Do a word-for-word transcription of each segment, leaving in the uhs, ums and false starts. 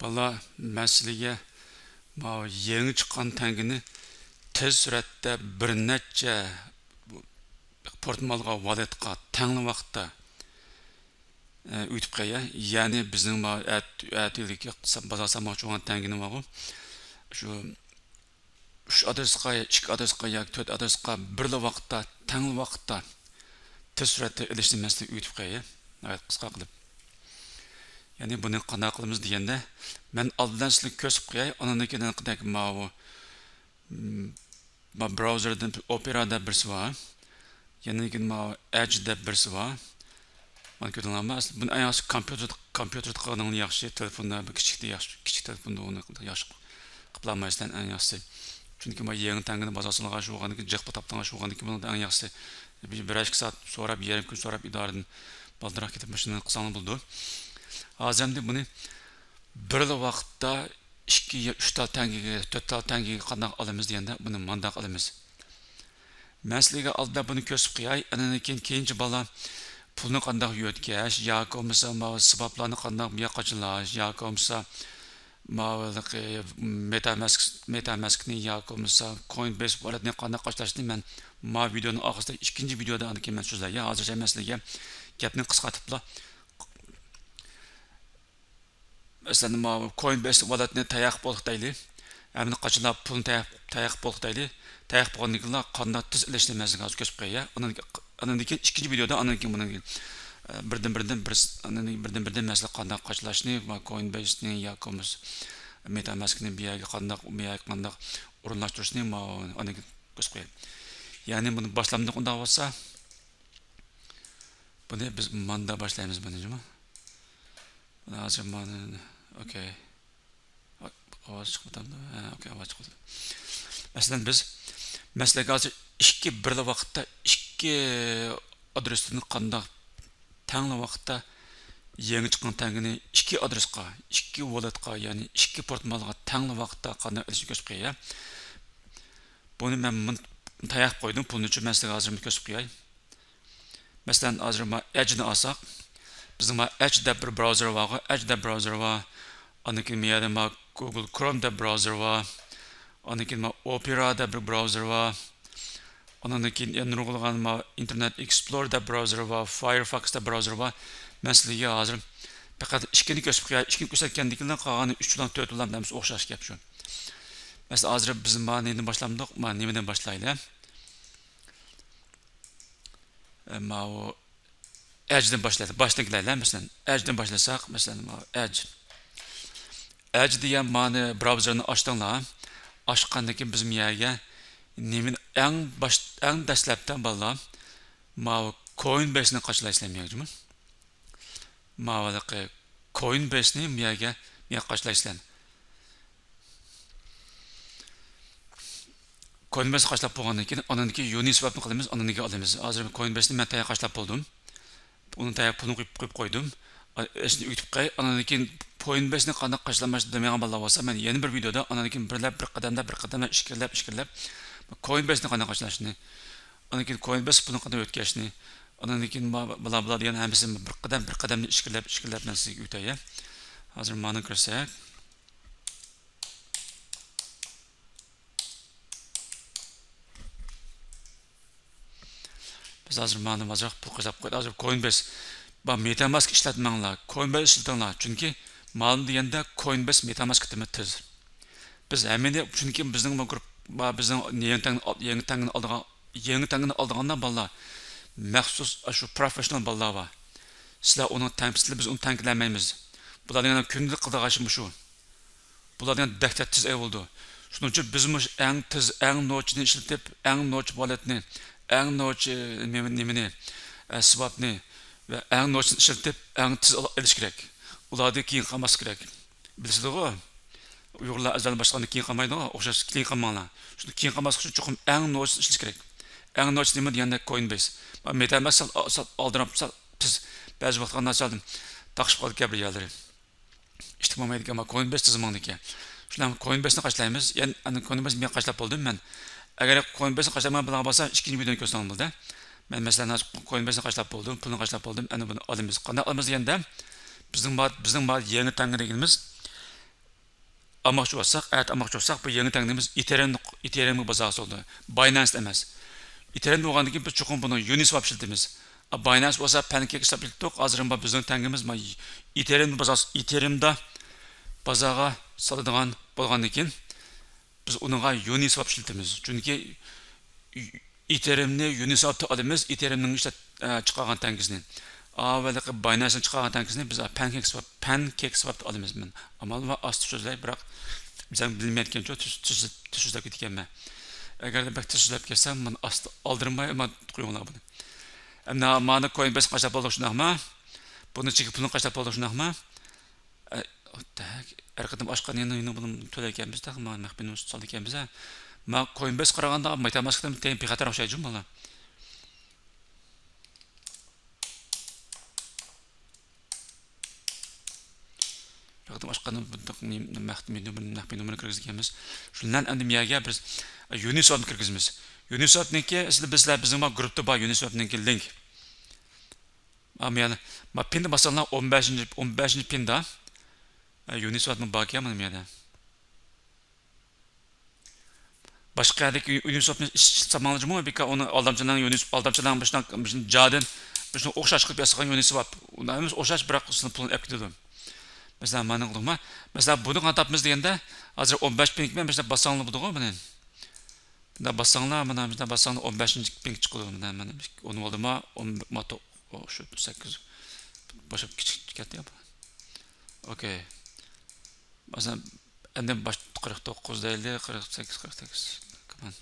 بالىلار، مەن سىلىگە ماۋۇ يېڭى چىققان تەڭگىنى تېز سۈرئەتتە بىر نەچچە پورتمالغا، ۋالېتقا تەڭلا ۋاقىتتا، ئە، ئۆتۈپ قوياي. يەنى بىزنىڭ ماۋۇ ئەت-، ئەتىلىكى بازار سالماقچى بولغان تەڭگىنى بارغۇ، شۇ ئۈچ ئادرېسقا، ئىككى ئادرېسقا ياكى تۆت ئادرېسقا بىرلا ۋاقىتتا، تەڭلا ۋاقىتتا تېز سۈرئەتتە ئېلىشنى مەن سىزگە ئۆگىتىپ قوياي، ناھايىتى قىسقا قىلىپ. يەنى بۇنى قانداق قىلىمىز دېگەندە، مەن ئالدىن سىزگە كۆرسىتىپ قوياي، ئاندىن كېيىن قانداق ماۋۇ، م، ما براۋزېردىن ئوپېرا دەپ بىرسى بار. يەنە كېيىن ماۋۇ ئەج دەپ بىرسى بار. مانا كۆردۈڭلارمۇ؟ ئەسلى بۇنى ئەڭ ياخشى كومپيۇتېر، كومپيۇتېردا قىلغىنىڭ ياخشى، تېلېفوندا بىر كىچىكتە ياخشى، كىچىك تېلېفوندا ئۇنى ياخشى قىلىپ بولالمايسىلەر ئەڭ ياخشىسى. چۈنكى ما يېڭى تەڭگىنى بازار سالغان شۇ بولغاندىكىن، جىق تاپتىڭلار شۇ بولغاندىكىن، بۇنىڭدا ئەڭ ياخشىسى بىر، بىرەر ئىككى سائەت سوراپ، يېرىم كۈن سوراپ ئىدارىدىن بالدۇرراق كېتىپ ماشىنىنى قىلساڭلار بولىدۇ. ھازىر ئەمدى بۇنى بىرلا ۋاقىتتا ئىككى يا ئۈچ تال تەڭگىگە، تۆت تال تەڭگىگە قانداق ئالىمىز دېگەندە، بۇنى مانداق ئالىمىز. مەن سىلەرگە ئالدىدا بۇنى كۆرسىتىپ قوياي. ئاندىن كېيىن كېيىنچە بالىلار پۇلنى قانداق يۆتكەش ياكى بولمىسا ماۋۇ سىبابلارنى قانداق بۇ ياققا قاچىلاش ياكى بولمىسا ماۋۇ مېتاماسك، مېتاماسكنى ياكى بولمىسا كوينبېيس ۋاللېتنى قانداق قاچىلاشنى مەن ماۋۇ ۋىدېئونىڭ ئارقىسىدا ئىككىنچى ۋىدېئودا ئاندىن كېيىن مەن سۆزلەي. ھازىرچە مەن سىلەرگە گەپنى قىسقارتىپلا، مەسىلەن، ماۋۇ كوينبېيس ۋاللېتنى تەييار قىلىپ بولدۇق دەيلى. ھەمدە قاچىلاپ پۇلنى تەييار، تەييار قىلىپ بولدۇق دەيلى. تەييار قىلىپ بولغاندىن كېيىنلا قانداق تېز ئېلىشنى مەن سىزگە ھازىر كۆرسىتىپ قوياي. ئاندىن، ئاندىن كېيىن ئىككىنچى ۋىدېئودا، ئاندىن كېيىن بۇنىڭ، ئە، بىردىن بىردىن بىر، ئاندىن بىردىن بىردىن مەسىلە قانداق قاچىلاشنى، ماۋۇ كوينبېيسنى ياكى بولمىسا مېتاماسكنى بۇ يەرگە قانداق، بۇ يەرگە قانداق ئورۇنلاشتۇرۇشنى، ماۋۇ ئاندىن كېيىن كۆرسىتىپ قوياي. يەنى بۇنى باشلامدۇق ئۇنداق بولسا، بۇنى بىز ماندا باشلايمىز بۇنى، جۇمۇ. ھازىر مانا، ئوكەي. ئاۋاز چىقمىدىمدۇ؟ ھە، ئوكەي، ئاۋاز چىقىدۇ. مەسىلەن، بىز، مەسىلەن، ھازىر ئىككى بىرلا ۋاقىتتا ئىككى ئادرېستىن قانداق تەڭلا ۋاقىتتا يېڭى چىققان تەڭگىنى ئىككى ئادرېسقا، ئىككى ۋاللېتقا، يەنى ئىككى پورتمالغا تەڭلا ۋاقىتتا قانداق ئېلىشنى كۆرسىتىپ قوياي. بۇنى مەن مۇن-، تەييار قىلىپ قويدۇم. پۇلنىچۇ مەن سىزگە ھازىر كۆرسىتىپ قوياي. مەسىلەن، ھازىر ما ئەجنى ئالساق، بىزنىڭ ما ئەج دەپ بىر براۋزېر بارغۇ، ئەج دەپ براۋزېر بار. ئاندىن كېيىن ما يەردە ما گۇگل كروم دەپ براۋزېر بار. ئاندىن كېيىن ما ئوپېرا دەپ بىر براۋزېر بار. ئاندىن كېيىن يەنە نۇرغۇنلىغان ما ئىنتېرنېت ئېكسپلور دەپ براۋزېر بار، فايرفاكس دەپ براۋزېر بار. مەن سىلەرگە ھازىر پەقەت ئىككىنى كۆرسىتىپ قوياي، ئىككىنى كۆرسەتكەندىن كېيىن قالغان ئۈچ بىلەن تۆت بىلەن ھەممىسى ئوخشاش گەپ شۇ. مەسىلەن، ھازىر بىز ما نېمىدىن باشلامدۇق؟ ما نېمىدىن باشلايلى؟ ئە، ماۋۇ ئەجدىن باشلايلى، باشتىن كېلەيلى، مەسىلەن، ئەجدىن باشلىساق، مەسىلەن، ماۋۇ ئەج. ئەج دېگەن مانى براۋزېرنى ئاچتىڭلار. ئاچقاندىن كېيىن بىز بۇ يەرگە نېمىنى ئەڭ باش، ئەڭ دەسلەپتە بالىلار ماۋۇ كوينبېيسنى قاچىلايسىلەر بۇ يەرگە، جۇمۇ. ماۋۇ ھېلىقى كوينبېيسنى بۇ يەرگە، بۇ يەرگە قاچىلايسىلەر. كوينبېيسنى قاچىلاپ بولغاندىن كېيىن، ئاندىن كېيىن يۇنىسۋاپنى قىلىمىز، ئاندىن كېيىن ئالىمىز. ھازىر كوينبېيسنى مەن تەييار قاچىلاپ بولدۇم. ئۇنى تەييار پۇلىنى قويۇپ، قويۇپ قويدۇم. ئا، ئىشنى ئۆگىتىپ قوياي. ئاندىن كېيىن كوينبېيسنى قانداق قاچىلىماس دېمەيدىغان بالىلار بولسا، مەن يەنە بىر ۋىدېودا ئاندىن كېيىن بىرلەپ، بىر قەدەمدە، بىر قەدەمدە ئىچكىرىلەپ، ئىچكىرىلەپ، كوينبېيسنى قانداق قاچىلاشنى، ئاندىن كېيىن كوينبېيس پۇلىنى قانداق يۆتكەشنى، ئاندىن كېيىن ما-، بۇلار، بۇلار دېگەن ھەممىسىنى بىر قەدەم، بىر قەدەمدە ئىچكىرىلەپ، ئىچكىرىلەپ مەن سىزگە ئۆگىتەي. ھازىر مانى كۆرسەك. بىز ھازىر مانا ئازراق پۇل قىزاپ قويدۇق. ھازىر كوينبېيس، با، مېتاماسك ئىشلەتمەڭلار، كوينبېيس ئىشلىتىڭلار. چۈنكى مانا دېگەندە كوينبېيس مېتاماسكتىنمۇ تېز. بىز ھەممىنى، چۈنكى بىزنىڭ بۇ گۇرۇپ، با، بىزنىڭ يېڭى تەڭ-، يېڭى تەڭگىنى ئالىدىغان، يېڭى تەڭگىنى ئالىدىغانلار بالىلار، مەخسۇس ئاشۇ پروفېشنال بالىلار بار. سىلەر ئۇنىڭ تەڭ، سىلەر، بىز ئۇنى تەڭ كېلەلمەيمىز. بۇلار دېگەن كۈندىلىك قىلىدىغان ئىشى مۇشۇ. بۇلار دېگەن دەھشەت تېز ئەۋلىدۇ. شۇنىڭ ئۈچۈن بىز مۇشۇ ئەڭ تېز، ئەڭ نوچىنى ئىشلىتىپ، ئەڭ نوچى ۋاللېتنى، ئەڭ نوچى نېمە-، نېمىنى، ئەسۋابنى ۋە ئەڭ نوچىنى ئىشلىتىپ، ئەڭ تېز ئېلىش كېرەك. ئۇلاردىن كېيىن قالماسلىق كېرەك. بىلىسىلىغۇ؟ ئۇيغۇرلار ئەزەل باشلىغاندا كېيىن قالمايدىغۇ، ئوخشاش كېيىن قالماڭلار. شۇنى كېيىن قالماسلىق ئۈچۈن چوقۇم ئەڭ نوچىنى ئىشلىتىش كېرەك. ئەڭ نوچى نېمە دېگەندە كوينبېيس. مېتاماسك سەل، سەل ئالدىراپ، سەل تېز. بەزى ۋاقىت ئانداق سەل تاقىشىپ قالىدىكەن بىر يەرلىرى. ئىشتىك بولمايدىكەن، مانا كوينبېيس تىزىمىڭدىكى. شۇنداق كوينبېيسنى قاچىلايمىز. يەنە ئەنە كوينبېيس مەن قاچىلاپ بولدۇم مەن. ئەگەر كوينبېيسنى قاچىلىمىغان بولغان بولسا، ئىككىنچى ۋىدېونى كۆرسەڭلار بولدى. مەن مەسىلەن، ھازىر كوينبېيسنى قاچىلاپ بولدۇم، پۇلنى قاچىلاپ بولدۇم. ئەنە بۇنى ئالىمىز. قانداق ئالىمىز دېگەندە، بىزنىڭ بار، بىزنىڭ بار يېڭى تەڭگە دېگىنىمىز، ئالماقچى بولساق، ئەتە ئالماقچى بولساق، بۇ يېڭى تەڭگىنىمىز ئېتېرىيۇم، ئېتېرىيۇمغا بازارغا سالىدۇ. باينانس ئەمەس. ئېتېرىيۇم بولغاندىن كېيىن بىز چوقۇم بۇنى يۇنىسۋاپ ئىشلىتىمىز. باينانس بولسا پەنكېكس ھېسابلاپ ئىشلىتىدۇق. ھازىر بۇ بىزنىڭ تەڭگىمىز ما-، ئېتېرىيۇم بازار، ئېتېرىيۇمدا بازارغا سالىدىغان بولغاندىن كېيىن، بىز ئۇنىڭغا يۇنىسۋاپ ئىشلىتىمىز. چۈنكى ئېتېرىيۇمنى يۇنىسۋاپتا ئالىمىز، ئېتېرىيۇمنىڭ ئىشلەپ، ئە، چىقارغان تەڭگىسىنى. ئا، ۋە باينانسنىڭ چىقارغان تەڭگىسىنى بىز پەنكېكس سۋاپ، پەنكېكس سۋاپتا ئالىمىز. مەن ئامال بار ئاستا سۆزلەي، بىراق بىزەم بىلمەيدىكەنچۇ، تېز، تېز، تېز سۆزلەپ كېتىكەنمەن. ئەگەردە بەك تېز سۆزلەپ كەتسەم، مانا ئاستا ئالدىرىماي، مانا قويۇڭلار بۇنى. ئەمدى مانا كوينبېيس قاچىلاپ بولدۇق، شۇنداقما؟ بۇنىڭ ئىچىگە پۇلنى قاچىلاپ بولدۇق، شۇنداقما؟ ئە، ئەتەك، ھەر قېتىم ئاچقان يەنە يەنە بۇنى تۆلەيدىكەنمىز-دە، ما مەخپىي نومۇر سالىدىكەنمىز-ھە. ما كوينبېيس قارىغاندا مېتاماسكتىن تېخى بىخەتەر ئوخشايدۇ، جۇمۇ بالا. ھەر قېتىم ئاچقاندا بۇنداق مەخپىي نومۇر، مەخپىي نومۇرنى كىرگۈزگەنمىز. شۇندىن ئەمدى مۇ يەرگە بىز يۇنىسۋاپنى كىرگۈزىمىز. يۇنىسۋاپنىڭكى ئەسلى بىزلەر، بىزنىڭ ما گۇرۇپتا بار يۇنىسۋاپنىڭكى لىنك. ئا، مانا، ما پىندا باسساڭلار، ئون بەشىنچى، ئون بەشىنچى پىندا، ئە، يۇنىسۋاپمۇ باركەن مانا بۇ يەردە. باشقا يەردىكى يۇنىسۋاپنى ئىش-، ئىشلىتىپ سالماڭلار جۇمۇ، بىكار ئۇنى ئالدامچىلارنىڭ يۇنىس-، ئالدامچىلارنىڭ مۇشۇنداق، مۇشۇنداق جادىن، مۇشۇنىڭ ئوخشاش قىلىپ ياسىغان يۇنىسۋاپ. ئۇنى ھەممىسى ئوخشاش، بىراق سىزنىڭ پۇلنى ئەپ كېتىدۇ. مەسىلەن، مانا قىلدۇقما. مەسىلەن، بۇنى قانداق تاپىمىز دېگەندە، ھازىر ئون بەش پىنكمەن، مۇشۇنداق باسساڭلار بولىدىغۇ بۇنى. مۇنداق باسساڭلار، مانا مۇنداق باسساڭلار، ئون بەشىنچى پىنك چىقىدۇ. مانا، مانا، ئون بولدىما، ئون، ما، تو-، ئو، شۇ سەككىز. باشلاپ كىچىك كەتتى يا بۇ. ئوكەي. مەسىلەن، ئەمدى باش-، قىرىق توققۇز دەيلى، قىرىق سەككىز، قىرىق سەككىز. كمان.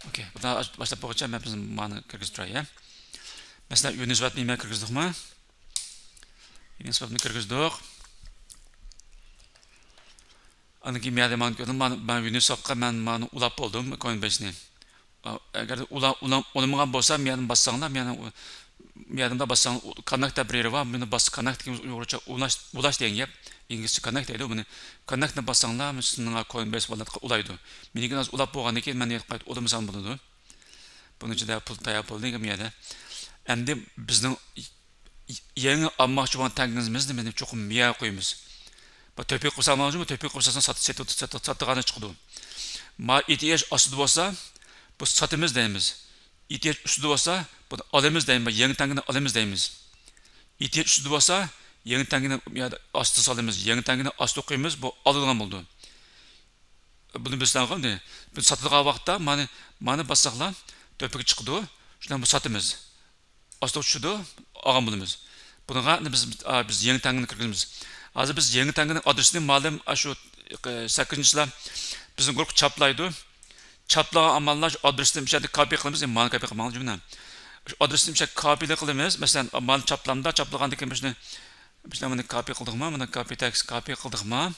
ئوكەي. بۇنى باشلاپ بولغۇچە مەن بىز مانا كىرگۈزۈپ تۇراي، يا. مەسىلەن، يۇنىسۋاپنى نېمە كىرگۈزدۇقما؟ يۇنىسۋاپنى كىرگۈزدۇق. ئاندىن كېيىن مەن، مانا، مەن يۇنىسۋاپقا مەن مانا ئۇلاپ بولدۇم، كوينبېيسنى. ئەگەر ئۇلا-، ئۇلا-، ئۇلىمىغان بولسا، مەن باسساڭلار، مەن ئۇ-، مەن باسساڭ، كاننېكت دەپ بىر يېرى بار، مېنى باس، كاننېكت دېگىنىمىز ئۇيغۇرچە ئۇلاش، ئۇلاش دېگەن گەپ. ئىنگلىزچە كاننېكت دەيدۇ بۇنى. كاننېكتنى باسساڭلار، سىزنىڭ كوينبېيس ۋاللېتقا ئۇلايدۇ. مېنىڭكى ھازىر ئۇلاپ بولغاندىن كېيىن، مەن قايتا ئۇلىمىسام بولىدۇ. بۇنىڭ ئىچىدە پۇل تەييار بولدى، بۇ يەردە. ئەمدى بىزنىڭ يېڭى ئالماقچى بولغان تەڭگىمىزنى بىز چوقۇم مىياغا قويىمىز. بۇ تۆپە قويساڭلارمۇ، تۆپە قويساڭ سات-، سېتىۋېتىپ، سېتىپ، ساتىدىغانى چىقىدۇ. ما ئېتىئېچ ئاستىدا بولسا، بۇ ساتىمىز دەيمىز. ئېتىئېچ ئۈستىدە بولسا، بۇنى ئالىمىز دەيمىز، يېڭى تەڭگىنى ئالىمىز دەيمىز. ئېتىئېچ ئۈستىدە بولسا، يېڭى تەڭگىنى ئاستىغا سالىمىز، يېڭى تەڭگىنى ئاستىغا قويىمىز، بۇ ئالىدىغان بولىدۇ. بۇنى بىلسەڭلار، بۇنى ساتىدىغان ۋاقىتتا، مانا، مانا باسساقلا، تۆپىگە چىقىدۇ، شۇنداق بۇ ساتىمىز. ئاستىغا چۈشىدۇ، ئالغان بولىمىز. بۇنىڭغا ئەمدى بىز، ئا، بىز يېڭى تەڭگىنى كىرگۈزىمىز. ھازىر بىز يېڭى تەڭگىنىڭ ئادرېسىنى مۇئەللىم، ئاشۇ، ئە، سەككىزىنچى چىسلا بىزنىڭ گۇرۇپپا چاپلايدۇ. چاپلىغان ئاماللار شۇ ئادرېسنى مۇشۇ يەردە كاپى قىلىمىز، ئە، مانا كاپى قىلماڭلار جۈملە. شۇ ئادرېسنى مۇشۇ يەردە كاپى قىلىمىز. مەسىلەن، مانا چاپلامدا، چاپلىغاندىن كېيىن مۇشۇنى، مۇشۇنى مانا كاپى قىلدۇقما، مانا كاپى تېكىست كاپى قىلدۇقما.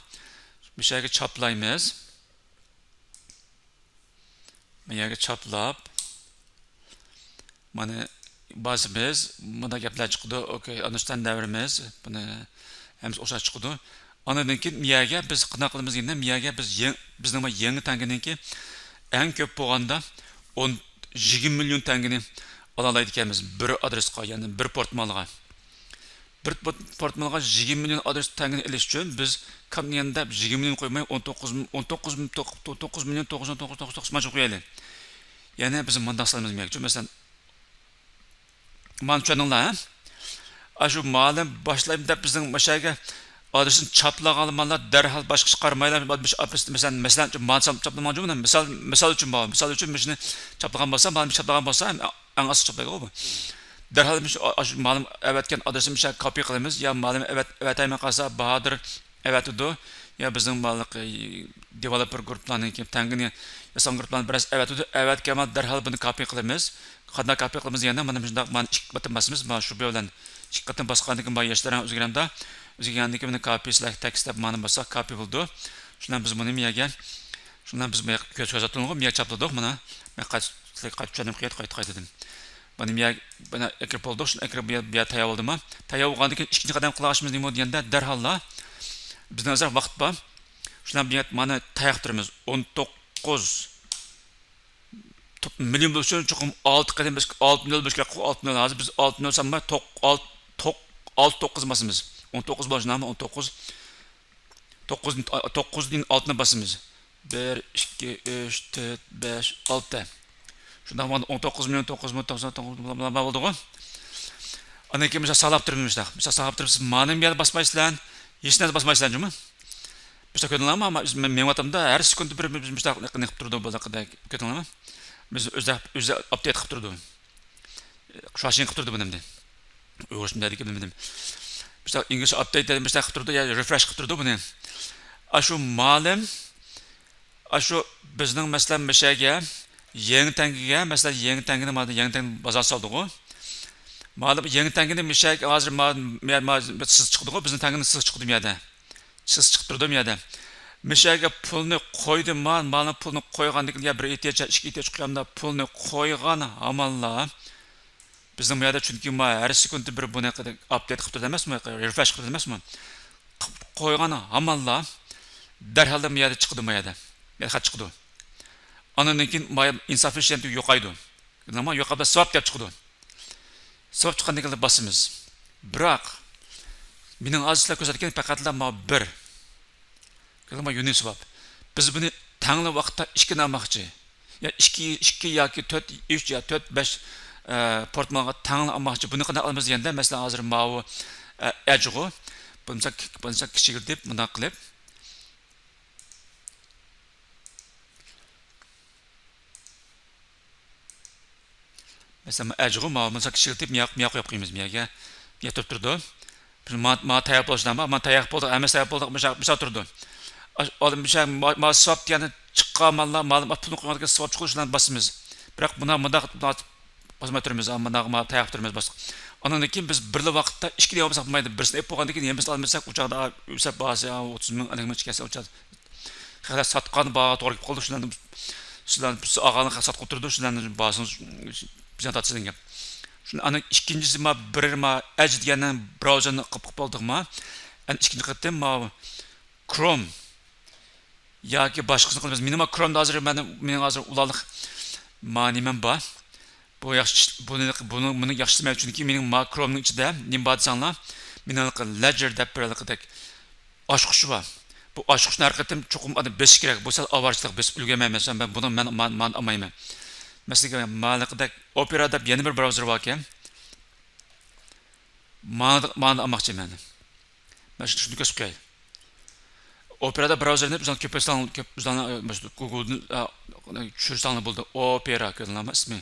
مۇشۇ يەرگە چاپلايمىز. بۇ يەرگە چاپلاپ، مانا باسىمىز، مۇنداق گەپلەر چىقىدۇ. ئوكەي، ئاندىن ئۈستەن دەۋرىمىز، بۇنى ھەممىسى ئوخشاش چىقىدۇ. ئاندىن كېيىن بۇ يەرگە بىز قانداق قىلىمىز دېگەندە، بۇ يەرگە بىز يېڭ-، بىزنىڭ بۇ يېڭى تەڭگىنىڭكى ئەڭ كۆپ بولغاندا ئون، يىگىرمە مىليون تەڭگىنى ئالالايدىكەنمىز بىر ئادرېسقا، يەنى بىر پورتمالغا. بىر پورت-، پورتمالغا يىگىرمە مىليون ئادرېس تەڭگىنى ئېلىش ئۈچۈن بىز كامنىيەن دەپ يىگىرمە مىليون قويماي، ئون توققۇز، ئون توققۇز، توققۇز مىليون توققۇز يۈز توققۇز مىڭ توققۇز يۈز توققۇز مىڭ قويايلى. يەنى بىز مۇنداق سالىمىز دېمەكچى، مەسىلەن، مانا چۈشەندىڭلار، ھە؟ ئاشۇ مۇئەللىم باشلايمەن دەپ بىزنىڭ مۇشۇ يەرگە ئادرېسنى چاپلىغان مانا دەرھال باشقىچە قارىمايلا، مۇشۇ ئادرېسنى، مەسىلەن، مەسىلەن، مانا چاپ-، چاپلىماقچى بولدۇم. مىسال، مىسال ئۈچۈن بار. مىسال ئۈچۈن مۇشۇنى چاپلىغان بولسا، مانا چاپلىغان بولسا، ئەڭ ئاستا چاپلايدىغۇ بۇ. دەرھال مۇشۇ، ئاشۇ مۇئەللىم ئەۋەتكەن ئادرېسنى مۇشۇ يەرگە كاپى قىلىمىز يا مۇئەللىم ئەۋەت-، ئەۋەتەلمەي قالسا، باھادىر ئەۋەتىدۇ. يا بىزنىڭ بارلىق، ئى، دېۋېلوپېر گۇرۇپپىلارنىڭكى تەڭگىنى ياسىغان گۇرۇپپىلارنىڭ بىرەرسى ئەۋەتىدۇ. ئەۋەتكەن مانا دەرھال بۇنى كاپى قىلىمىز. قانداق كاپى قىلىمىز دېگەندە، مانا مۇشۇنداق، مانا ئىككى قېتىم باسىمىز. مانا شۇ بىلەن ئىككى قېتىم باسقاندىن كېيىن، مانا ياشلار ئۆزگىرەمدۇ. ئۆزگەرگەندىن كېيىن مانا كاپى سېلېكت تېكىست دەپ مانا باسساق، كاپى بولىدۇ. شۇنداق بىز بۇنى مىيەگە، شۇنداق بىز مىيە كۆز، كۆرسەتتىڭىزغۇ، مىيە چاپلىدۇق، مانا. مەن قايتا، قايتا چۈشەندۈرۈپ قايتا، قايتىدىن. مانا مىيە، مانا ئەكىرىپ بولدۇق، شۇنى ئەكىرىپ بۇ يەر، بۇ يەر تەييار بولدىما؟ تەييار بولغاندىن كېيىن ئىككىنچى قەدەم قىلىدىغان ئىشىمىز نېمە دېگەندە، دەرھاللا بىزنىڭ ھازىر ۋاقىت بار. شۇنداق بۇ يەر مانا تاياق تۇرىمىز. ئون توققۇز، مىليون بولۇش ئۈچۈن چوقۇم ئالتە قېتىم بىز، ئالتە نۆل بولۇش كېرەك، ئالتە نۆل. ھازىر بىز ئالتە نۆل سانىماي، توق-، ئالتە، توق-، ئالتە توققۇز باسىمىز. ئون توققۇز بولۇش نامى، ئون توققۇز. توققۇز، توققۇزدىن ئالتىنى باسىمىز. بىر، ئىككى، ئۈچ، تۆت، بەش، ئالتە. شۇنداق بولغاندا ئون توققۇز مىليون توققۇز يۈز توقسان توققۇز بىلەن بولىدىغۇ. ئاندىن كېيىن مىسال ساقلاپ تۇرىمىز مۇشۇنداق. مىسال ساقلاپ تۇرۇپ، سىز مانىمۇ يەنە باسمايسىلەر، ھېچ نەرسە باسمايسىلەر جۇمۇ. مۇشۇنداق كۆردۈڭلارمۇ؟ ئەمما مېڭىۋاتامدا ھەر سېكۇنتتا بىر مۇشۇنداق نېمە قىلىپ تۇرىدۇ، بۇ كۆردۈڭلارمۇ؟ بىز ئۆزى، ئۆزى ئاپدېيت قىلىپ تۇرىدۇ. شۇاشىڭ قىلىپ تۇرىدۇ بۇنى ئەمدى. ئۇيغۇرچە نېمە دېگىن بىلمىدىم. بىز ئىنگلىزچە ئاپدېيت دېدى، بىز قىلىپ تۇرىدۇ، يا رېفرېش قىلىپ تۇرىدۇ بۇنى. ئاشۇ مالىم، ئاشۇ بىزنىڭ مەسىلەن مىشەگە، يېڭى تەڭگىگە، مەسىلەن يېڭى تەڭگىنى مانا يېڭى تەڭگە بازار سالدىغۇ. مالىم يېڭى تەڭگىنى مىشەگە ھازىر ما، ما، ما، سىز چىقىدىغۇ، بىزنىڭ تەڭگىنى سىز چىقىدۇ بۇ يەردە. سىز چىقىپ تۇردۇم يەردە. مىشەگە پۇلنى قويدى، ما، مالنىڭ پۇلنى قويغاندىن كېيىن، يا بىر ئېھتىياج، ئىككى ئېھتىياج قويغاندا پۇلنى قويغان ھامانلا بىزنىڭ بۇ يەردە، چۈنكى ما ھەر سېكۇنتتا بىر بۇنى ئاپدېيت قىلىپ تۇرىدۇ ئەمەسمۇ، رېفرېش قىلىپ تۇرىدۇ ئەمەسمۇ؟ قىلىپ قويغان ھامانلا دەرھاللا بۇ يەردە چىقىدۇ، بۇ يەردە. يەنە خەت چىقىدۇ. ئاندىن كېيىن ما ئىنسافىش يوقايدۇ. نېمە يوقاپ سىۋاپ دەپ چىقىدۇ. سىۋاپ چىققاندىن كېيىن باسىمىز. بىراق، مېنىڭ ھازىر سىلەر كۆرسەتكەن پەقەتلا ما بىر. كۆردۈڭلارمۇ؟ يۇنىسۋاپ. بىز بۇنى تەڭلا ۋاقىتتا ئىككىنى ئالماقچى. يا ئىككى، ئىككى ياكى تۆت، ئۈچ يا تۆت، بەش، ئە، پورتمالغا تەڭلا ئالماقچى. بۇنى قانداق ئالىمىز دېگەندە، مەسىلەن، ھازىر ماۋۇ، ئە، ئەجغۇ. بۇنى سەل، بۇنى سەل كىچىكرىتىپ، مۇنداق قىلىپ. مەسىلەن، ئەجغۇ ماۋۇ بولسا كىچىكلىتىپ، مىياق، مىياق قويۇپ قويىمىز، مىيەگە. مىياق تۇرۇپ تۇرىدۇ. ما، ما تەييار بولۇشىدىن بار، ما تەييار بولدۇق، ھەممىسى تەييار بولدۇق، مىشا، مىشا تۇرىدۇ. ئاش-، ئالدىن مىشا، ما، ما سىۋاپ دېگەندە چىققان ماللار، مالىم پۇلنى قويغاندىكىن سىۋاپ چىقىدۇ، شۇلارنى باسىمىز. بىراق مۇنا، مۇنداق، مۇنداق باسماي تۇرىمىز، مۇنداق، ما تەييار تۇرىمىز، باستۇق. ئاندىن كېيىن بىز بىرلا ۋاقىتتا ئىككىنى ياپمىساق بولمايدۇ، بىرسىنى ئېلىپ بولغاندىن كېيىن يەنە بىرسىنى ئالمىساق، ئۇ چاغدا ئۈسەپ باھاسى ئوتتۇز مىڭ، ئەللىك مىڭ چىقىپ كەتسە، ئۇ چاغدا خەقلەر ساتقان باھاغا توغرا كېلىپ قالدى، شۇلارنى، شۇلارنى بىز ئالغانلار خەق ساتقىلى تۇرىدۇ، شۇلارنى باھاسىنى زىيان تارتىسىز دېگەن گەپ. شۇنى ئانا ئىككىنچىسى ما بىر ما ئەج دېگەننى براۋزېرنى قىلىپ، قىلىپ بولدۇق ما. ئەنە ئىككىنچى قېتىم ما كروم ياكى باشقىسىنى قىلىمىز. مېنىڭ ما كرومدا ھازىر مەن، مېنىڭ ھازىر ئۇلارلىق ما نېمەم بار. بۇ ياخشى، بۇنى، بۇنى، بۇنى ياخشى دېمەيمەن، چۈنكى مېنىڭ ما كرومنىڭ ئىچىدە نېمە بار دېسەڭلار، مېنىڭ لېدجېر دەپ بىر ھېلىقىدەك ئاچقۇچ بار. بۇ ئاچقۇچنى ھەر قېتىم چوقۇم ئادەم بېسىش كېرەك. بۇ سەل ئاۋارىچىلىق، بېسىپ ئۈلگۈرمەيمەن. مەسىلەن، مەن بۇنى مەن، مەن، مەن ئالمايمەن. مەسىلەن، ماۋۇ ھېلىقىدەك ئوپېرا دەپ يەنە بىر براۋزېر باركەن. مانا، مانا ئالماقچى مەن. مەن شۇ، شۇنى كۆرسىتىپ قوياي. ئوپېرادا براۋزېرنى ئۆزۈڭ كۆپەيتسەڭ، كۆپ، ئۆزۈڭ، ئە، مۇشۇ گۇگلدىن، ئە، چۈشۈرسەڭلار بولدى. ئوپېرا، كۆردۈڭلارمۇ ئىسمى؟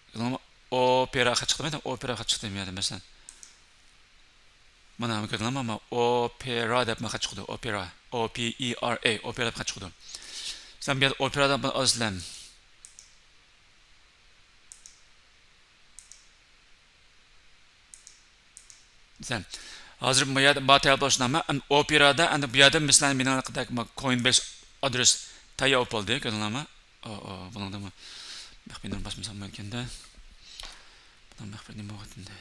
كۆردۈڭلارمۇ؟ ئوپېرا خەت چىقتى، مەن ئوپېرا خەت چىقتى يەنە، مەسىلەن. مانا، كۆردۈڭلارمۇ؟ مانا، ئوپېرا دەپ خەت چىقىدۇ. ئوپېرا. ئو پى ئى ئار ئەي، ئوپېرا دەپ خەت چىقىدۇ. سىلەر بۇ يەردە ئوپېرا دەپ ئالىسىلەر. دېسەم، ھازىر بۇ يەردە بار تەييار بولۇشنامە، ئەمدى ئوپېرادا، ئەمدى بۇ يەردە مىسالەن مېنىڭ ھەققىدەك كوينبېيس ئادرېس تەييار بولۇپ بولدى، كۆردۈڭلارمۇ؟ ئو، ئو، بۇنىڭدىمۇ مەخپىي نېمە باسمىسام بولىدىكەندە. بۇنىڭ مەخپىي نېمە بولغانتىندى؟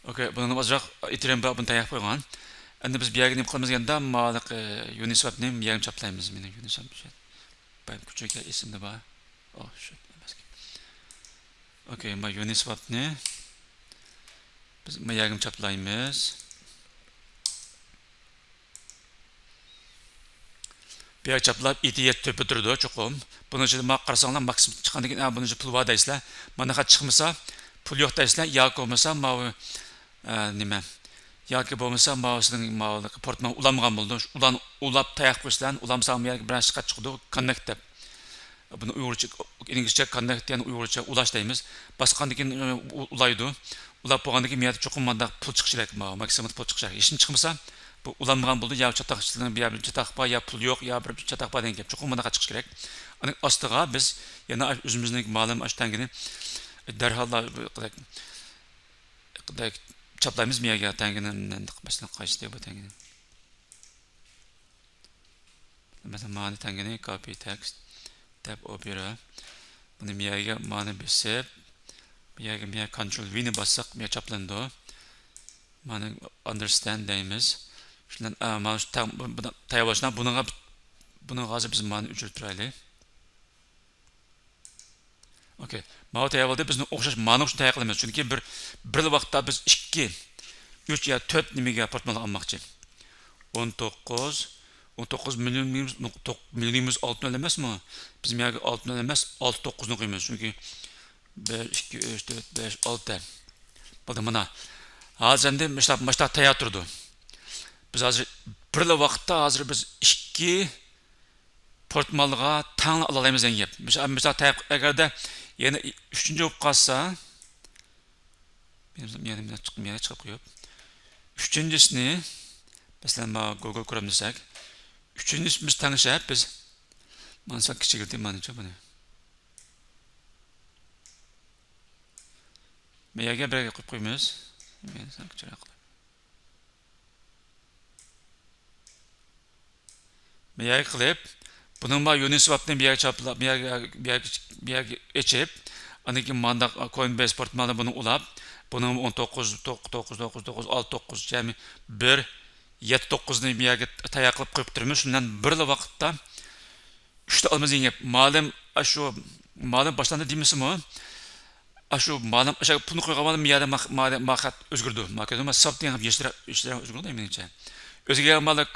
ئوكەي، بۇنىڭدىن ئازراق ئېتىرىم بار، بۇنى تەييار قىلىپ قويغان. ئەمدى بىز بۇ يەرگە نېمە قىلىمىز دېگەندە، ماۋۇ يۇنىسۋاپنى بۇ يەرگە چاپلايمىز. مېنىڭ يۇنىسۋاپ بىر شەرت. بايام كۇچۇكى ئېسىمدە بار. ئو، شۇ ئەمەسكەن. ئوكەي، مانا يۇنىسۋاپنى بىز بۇ يەرگە چاپلايمىز. بۇ يەرگە چاپلاپ، ئېتىيەت تۆپە تۇرىدۇ چوقۇم. بۇنىڭ ئىچىدە مانا قارىساڭلار، ماكسىم چىققاندىن كېيىن، ئا، بۇنىڭ ئىچىدە پۇل بار دەيسىلەر. مانا خەت چىقمىسا، پۇل يوق دەيسىلەر. ياكى بولمىسا ماۋۇ، ئە، نېمە؟ ياكى بولمىسا ماۋۇ سىزنىڭ ماۋۇ پورتمال ئۇلانمىغان بولىدۇ. ئۇلان، ئۇلاپ تەييار قىلىپ قويسىلەر، ئۇلانمىسا بۇ يەرگە بىرەر خەت چىقىدۇ، كوننېكت دەپ. بۇنى ئۇيغۇرچە، ئىنگلىزچە كوننېكت، يەنى ئۇيغۇرچە ئۇلاش دەيمىز. باسقاندىن كېيىن، ئۇ، ئۇ، ئۇلايدۇ. ئۇلاپ بولغاندىن كېيىن، بۇ يەردە چوقۇم مانداق پۇل چىقىشى كېرەك، ماۋۇ ماكسىمال پۇل چىقىشى كېرەك. ھېچنېمە چىقمىسا، بۇ ئۇلانمىغان بولىدۇ، يا چاتاق، يا بىر چاتاق بار، يا پۇل يوق، يا بىر چاتاق بار دېگەن گەپ. چوقۇم مانداق چىقىشى كېرەك. ئۇنىڭ ئاستىغا بىز يەنە ئۆزىمىزنىڭ مالىم ئاشۇ تەڭگىنى دەرھاللا چاپلايمىز، بۇ يەرگە تەڭگىنى، مەسىلەن، قايسى بۇ تەڭگىنى؟ مەسىلەن، مانا تەڭگىنى كوپى تېكىست دەپ ئوپېرا. بۇنى مىيەگە مانا بېسىپ، مىيەگە، مىيە كونترول ۋىنى باسساق، مىيە چاپلىنىدۇ. مانا ئاندېرستاند دەيمىز. شۇندىن، ئا، مانا شۇ تەڭ-، بۇ، بۇ، تەييار بولۇشىنا بۇنىڭغا، بۇنىڭغا ھازىر بىز مانا ئۆچۈرۈپ تۇرايلى. ئوكەي. ماۋۇ تەييار بولدى. بىزنى ئوخشاش مانا شۇنى تەييار قىلىمىز. چۈنكى بىر، بىرلا ۋاقىتتا بىز ئىككى، ئۈچ يا تۆت نېمىگە پورتمالغا ئالماقچى. ئون توققۇز، ئون توققۇز مىليون، مىليون ئالتە نۆل ئەمەسمۇ؟ بىز بۇ يەرگە ئالتە نۆل ئەمەس، ئالتە توققۇزنى قويىمىز. چۈنكى بىر، ئىككى، ئۈچ، تۆت، بەش، ئالتە. بولدى، مانا. ھازىر ئەمدى مۇشۇنداق، مۇشۇنداق تەييار تۇرىدۇ. بىز ھازىر بىرلا ۋاقىتتا ھازىر بىز ئىككى پورتمالغا تەڭلا ئالالايمىز دېگەن گەپ. مىسال، مىسال، تەييار، ئەگەردە يەنە ئۈچىنچى بولۇپ قالسا، مەن يەنە، يەنە چىقىپ، يەنە چىقىپ قويۇپ. ئۈچىنچىسىنى، مەسىلەن، مانا گوگل كروم دېسەك، ئۈچىنچىسى بىز تەڭشەپ، بىز، مانا سەل كىچىكلىتىپ، مانىچە بۇنى. بۇ يەرگە بىرگە قويۇپ قويىمىز. مەن سەل كىچىكرەك قىلىپ. بۇ يەرگە قىلىپ، بۇنىڭ ما يۇنىسۋاپنى بۇ يەرگە چاپلاپ، بۇ يەرگە، بۇ يەرگە، بۇ يەرگە ئېچىپ، ئاندىن كېيىن مانداق كوينبېيس پورتمالنى بۇنى ئۇلاپ، بۇنىڭ ئون توققۇز، توققۇز، توققۇز، توققۇز، ئالتە، توققۇز، جەمئىي بىر، يەتتە، توققۇزنى بۇ يەرگە تەييار قىلىپ قويۇپ تۇرىمىز. شۇندىن بىرلا ۋاقىتتا ئۈچتە ئالىمىز دېگەن گەپ. مالىم، ئاشۇ، مالىم باشلاندى دېمىسىمۇ، ئاشۇ مالىم، ئاشۇ پۇلنى قويغان مالىم، يەردە ما، ما، ما خەت ئۆزگىرىدۇ. ما كۆردۈڭمۇ؟ ساپ دېگەن گەپ يېشىل رەڭ، يېشىل رەڭ ئۆزگىرىدۇ مېنىڭچە. ئۆزگەرگەن مالىم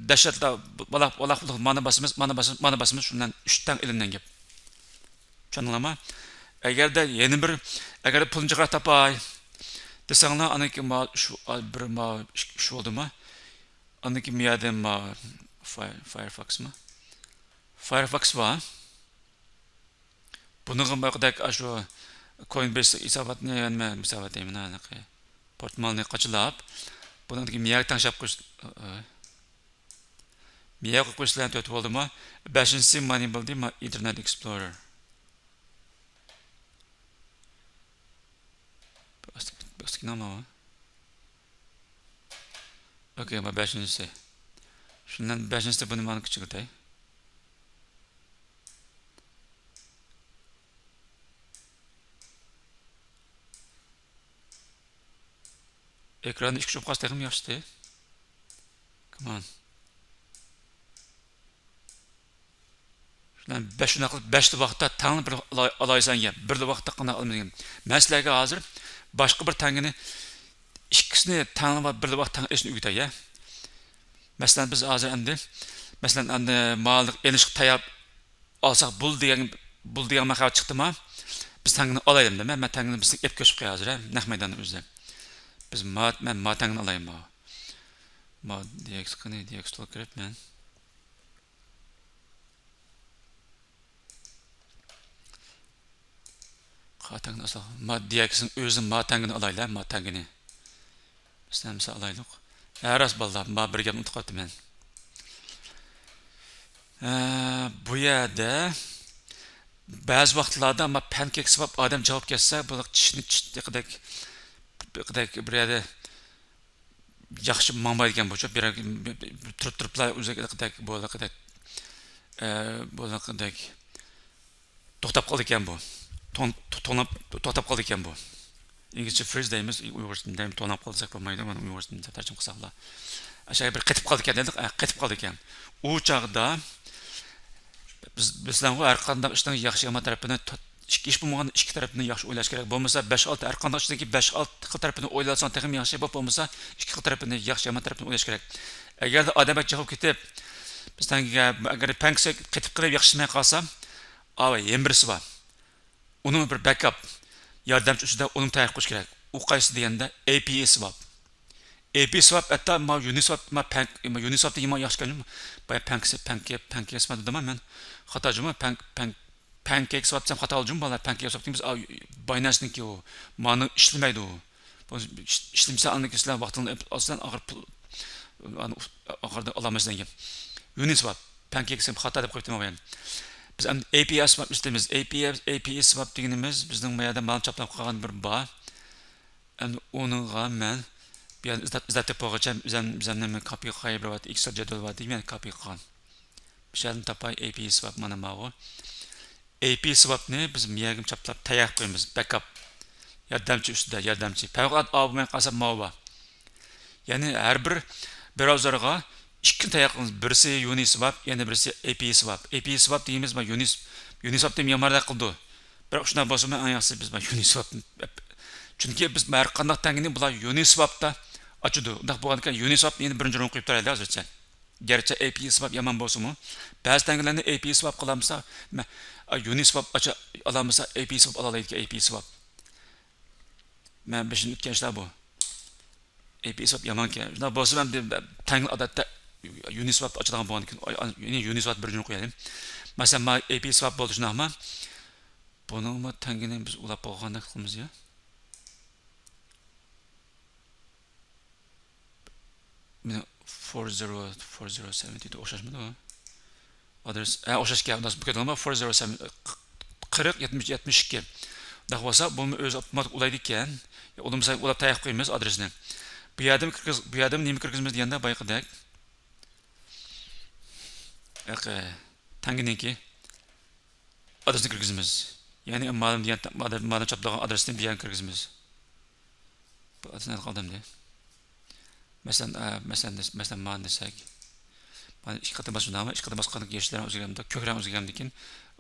دەھشەتلا، بالاق، بالاق، مانا باسىمىز، مانا باسىمىز، مانا باسىمىز، شۇندىن ئۈچ تەڭ ئېلىنگەن گەپ. چۈشەندىڭلارمۇ؟ ئەگەردە يەنە بىر، ئەگەردە پۇلنى جىقراق تاپاي دېسەڭلار، ئاندىن كېيىن ما، شۇ، بىر، ما، ئىككى، ئۈچ بولدىمۇ؟ ئاندىن كېيىن بۇ يەردە ما، فاير، فايرفاكسمۇ؟ فايرفاكس بار. بۇنىڭغا بايىقىدەك ئاشۇ كوينبېيس ھېساباتنى، يەنى مەن ھېسابات دەيمەن، ھېلىقى پورتمالنى قاچىلاپ، بۇنىڭدىكى مىيەگە تەڭشەپ قويۇش، مىيەگە قويۇپ قويۇش بىلەن تۆت بولدىمۇ؟ بەشىنچىسى مانا بولدى، ما، ئىنتېرنېت ئېكسپلورېر. ئاستىكىنىڭ ماۋۇ. ئوكەي، ما بەشىنچىسى. شۇندىن بەشىنچىسى بۇنى مانا كىچىكلىتەي. ئېكراندا ئىككى چوققاس تېخىمۇ ياخشىتى. كمان. شۇنداق بەش، شۇنداق قىلىپ بەشلا ۋاقىتتا تەڭلا بىر ئالاي-، ئالايسەن دېگەن. بىرلا ۋاقىتتا قانداق ئالىمىز دېگەن. مەن سىلەرگە ھازىر باشقا بىر تەڭگىنى، ئىككىسىنى تەڭلا بىرلا ۋاقىتتا تەڭ ئېلىشنى ئۆگىتەي، يا. مەسىلەن، بىز ھازىر ئەمدى، مەسىلەن، ئەمدى مالىق ئېلىشقا تەييار ئالساق بولدى دېگەن، بولدى دېگەن خەۋەر چىقتىما؟ بىز تەڭگىنى ئالايلى دە. مەن، مەن تەڭگىنى بىزنىڭ ئېلىپ كۆچۈپ قوياي ھازىر، ھە، نەق مەيداننىڭ ئۆزىدە. بىز ما، مەن ما تەڭگىنى ئالاي، ما. ما دىيەكس قېنى، دىيەكس تولۇق كىرىپ مەن. قا تەڭگىنى ئاسا، ما دىيەكسنىڭ ئۆزىنى، ما تەڭگىنى ئالايلى، ما تەڭگىنى. بىز ھەممىسى ئالايلۇق. ھە، راست بالىلار، ما بىر گەپنى ئۇنتۇپ قاپتىمەن. ھە، بۇ يەردە بەزى ۋاقىتلاردا ما پەنكېك سىۋاپ ئادەم جاۋاب كەتسە، بۇ چىشنى چىشتىقىدەك، بىر يەردە ياخشى ماڭمايدىكەن بۇ، بىر، بىر، بىر تۇرۇپ تۇرۇپلا ئۆزىدەك بولىدىكەن، ئە، بولىدىكەن، توختاپ قالىدىكەن بۇ. توڭ-، توڭلاپ توختاپ قالىدىكەن بۇ. ئىنگلىزچە فرىز دەيمىز، ئۇيغۇرچە دەيمىز، توڭلاپ قالساق بولمايدۇ، مانا ئۇيغۇرچە تەرجىمە قىلساقلا. ئاشۇ بىر قېتىپ قالىدىكەن دېدۇق، ئە، قېتىپ قالىدىكەن. ئۇ چاغدا بىز، بىز بىلەنغۇ ھەر قانداق ئىشنىڭ ياخشى يامان تەرىپىنى، ئىككى ئىش بولمىغاندا ئىككى تەرىپىنى ياخشى ئويلاش كېرەك. بولمىسا بەش ئالتە، ھەر قانداق ئىشتىكى بەش ئالتە خىل تەرىپىنى ئويلىساڭ تېخىمۇ ياخشى. بولۇپ بولمىسا ئىككى خىل تەرىپىنى، ياخشى يامان تەرىپىنى ئويلاش كېرەك. ئەگەردە ئادەم بەك جىقىپ كېتىپ، بىز تەڭگە، ئەگەر پەنكېك قېتىپ قېلىپ ياخشى ئىشلىمەي قالسا، ئاۋۇ يەنە بىرسى بار. ئۇنىڭ بىر بەكئاپ، ياردەمچى ئۈستىدە ئۇنىمۇ تەييار قىلىش كېرەك. ئۇ قايسى دېگەندە، ئېي پى ئېي سىۋاپ. ئېي پى ئېي سىۋاپ، ھەتتا ما يۇنىسۋاپ، ما پەنك-، ما يۇنىسۋاپتىن يامان ياخشى ئىكەن. بايا پەنكېك، پەنكېك، پەنكېك سىۋاپ دېدىمما مەن؟ خاتا جۇمۇ، پەنك-، پەنك-، پەنكېك سىۋاپ دېسەم خاتا بولدى جۇمۇ، بالىلار. پەنكېك سىۋاپ دېگىنىمىز، ئا، باينانسنىڭكى ئۇ. مانا ئىشلىمەيدۇ ئۇ. بۇ ئىش-، ئىشلىمىسە، ئاندىن كېيىن سىلەر ۋاقتىڭلارنى ئېلىپ ئالسىلەر، ئاخىر پۇل، ئاخىرىدا ئالالمايسىلەر دېگەن گەپ. يۇنىسۋاپ، پەنكېك سىۋاپ خاتا دەپ قويۇپتىمەن. بىز ئەمدى ئېي پى ئېي سىۋاپ ئىشلەيمىز. ئېي پى ئېي، ئېي پى ئېي سىۋاپ دېگىنىمىز بىزنىڭ بۇ يەردە مانا چاپلاپ قالغان بىر بار. ئەمدى ئۇنىڭغا مەن بۇ يەردىن ئىزدەپ، ئىزدەپ تېپىپ بولغۇچە، ئۆزۈم، ئۆزۈمنى مەن كاپىي قىلغان بىر ۋاقىت ئېكسېل جەدۋەل بار دېگەن، مەن كاپىي قىلغان. مۇشۇ يەردىن تاپاي، ئېي پى ئېي سىۋاپ مانا ماۋۇ. ئېي پى ئېي سىۋاپنى بىز مۇ يەرگە چاپلاپ تەييار قىلىپ قويىمىز، بەكئاپ. ياردەمچى ئۈستىدە، ياردەمچى. پەۋقۇلئاددە ئاۋۇ بولماي قالسا ماۋۇ بار. يەنى ھەر بىر براۋزېرغا ئىككىنى تەييار قىلىمىز. بىرسى يۇنىسۋاپ، يەنە بىرسى ئېي پى ئېي سىۋاپ. ئېي پى ئېي سىۋاپ دېگىنىمىز، مانا يۇنىس-، يۇنىسۋاپ دېگەن ياماندەك قىلىدۇ. بىراق شۇنداق بولسىمۇ، ئەڭ ياخشىسى بىز يۇنىسۋاپ، چۈنكى بىز ھەر قانداق تەڭگىنى بۇلار يۇنىسۋاپتا ئاچىدۇ. ئۇنداق بولغاندىكىن يۇنىسۋاپ يەنە بىرىنچى ئورۇنغا قويۇپ تۇرايلى ھازىرچە. گەرچە ئېيپىسۋاپ يامان بولسىمۇ، بەزى تەڭگىلەرنى ئېيپىسۋاپ قىلالمىسا، مە-، يۇنىسۋاپ ئاچا-، ئالالمىسا، ئېيپىسۋاپ ئالالايدىكەن، ئېيپىسۋاپ. مەن بېشىدىن ئۆتكەن ئىشلار بۇ. ئېيپىسۋاپ يامانكەن. شۇنداق بولسىمۇ، ئەمدى تەڭگىلەر ئادەتتە يۇنىسۋاپ ئاچىدىغان بولغاندىكىن، ئاي-، ئاي-، يەنە يۇنىسۋاپ بىرىنچى ئورۇنغا قويايلى. مەسىلەن، مانا ئېيپىسۋاپ بولدى، شۇنداقمۇ؟ بۇنىڭمۇ تەڭگىنى بىز ئۇلاپ بولغاندەك قىلىمىز يا. مانا فور زىرو، فور زىرو سەۋەن ئوخشاشمىدۇ؟ ئادرېس، ھە، ئوخشاش گەپ. بۇ كۆردۈڭلارمۇ؟ فور زىرو سەۋەن، قىرىق، يەتمىش، يەتمىش ئىككى. ئۇنداق بولسا، بۇمۇ ئۆزى ئاپتوماتىك ئۇلايدىكەن. يا، ئۇلىمىسا ئۇلاپ تەييار قويىمىز ئادرېسنى. بۇ يەردىمۇ كىرگۈز-، بۇ يەردىمۇ نېمە كىرگۈزىمىز دېگەندە، بايىقىدەك. ياقى، تەڭگىنىڭكى ئادرېسىنى كىرگۈزىمىز. يەنى مالىم دېگەن، مالىم چاپلىغان ئادرېسنى بۇ يەرگە كىرگۈزىمىز. بۇ ئادرېسنى قالدى ئەمدى. مەسىلەن، ئە، مەسىلەن، دېس-، مەسىلەن، مانا دېسەك، مانا ئىككى قېتىم باسىمىز، ئىككى قېتىم باسقاندىن كېيىن يېشىل رەڭ ئۆزگەرگەندە، كۆك رەڭ ئۆزگەرگەندىن كېيىن،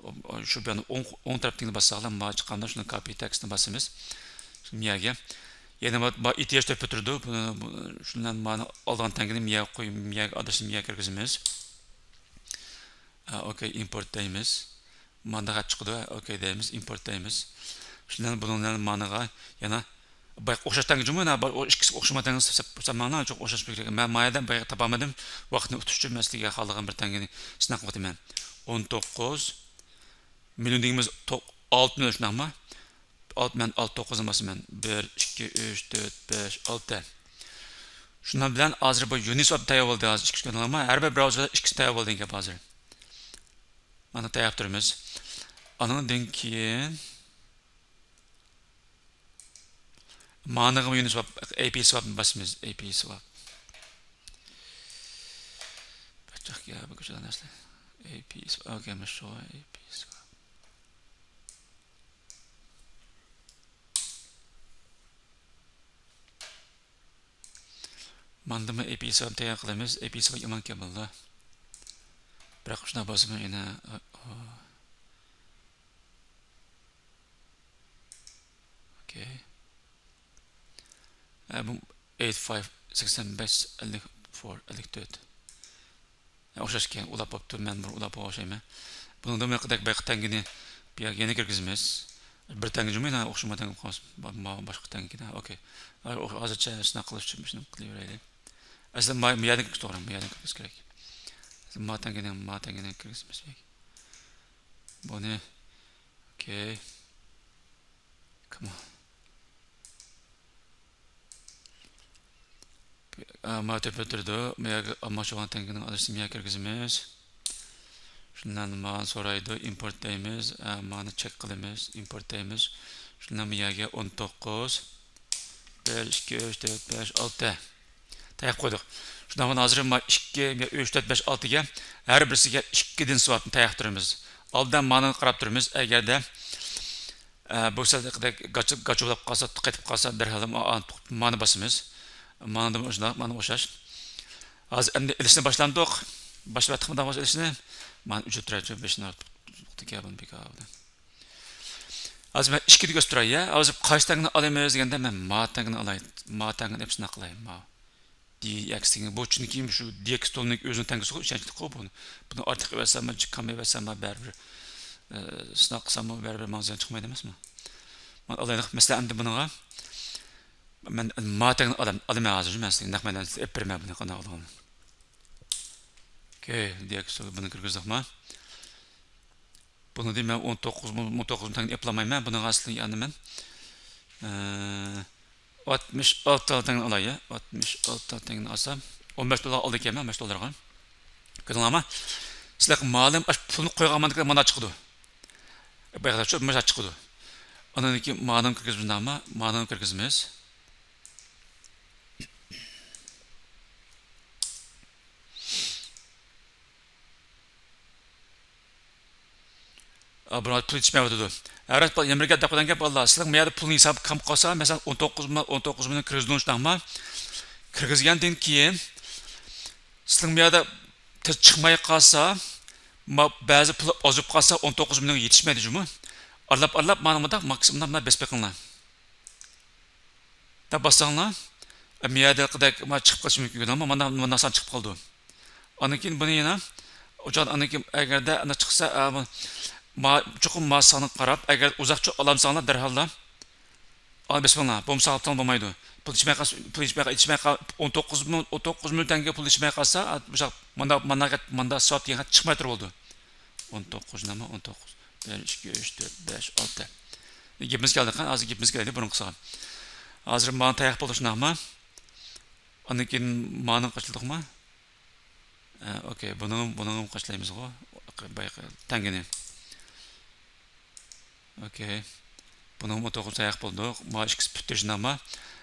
ئۇ، ئۇ، شۇ بۇ يەردە ئوڭ، ئوڭ تەرەپتىكىنى باسساقلا، مانا چىققاندا شۇنى كاپى تېكىستنى باسىمىز. شۇ يەرگە. يەنە بۇ، بۇ ئېھتىياج تۆپە تۇرىدۇ. بۇنى، بۇ، شۇنى مانا ئالغان تەڭگىنى مىيەگە قويۇپ، مىيەگە ئادرېسنى مىيەگە كىرگۈزىمىز. ئا، ئوكەي، ئىمپورت دەيمىز. مانداق خەت چىقىدۇ. ئوكەي دەيمىز، ئىمپورت دەيمىز. شۇنداق بۇنىڭ بىلەن مانىغا يەنە بايىقى ئوخشاش تەڭگە جۇمۇ، يەنە بۇ ئىككىسى ئوخشىمىغان تەڭگە سەپ، سەپ مانا چوق ئوخشاش بولۇشى كېرەك. مەن ما يەردە بايىقى تاپالمىدىم. ۋاقىتنى ئۇتۇش ئۈچۈن مەن سىلەرگە خالىغان بىر تەڭگىنى سىناق قىلىۋاتىمەن. ئون توققۇز، مىليون دېگىنىمىز توق-، ئالتە مىليون شۇنداقمۇ؟ ئالتە، مەن ئالتە توققۇزنى باسىمەن. بىر، ئىككى، ئۈچ، تۆت، بەش، ئالتە. شۇنىڭ بىلەن ھازىر بۇ يۇنىسۋاپ تەييار بولدى. ھازىر ئىككى كۈن ھەر بىر براۋزېردا ئىككىسى تەييار بولدى دېگەن گەپ ھازىر. مانا تەييار قىلىپ تۇرىمىز. ئانىڭدىن كېيىن مانىغىمۇ يۇنىسۋاپ، ئېيپىسۋاپنى باسىمىز. ئېيپىسۋاپ. بەكچاق يا، بۇ كۆچىدە نەرسىلەر. ئېيپىسۋاپ، ئوكەي، مۇشۇ ئېيپىسۋاپ. ماندىمۇ ئېيپىسۋاپ تەييار قىلىمىز. ئېيپىسۋاپ يامان ئىكەن بالىلار. بىراق شۇنداق بولسىمۇ يەنە، ئو-، ئو-، ئوكەي. ھە، بۇ ئەيت فايىف سەكسەن بەش ئەللىك فور، ئەللىك تۆت. ئوخشاش ئىكەن، ئۇلاپ بوپتۇ، مەن بىر ئۇلاپ بولغان ئوخشايمەن. بۇنىڭدا مۇقىدەك بايىقى تەڭگىنى بۇ يەرگە يەنە كىرگۈزىمىز. بىر تەڭگە جۇمۇ، يەنە ئوخشىمىغان تەڭگە قالسۇن. ما-، ما-، باشقا تەڭگە كېتە. ئوكەي. ھە، ئو-، ھازىرچە سىناق قىلىش ئۈچۈن شۇنى قىلىۋېرەيلى. ئەسلى ما-، ما يەردىن كىرگۈزسە توغرا، ما يەردىن كىرگۈزسە كېرەك. ما تەڭگىنى، ما تەڭگىنى كىرگۈزىمىز بەك. بۇنى، ئوكەي. كم ئون. ئە، ما تۆپە تۇرىدۇ. بۇ يەرگە ئالماقچى بولغان تەڭگىنىڭ ئادرېسىنى بۇ يەرگە كىرگۈزىمىز. شۇنداق مانى سورايدۇ. ئىمپورت دەيمىز. ئە، مانى چېك قىلىمىز. ئىمپورت دەيمىز. شۇنداق بۇ يەرگە ئون توققۇز، بىر، ئىككى، ئۈچ، تۆت، بەش، ئالتە. تەييار قىلىپ قويدۇق. شۇنداق بۇنى ھازىر ما ئىككى، ئۈچ، تۆت، بەش، ئالتىگە ھەر بىرسىگە ئىككىدىن سوئالنى تەييار قىلىپ تۇرىمىز. ئالدىدا مانىغا قاراپ تۇرىمىز. ئەگەردە ئە، بۇ سەل گاچا-، گاچۇ بولۇپ قالسا، قېتىپ قالسا، دەرھال ما-، مانى باسىمىز. مانىدىمۇ شۇنداق، مانا ئوخشاش. ھازىر ئەمدى ئېلىشنى باشلاندۇق. باشلاۋاتتۇقمۇ دەپ ئېلىشنى؟ مانا ئۈچ تۇرار، بەشنى ئارتۇق. بۇنى بىكار بولدى. ھازىر مەن ئىككىدە كۆرسىتىپ تۇراي، يا. ھازىر قايسى تەڭگىنى ئالايمىز دېگەندە، مەن ما تەڭگىنى ئالاي. ما تەڭگىنى ئېلىپ سىناق قىلاي، ما. دى ئېكس دېگەن بۇ، چۈنكى شۇ دى ئېكس تولنىڭ ئۆزىنىڭ تەڭگىسىغۇ ئىشەنچلىكقۇ بۇ. بۇنى ئارتۇق ئېلىۋەتسەممۇ، كام ئېلىۋەتسەممۇ بەرىبىر، ئە، سىناق قىلساممۇ بەرىبىر ماڭا زىيان چىقمايدۇ ئەمەسمۇ؟ مانا ئالايلىق. مەسىلەن، ئەمدى بۇنىڭغا مەن ما تەڭگىنى ئالام-، ئالىمەن ھازىر. مەسىلەن، نەق مەيدان ئېلىپ بېرىمەن بۇنى قانداق ئالىدىغاننى. ئوكەي، دى ئېكس بۇنى كىرگۈزدۇقمۇ؟ بۇنى دېمەن ئون توققۇز مىڭ، ئون توققۇز مىڭ تەڭگىنى ئېپلامايمەن. بۇنىڭغا ئەسلى يەنى مەن، ئە، ئاتمىش ئالتە تەڭگىنى ئالاي، يا. ئاتمىش ئالتە تەڭگىنى ئالسام، ئون بەش دوللار ئالدى ئىكەنمەن، ئون بەش دوللارغا. كۆردۈڭلارمۇ؟ سىلەر مالىم ئاشۇ پۇلنى قويغان مانا چىقىدۇ. بايىقىدا شۇ مانا چىقىدۇ. ئاندىن كېيىن مانىمۇ كىرگۈزىمىز، مانىمۇ كىرگۈزىمىز. ئا، بۇنىڭغا پۇل يېتىشمەيۋاتىدۇ. ھەرەس بار، يەنە بىر گەپ دەپ قويغان گەپ، بالىلار، سىلەر مۇ يەردە پۇلنى ھېسابى كام قالسا، مەسىلەن، ئون توققۇز مىڭ، ئون توققۇز مىڭنى كىرگۈزدىڭىز، شۇنداقمۇ؟ كىرگۈزگەندىن كېيىن، سىلەر مۇ يەردە تېز چىقماي قالسا، ما-، بەزى پۇل ئازىيىپ قالسا، ئون توققۇز مىڭغا يېتىشمەيدۇ جۇمۇ. ئارىلاپ ئارىلاپ مانا مۇنداق ماكسىمۇم مۇنداق بېسىپ بېقىڭلار. دەپ باسساڭلار، مىيەدەقىدەك چىقىپ قېلىشى مۇمكىن، ئەمما مانا مۇنداق سان چىقىپ قالىدۇ. ئاندىن كېيىن بۇنى يەنە ئوچان، ئاندىن كېيىن ئەگەردە ئانا چىقسا، ئا، بۇ، ما، چوقۇم ما سانغا قاراپ، ئەگەر ئۇزاقچە ئالامساڭلار دەرھاللا ئالا بېسىڭلار، بولمىسا ئالىپ بولمايدۇ. پۇل يېتىشمەي قالسا، پۇل يېتىشمەي قال-، يېتىشمەي قال-، ئون توققۇز مىڭ، ئون توققۇز مىڭ تەڭگە پۇل يېتىشمەي قالسا، ئا، بۇ مانا، مانا، مانا سوئال دېگەن خەت چىقماي تۇرۇۋالىدۇ. ئون توققۇز نېمە؟ ئون توققۇز. بىر، ئىككى، ئۈچ، تۆت، بەش، ئالتە. گېپىمىز كەلدى، قان، ھازىر گېپىمىز كەلدى بۇرۇنقىسىغا. ھازىر مانا تاياق بولدى، شۇنداقمۇ؟ ئاندىن كېيىن مانى قاچىلىدۇقمۇ؟ ھە، ئوكەي، بۇنىڭ، بۇنىڭ قاچىلايمىزغۇ؟ بايىقى تەڭگىنى. ئوكەي. بۇنىڭ ئون توققۇز تاياق بولدۇق. ما ئىككىسى پۈتتى، شۇنداقمۇ؟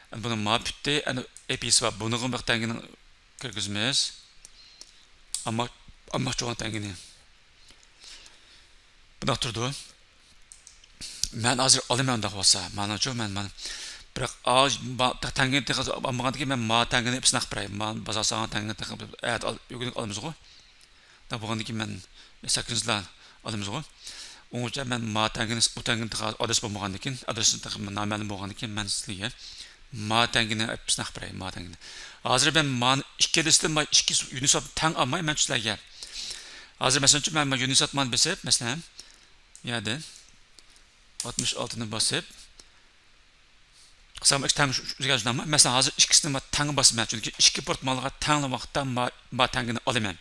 ئەمدى بۇنىڭ ما پۈتتى، ئەنە ئېپىسى بار. بۇنىڭغا بىر تەڭگىنى كىرگۈزىمىز. ئەمما، ئەمما چوڭ تەڭگىنى. بۇنداق تۇرىدۇ. مەن ھازىر ئالىمەن ئۇنداق بولسا. مانىچۇ مەن، مانا. بىراق، ئا، با-، تا-، تەڭگىنى تېخى ئالمىغاندىكىن مەن ما تەڭگىنى سىناق بېرەي. ما بازار سالغان تەڭگىنى تېخى ئەتە ئال-، بۈگۈن ئالىمىزغۇ. دا بولغاندىكىن مەن سەككىزىنچىلار ئالىمىزغۇ. ئۇنىڭ ئۈچۈن مەن ما تەڭگىنى، ئۇ تەڭگىنى تېخى ئادرېس بولمىغاندىكىن، ئادرېسى تېخى نامەلۇم بولغاندىكىن مەن سىلىگە ما تەڭگىنى سىناق بېرەي، ما تەڭگىنى. ھازىر مەن مانى ئىككىلىسىدىن ما ئىككى يۇنىسۋاپ تەڭ ئالماي مەن سىلەرگە. ھازىر مەسىلەن ئۈچۈن مەن ما يۇنىسۋاپ مانى بېسىپ، مەسىلەن، بۇ يەردىن ئاتمىش ئالتىنى باسىپ، قىلسام، ئىككى تەڭ ئۆزگەرتىدۇ. مەسىلەن، ھازىر ئىككىسىنى ما تەڭ باسىمەن، چۈنكى ئىككى پورت مالغا تەڭلا ۋاقىتتا ما، ما تەڭگىنى ئالىمەن.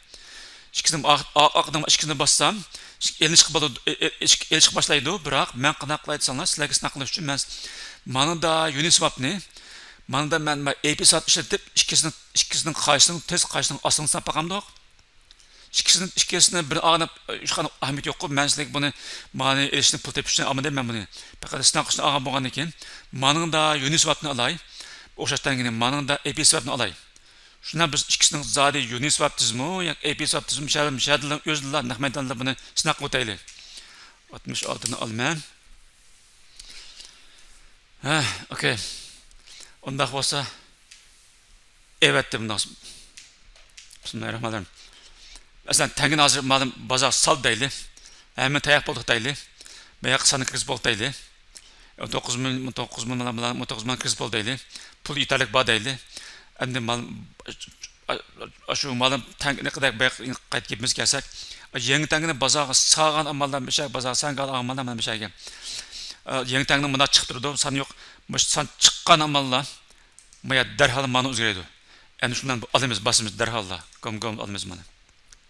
ئىككىسىنى ئا-، ئا-، ئاقنىڭ ئىككىسىنى باسسام، ئېلىشقا بولىدۇ، ئېلىشقا باشلايدۇ. بىراق، مەن قانداق قىلاي دېسەڭلار، سىلەرگە سىناق قىلىش ئۈچۈن مەن مانىدا يۇنىسۋاپنى، مانىدا مەن، مەن ئېپىسات ئىشلىتىپ، ئىككىسىنىڭ، ئىككىسىنىڭ قايسىنىڭ تېز، قايسىنىڭ ئاستىنى سىناپ باقامدۇق. ئىككىسىنى، ئىككىسىنى بىر ئاغنىپ، ھېچقانداق ئەھمىيىتى يوققۇ. مەن سىلەرگە بۇنى، مانى ئېلىشنى پۇل تېپىش ئۈچۈن ئالمىدىم مەن بۇنى. پەقەت سىناق ئۈچۈن ئالغان بولغاندىن كېيىن، مانىڭدا يۇنىسۋاپنى ئالاي. ئوخشاش تەڭگىنى، مانىڭدا ئېپىسۋاپنى ئالاي. شۇنداق بىز ئىككىسىنىڭ زادى يۇنىسۋاپ تېزمۇ ياكى ئېپىسۋاپ تېزمۇ، مۇشەدىن، مۇشەدىنلا ئۆزىلا نەق مەيداندا بۇنى سىناق قىلىۋېتەيلى. ئاتمىش ئالتىنى ئالىمەن. ھە، ئوكەي. ئۇنداق بولسا، ئەۋەتتى مۇنداق. بىسمىللاھىررەھمانىررەھىم. مەسىلەن، تەڭگىنى ھازىر مالىم بازار سال دەيلى. ھەممە تاياق بولدۇق دەيلى. باياقى ساننى كىرگۈزۈپ بولدۇق دەيلى. ئون توققۇز مىڭ، ئون توققۇز مىڭ بىلەن، ئون توققۇز مىڭ كىرگۈزۈپ بولدى دەيلى. پۇل يېتەرلىك بار دەيلى. ئەمدى مال، ئاشۇ مالىم تەڭ نەقەدەر باياقى قايتا گېپىمىزگە كەلسەك، يېڭى تەڭگىنى بازارغا سالغان ئامالدا مۇشۇ بازار سانغا ئالغان ئامالدا مانا مۇشۇ يەرگە. ئە، يېڭى تەڭگىنى مۇنداق چىقىپ تۇرىدۇ، سان يوق. مۇشۇ سان چىققان ئامالدا ما يەر دەرھال مانا ئۆزگىرىدۇ. ئەنە شۇنداق ئالىمىز، باسىمىز دەرھاللا. گوم گوم ئالىمىز مانا.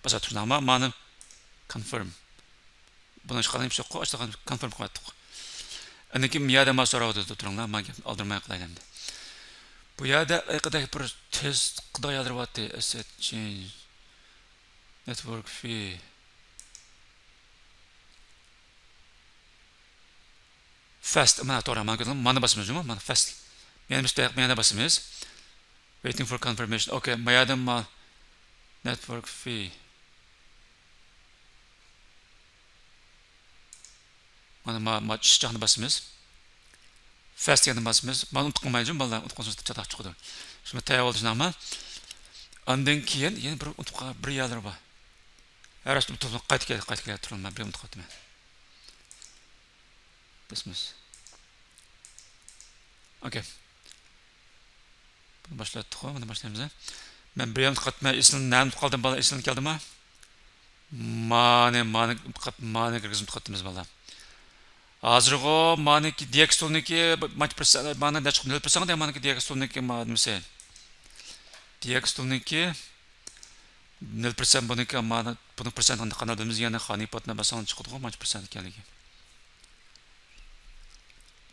باسا تۇرساڭ، ما-، مانا كونفىرم. بۇنى ئىشقا ئېلىپ شۇ قوش كونفىرم قىلىۋەتتۇق. ئاندىن كېيىن بۇ يەردە ما سوراۋاتىدۇ، تۇرۇڭلار، ما گەپنى ئالدىرماي قىلايلى ئەمدى. بۇ يەردە ھېلىقىدەك بىر تېز قىلىدىغان يەرلەر بارتى، ئەسسەت چېنج، نېتۋورك في. فاست، مانا توغرا، مانا كۆردۈڭلارمۇ؟ مانا باسىمىز جۇمۇ، مانا فاست. يەنە بىز مانا باسىمىز. Waiting for confirmation. ئوكەي، ما يەردىن ما نېتۋورك في. مانا ما، ما چىشچاقنى باسىمىز. فاست دېگەننى باسىمىز. مانا ئۇنتۇپ قالمايلى جۇمۇ بالىلار، ئۇنتۇپ قالسىڭىز چاتاق چىقىدۇ. شۇنى تەييار بولدى شۇنداقمۇ؟ ئاندىن كېيىن يەنە بىر ئۇنتۇپ قالغان بىر يەرلىرى بار. ھەر ۋاقىت ئۇنتۇپ قايتا كەل-، قايتا كېلىپ تۇرۇڭ، مەن بىر ئۇنتۇپ قاپتىمەن. باسىمىز. ئوكەي. بۇنى باشلاتتۇققۇ، بۇنى باشلايمىز. مەن بىر يەرنى ئۇنتۇپ قاپتىمەن، ئېسىلنى نەنى ئۇنتۇپ قالدىم بالىلار، ئېسىلنى كەلدىما؟ مانى، مانى ئۇنتۇپ قاپ-، مانى كىرگۈزۈپ قاپتىمىز بالىلار. ھازىرغۇ مانىكى دىيەكس تۇلنىكى مانچە پىرسەنت، مانا نەچچە نۆل پىرسەنت دە مانىكى دىيەكس تۇلنىكى ما-، نېمىسى. دىيەكس تۇلنىكى نۆل پىرسەنت بۇنىڭكى، مانا بۇنىڭ پىرسەنتىنى قانداق بىلىمىز؟ يەنە خانىي پاتنا باسساڭ چىقىدىغۇ، مانچە پىرسەنت ئىكەنلىكى.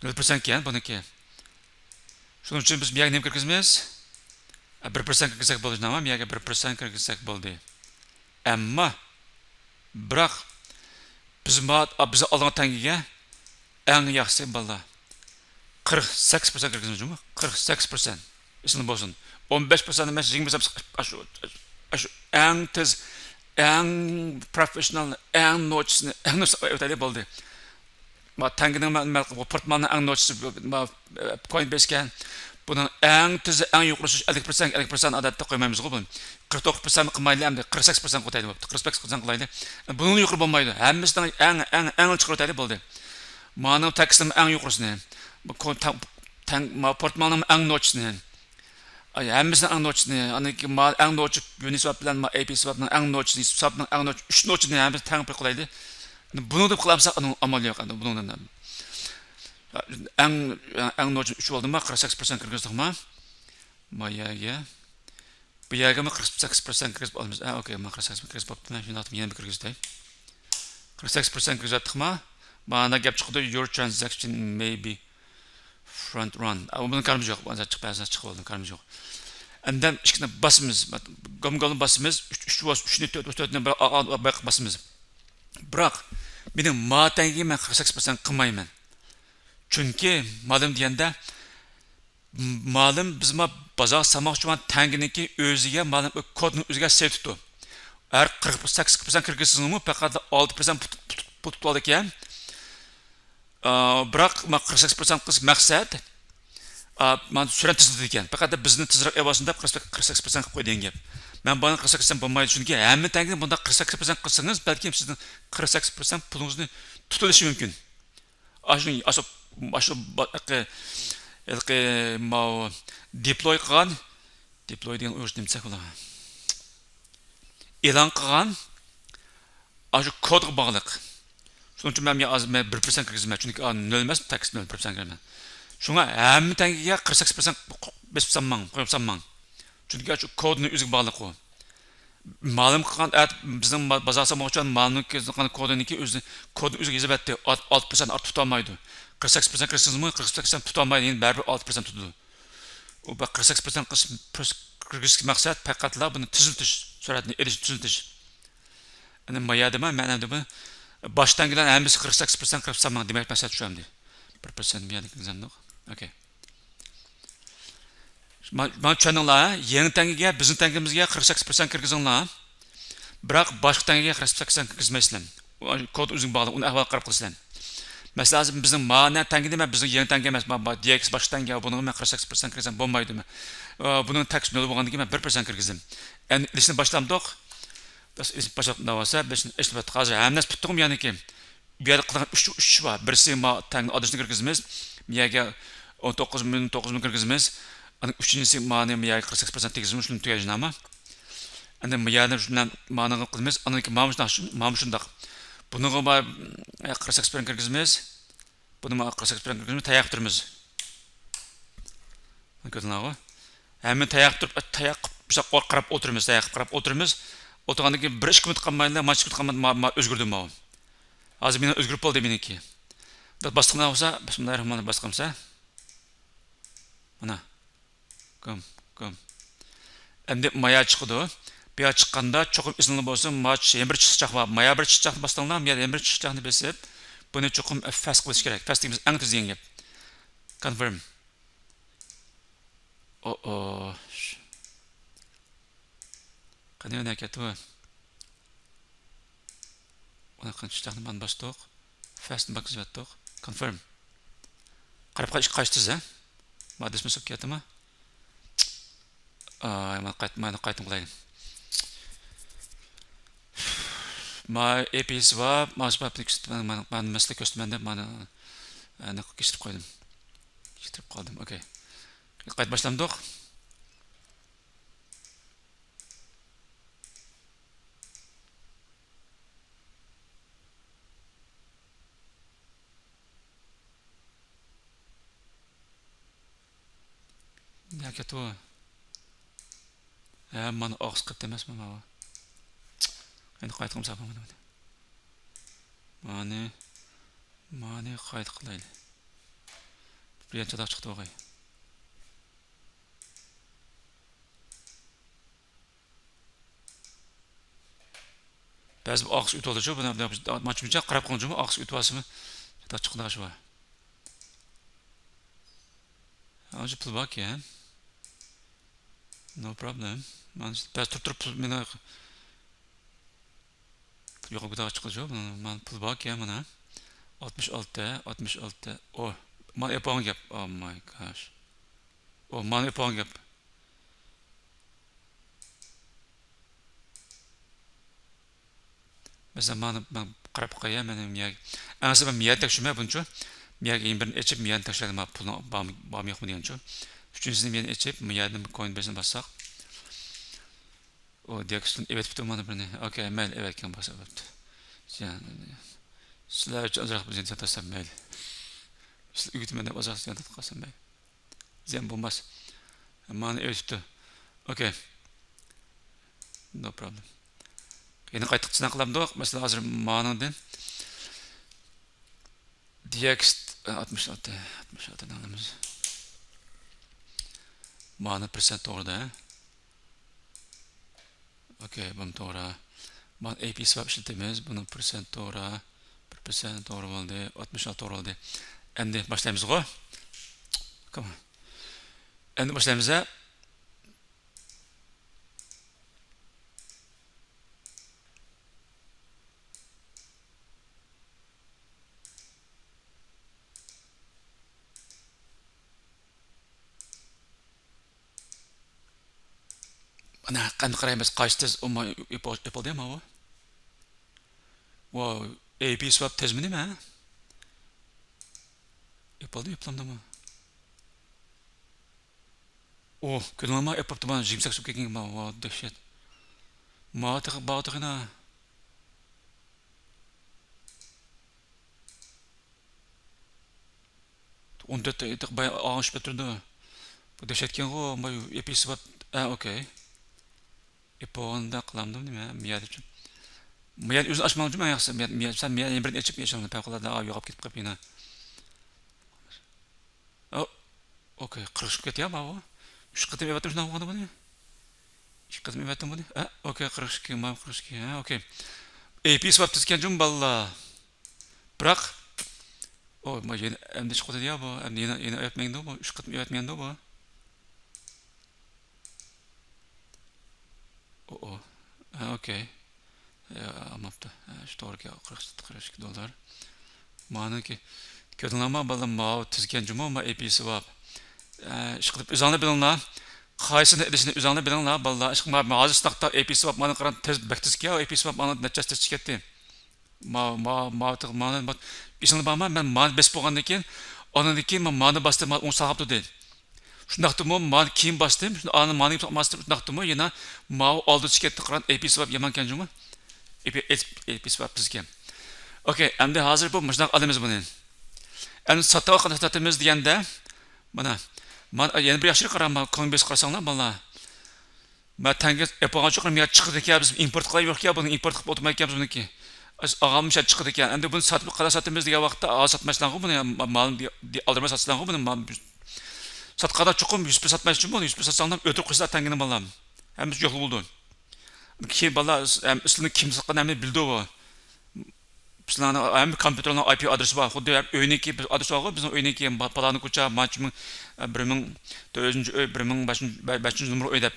نۆل پىرسەنت ئىكەن بۇنىڭكى. شۇنىڭ ئۈچۈن بىز بۇ يەرگە نېمە كىرگۈزىمىز؟ بىر پىرسەنت كىرگۈزسەك بولدى، شۇنداقمۇ؟ بۇ يەرگە بىر پىرسەنت كىرگۈزسەك بولدى. ئەمما، بىراق، بىز ما-، بىز ئالغان تەڭگىگە ئەڭ ياخشىسى بالىلار. قىرىق سەككىز پىرسەنت كىرگۈزىمىز جۇمۇ. قىرىق سەككىز پىرسەنت. ئېسىڭلار بولسۇن. ئون بەش پىرسەنت ئەمەس، يىگىرمە پىرسەنت، ئاشۇ، ئاشۇ ئەڭ تېز، ئەڭ پروفېسسىونال، ئەڭ نوچىسىنى، ئەڭ نوچىسىنى ئۆتەيلى بولدى. ما تەڭگىنىڭ مەن، مەن، بۇ پورتمالنىڭ ئەڭ نوچىسى، ما، كوين بېس ئىكەن. بۇنىڭ ئەڭ تېزى، ئەڭ يۇقىرى سۈرۈش ئەللىك پىرسەنت، ئەللىك پىرسەنت ئادەتتە قويمايمىزغۇ بۇنى. قىرىق توققۇز پىرسەنت قىلمايلى ئەمدى، قىرىق سەككىز پىرسەنت قويايلى بوپتۇ، قىرىق سەككىز پىرسەنت قىلايلى. بۇنىڭدىن يۇقىرى بولمايدۇ. ھەممىسىنىڭ ئەڭ، ئەڭ، ئەڭ چىقىرىۋېتەيلى بولدى. مانىڭ تاكسىنىڭ ئەڭ يۇقىرىسىنى، بۇ كو-، تەڭ، تەڭ، ما پورتمالنىڭ ئەڭ نوچىسىنى، ئاي، ھەممىسىنىڭ ئەڭ نوچىسىنى، ئاندىن كېيىن ما ئەڭ نوچى يۇنىسۋاپ بىلەن ما ئەي پى سۋاپنىڭ ئەڭ نوچىسىنى، سۋاپنىڭ ئەڭ نوچى، ئۈچ نوچىنى ھەممىسىنى تەڭ بىر قىلايلى. بۇنىڭ دەپ قىلامساق، ئۇنىڭ ئامالى يوق ئەمدى، بۇنىڭدىن. ئەڭ، ئەڭ نوچى ئۈچ بولدىما، قىرىق سەككىز پىرسەنت كىرگۈزدۇقما؟ ما يەرگە. بۇ يەرگىمۇ قىرىق سەككىز پىرسەنت كىرگۈزۈپ ئالىمىز. ھە، ئوكەي، مانا قىرىق سەككىز پىرسەنت كىرگۈزۈپ بوپتۇ. مەن شۇنداق يەنە بىر كىرگۈزدەي. قىرىق سەككىز پىرسەنت كىرگۈزۈۋەتتۇقما؟ مانا گەپ چىقىدۇ، your transaction may be front run. ئا، بۇنىڭ كارىمىز يوق. بۇ زات چىقىپ، بۇ زات چىقىپ بولدى، كارىمىز يوق. ئەمدى ئىككىنى باسىمىز. گوم گولنى باسىمىز. ئۈچ، ئۈچ بولسا ئۈچنى، تۆت بولسا تۆتنى بىر، ئا، ئا، باسىمىز. بىراق، مېنىڭ ما تەڭگىگە مەن قىرىق سەككىز پىرسەنت قىلمايمەن. چۈنكى، مالۇم دېگەندە، مالۇم بىزمۇ بازارغا سالماقچى بولغان تەڭگىنىڭكى ئۆزىگە مالۇم كودنىڭ ئۆزىگە سېلىپ تۇتۇپتۇ. ھەر قىرىق سەككىز پىرسەنت كىرگۈزسىڭىزمۇ پەقەت ئالتە پىرسەنت پۇت، پۇت، پۇت، پۇت تۇتۇۋالىدىكەن. ئا، بىراق ما قىرىق سەككىز پىرسەنت قىلسا مەقسەت، ئا، مانا سۈرئەت تېزلىتىدىكەن. پەقەت بىزنى تېزرەك ئېلىۋالسۇن دەپ قىرىق سەككىز پىرسەنت قىلىپ قوي دېگەن گەپ. مەن بۇنى قىرىق سەككىز پىرسەنت بولمايدۇ، چۈنكى ھەممە تەڭگىنى بۇنداق قىرىق سەككىز پىرسەنت قىلسىڭىز، بەلكىم سىزنىڭ قىرىق سەككىز پىرسەنت پۇلىڭىزنى تۇتۇۋېلىشى مۇمكىن. ئاشۇ، ئاشۇ، ئاشۇ، ھېلىقى، ھېلىقى ماۋۇ دېپلوي قىلغان، دېپلوي دېگەن ئۇيغۇرچە نېمە دېسەك بولىدۇ؟ ئېلان قىلغان، ئاشۇ كودقا باغلىق. شۇنىڭ ئۈچۈن مەن ھازىر مەن بىر پىرسەنت كىرگۈزىمەن، چۈنكى ئا، نۆل ئەمەس، تاكس نۆل پىرسەنت كىرىمەن. شۇڭا ھەممە تەڭگىگە قىرىق سەككىز پىرسەنت بېسىپ سالماڭ، قويۇپ سالماڭ. چۈنكى ئاشۇ كودنىڭ ئۆزىگە باغلىق ئۇ. مالىم قىلغان، ئەت-، بىزنىڭ ما-، بازار سالماقچى مالىمنىڭ كۆزىنىڭ كودىنىكى ئۆزى، كودنى ئۆزىگە يېزىپ ئەتتى. ئالتە، ئالتە پىرسەنت ئارتۇق تۇتالمايدۇ. قىرىق سەككىز پىرسەنت كىرسىڭىزمۇ، قىرىق سەككىز پىرسەنت تۇتالمايدۇ، يەنە بەرىبىر ئالتە پىرسەنت تۇتىدۇ. ئۇ بە-، قىرىق سەككىز پىرسەنت قىس-، پىرس-، كىرگۈزۈشتىكى مەقسەت پەقەتلا بۇنى تېزلىتىش، سۈرئەتنى ئېلىش، تېزلىتىش. ئەنە ما يەردىمۇ، مەن ئەمدى بۇ باش تەڭگىلەرنى ھەممىسى قىرىق سەككىز پىرسەنت قىلىپ سالماڭ دېمەك، مەقسەت شۇ ئەمدى. بىر پىرسەنت بۇ يەردىن كىرگۈزەمدۇق. ئوكەي. ما-، ماڭا چۈشەندىڭلار، ھە؟ يېڭى تەڭگىگە، بىزنىڭ تەڭگىمىزگە قىرىق سەككىز پىرسەنت كىرگۈزۈڭلار. بىراق باشقا تەڭگىگە قىرىق سەككىز پىرسەنت كىرگۈزمەيسىلەر. ئۇ كود ئۆزۈڭ باغلىق، ئۇنى ئەھۋال قاراپ قىلىسىلەر. مەسىلەن، ھازىر بىزنىڭ مانا تەڭگە دېمە، بىزنىڭ يېڭى تەڭگە ئەمەس، ما-، ما-، دىيەكس باشقا تەڭگە، بۇنىڭغا مەن قىرىق سەككىز پىرسەنت كىرگۈزسەم بولمايدۇ دېمە. ئا، بۇنىڭ تاكس نۆل بولغاندىن كېيىن مەن بىر پىرسەنت كىرگۈزدۈم. ئەمدى ئېلىشنى باشلامدۇق. بەس، ئېلىشنى باشلاپ، ناۋاسا، بېشىنى ئېلىشنى باشلاپ، ھازىر ھەممە نەرسە پۈتتىغۇ يەنىكى. بۇ يەردە قىلغان ئۈچ، ئۈچ ئىش بار. بىرسى ما تەڭ ئادرېسنى كىرگۈزىمىز. بۇ يەرگە ئون توققۇز مىڭ، توققۇز مىڭ كىرگۈزىمىز. ئاندىن ئۈچىنچىسى مانى بۇ يەرگە قىرىق سەككىز پىرسەنت تېگىزىمىز، شۇنى تۈگەيمىز. ئاندىن بۇ يەردىن شۇنى مانىغا قىلىمىز. ئاندىن كېيىن مانا شۇنداق، مانا شۇنداق. بۇنىڭغا ما-، قىرىق سەككىز پىرسەنت كىرگۈزىمىز. بۇنى ما قىرىق سەككىز پىرسەنت كىرگۈزىمىز، تەييار قىلىپ تۇرىمىز. كۆردۈڭلارغۇ؟ ھەممىنى تەييار قىلىپ تۇرۇپ، تەييار قىلىپ، مۇشۇنداق قاراپ ئولتۇرىمىز، تەييار قىلىپ قاراپ ئولتۇرىمىز. ئولتۇرغاندىن كېيىن بىر ئىككى مىنۇت قالمايلا، مانا ئىككى مىنۇت قالمايلا، ما، ما ئۆزگىرىدۇ ماۋۇ. ھازىر مېنىڭ ئۆزگىرىپ بولدى مېنىڭكى. بۇنداق باستۇرغان بولسا، بىسمىللاھىررەھمانىررەھىم باستۇرغان بولسا. مانا. گۇم، گۇم. ئەمدى مايا چىقىدۇ. بۇ يەر چىققاندا چوقۇم ئېسىڭلار بولسۇن، ما يەنە بىر چىقىچاق بار. مايا بىر چىقىچاقنى باستىڭلار، ما يەنە بىر چىقىچاقنى بېسىپ، بۇنى چوقۇم فەس قىلىش كېرەك. فەس دېگىنىمىز ئەڭ تېز دېگەن گەپ. كونفىرم. ئوئو. قېنى، ئۆنە كەتتى بۇ. ئۇنى قېنى چىقىچاقنى مانا باستۇق. فەسنى باكىز ياتتۇق. كونفىرم. قاراپ قايتىش قايسى تېز، ھە؟ ما دېسمە سوق كەتتىما؟ ئاي، مانا قايت-، مانا قايتىم قىلاي. ما ئېپىسى بار، ما، ما، مانا، مانا مەسىلە كۆرسىتىمەن دەپ، مانا، ئە، نېقى كەچۈرۈپ قويدۇم. كەچۈرۈپ قالدىم، ئوكەي. قايتا باشلامدۇق. نەگە كەتتى ئۇ؟ ھە، مانا ئاغزى قېپتى ئەمەسمۇ ماۋۇ؟ قېنى قايتا قىلمىساق بولمىدىمۇ؟ مانى، مانى قايتا قىلايلى. بىر يانچە چاتاق چىقتى ئوغاي. بەزى بىر ئاغزى ئۆتۈۋالىدۇ، بۇنى ماچمىچە قاراپ قويۇڭ جۇمۇ، ئاغزى ئۆتۈۋالسىمۇ چاتاق چىقىدىغان ئىش بار. ئانچە پۇل باركەن. No problem. مانا بەزى تۇرۇپ تۇرۇپ پۇل مېنى يوقاپ كېتىدىغان چىقىدۇ. مانا پۇل باركەن مانا. ئاتمىش ئالتە، ئاتمىش ئالتە. ئو، مانا ئېپىغان گەپ. Oh my gosh. ئو، مانا ئېپىغان گەپ. مەسىلەن، مانا مەن قاراپ قوياي مەن مىيەگە. ئەڭسى مەن مىيەنى تەكشۈرمەي بۇنچۇ. مىيەگە يەنە بىرنى ئېچىپ، مىيەنى تەكشۈرەيلى، مانا پۇلنىڭ بارمۇ، بارمۇ يوقمۇ دېگەنچۇ. ئۈچىنچىسىنى مىيەنى ئېچىپ، مىيەدىن بىر كوين بېسىنى باسساق. ئۇ دىياكسىدىن ئېۋەتىپتۇ مانا بىرنى. ئوكەي، مەيلى، ئېۋەتكەن بولسا بوپتۇ. زىيان، سىلەر ئۈچۈن ئازراق بىر زىيان تارتسام مەيلى. سىلەر ئۆگىتىمەن دەپ ئازراق زىيان تارتقان بولسام مەيلى. زىيان بولماس. مانا ئېۋەتىپتۇ. ئوكەي. No problem. يەنە قايتا سىناق قىلامدۇق. مەسىلەن، ھازىر مانىڭدىن دىياكسىد، ئاتمىش ئالتە، ئاتمىش ئالتىنى ئالىمىز. مانا پىرسەنت توغرىدا. ئوكەي، بۇمۇ توغرا. مانا ئەي پى سۋاپ ئىشلىتىمىز. بۇنىڭ پىرسەنت توغرا. بىر پىرسەنت توغرا بولدى. ئاتمىش ئالتە توغرا بولدى. ئەمدى باشلايمىزغۇ. Come on. ئەمدى باشلايمىز ھە. مانا، قانداق قارايمىز، قايسى تېز ئوماي ئېپىلدى ماۋۇ؟ ۋاۋ، ئەي پى سۋاپ تېزمۇ نېمە؟ ئېپىلدىمۇ، ئېپىلمىدىمۇ؟ ئۇھ، كۆرۈڭلارما، ئېپىپتىمەن، يىگىرمە سەككىز بولۇپ كەتكەن، ۋاۋ، دەھشەت. ما تېخى، باغ تېخىنا. ئون تۆت دەقىقە بايا ئاڭشىپ ئۆتتۈردى. بۇ دەھشەتكەنغۇ، ما ئېپى سۋاپ. ھە، ئوكەي. ئېپى بولغاندا قىلامدۇ نېمە؟ مىيادىچۇ. مىياد ئۆزىنى ئاچماڭچۇ، مەن ياخشى. مىياد، مىياد، سەن مىياد يەنە بىرنى ئېچىپ، ئېچىڭ، پەۋقۇلئاددە يوقاپ كېتىپ قاپتۇ يەنە. ئو، ئوكەي، قىرىق ئىككى كەتتى يا، ماۋۇ. ئۈچ قېتىم ئېۋەتتىم شۇنداق بولغاندا بۇنى. ئىككى قېتىم ئېۋەتتىم بۇنى. ھە، ئوكەي، قىرىق ئىككى، ماۋۇ قىرىق ئىككى. ھە، ئوكەي. ئېپى سۋاپ تىزگەن جۇمۇ بالىلار. بىراق، ئو، ما يەنە ئەمدى چىقىۋاتىدۇ يا بۇ. ئەمدى يەنە، يەنە ئەۋەتمەيدۇ بۇ. ئۈچ قېتىم ئەۋەتمەيدۇ بۇ. ئو، ئو. ھە، ئوكەي. يا، ئالماپتۇ. ھە، شۇ توغرا، قىرىق، قىرىق ئىككى دوللار. مانىكى، كۆردۈڭلارما، بالام، ماۋۇ تىزگەن جۇمۇ، ما ئېپى سۋاپ. ھە، ئىشقىلىپ، ئۆزۈڭلار بىلىڭلار. قايسىنى ئېلىشنى ئۆزۈڭلار بىلىڭلار، بالىلار. ئىشقىلىپ، ما، ما ھازىر سىناقتا ئېپى سۋاپ، مانا قاراڭ، تېز، بەك تېز كەل، ئېپى سۋاپ، مانا نەچچە تېز چىقىپ كەتتى. ما، ما، ما، ما، ما، ئېسىڭدە بارمۇ؟ مەن مانى بېسىپ بولغاندىن كېيىن، ئاندىن كېيىن مەن مانى باستىم، مانا ئوڭ ساغاپ تۇردى. شۇنداقتىمۇ مانى كېيىن باستىم، شۇ-، ئانى مانى باستىم، شۇنداقتىمۇ يەنە ماۋۇ ئالدى چىقىپ كەتتى، قاران، ئېپى سۋاپ يامان ئىكەن جۇمۇ. ئېپى، ئېپى سۋاپ تىزگەن. ئوكەي، ئەمدى ھازىر بۇ مۇشۇنداق ئالىمىز بۇنى. ئەمدى ساتىدىغان قانداق ساتىمىز دېگەندە، مانا، مانا يەنە بىر ياخشى قاراڭ، مانا كوينبېيس قارىساڭلار، بالىلار. مەن تەڭگە ئېپىلغان چوقۇم يا چىقىدىكەن، بىز ئىمپورت قىلايۋېرىكەن، بۇنى ئىمپورت قىلىپ ئولتۇرمايكەنمىز بۇنىڭكى. ئاغام شۇ چىقىدىكەن. ئەمدى بۇنى ساتىپ، قانداق ساتىمىز دېگەن ۋاقىتتا، ھازىر ساتمايسىلەرغۇ بۇنى، مالنى ئالدىرىماي ساتىسىلەرغۇ بۇنى. ساتقاندا چوقۇم يۈز پىرسەنت ساتمايسىلەر بۇنى، يۈز پىرسەنت ساتساڭلار ئۆتۈرۈپ قويسىلەر تەڭگىنى بالام. ھەممىسى يوق بولىدۇ. كېيىن بالىلار، ئەم، ئىسلىنى كىم ساتقان ھەممە بىلىدۇ بۇ. بىزلەرنىڭ ھەممە كومپيۇتېرنىڭ ئاي پى ئادرېسى بار. خۇددى ئۆينىڭكى بىر ئادرېسى بارغۇ، بىزنىڭ ئۆينىڭكى، پا-، پالانى كوچا، مانچە مىڭ، بىر مىڭ تۆتىنچى ئۆي، بىر مىڭ بەشىنچى، بە-، بەشىنچى نومۇر ئۆي دەپ.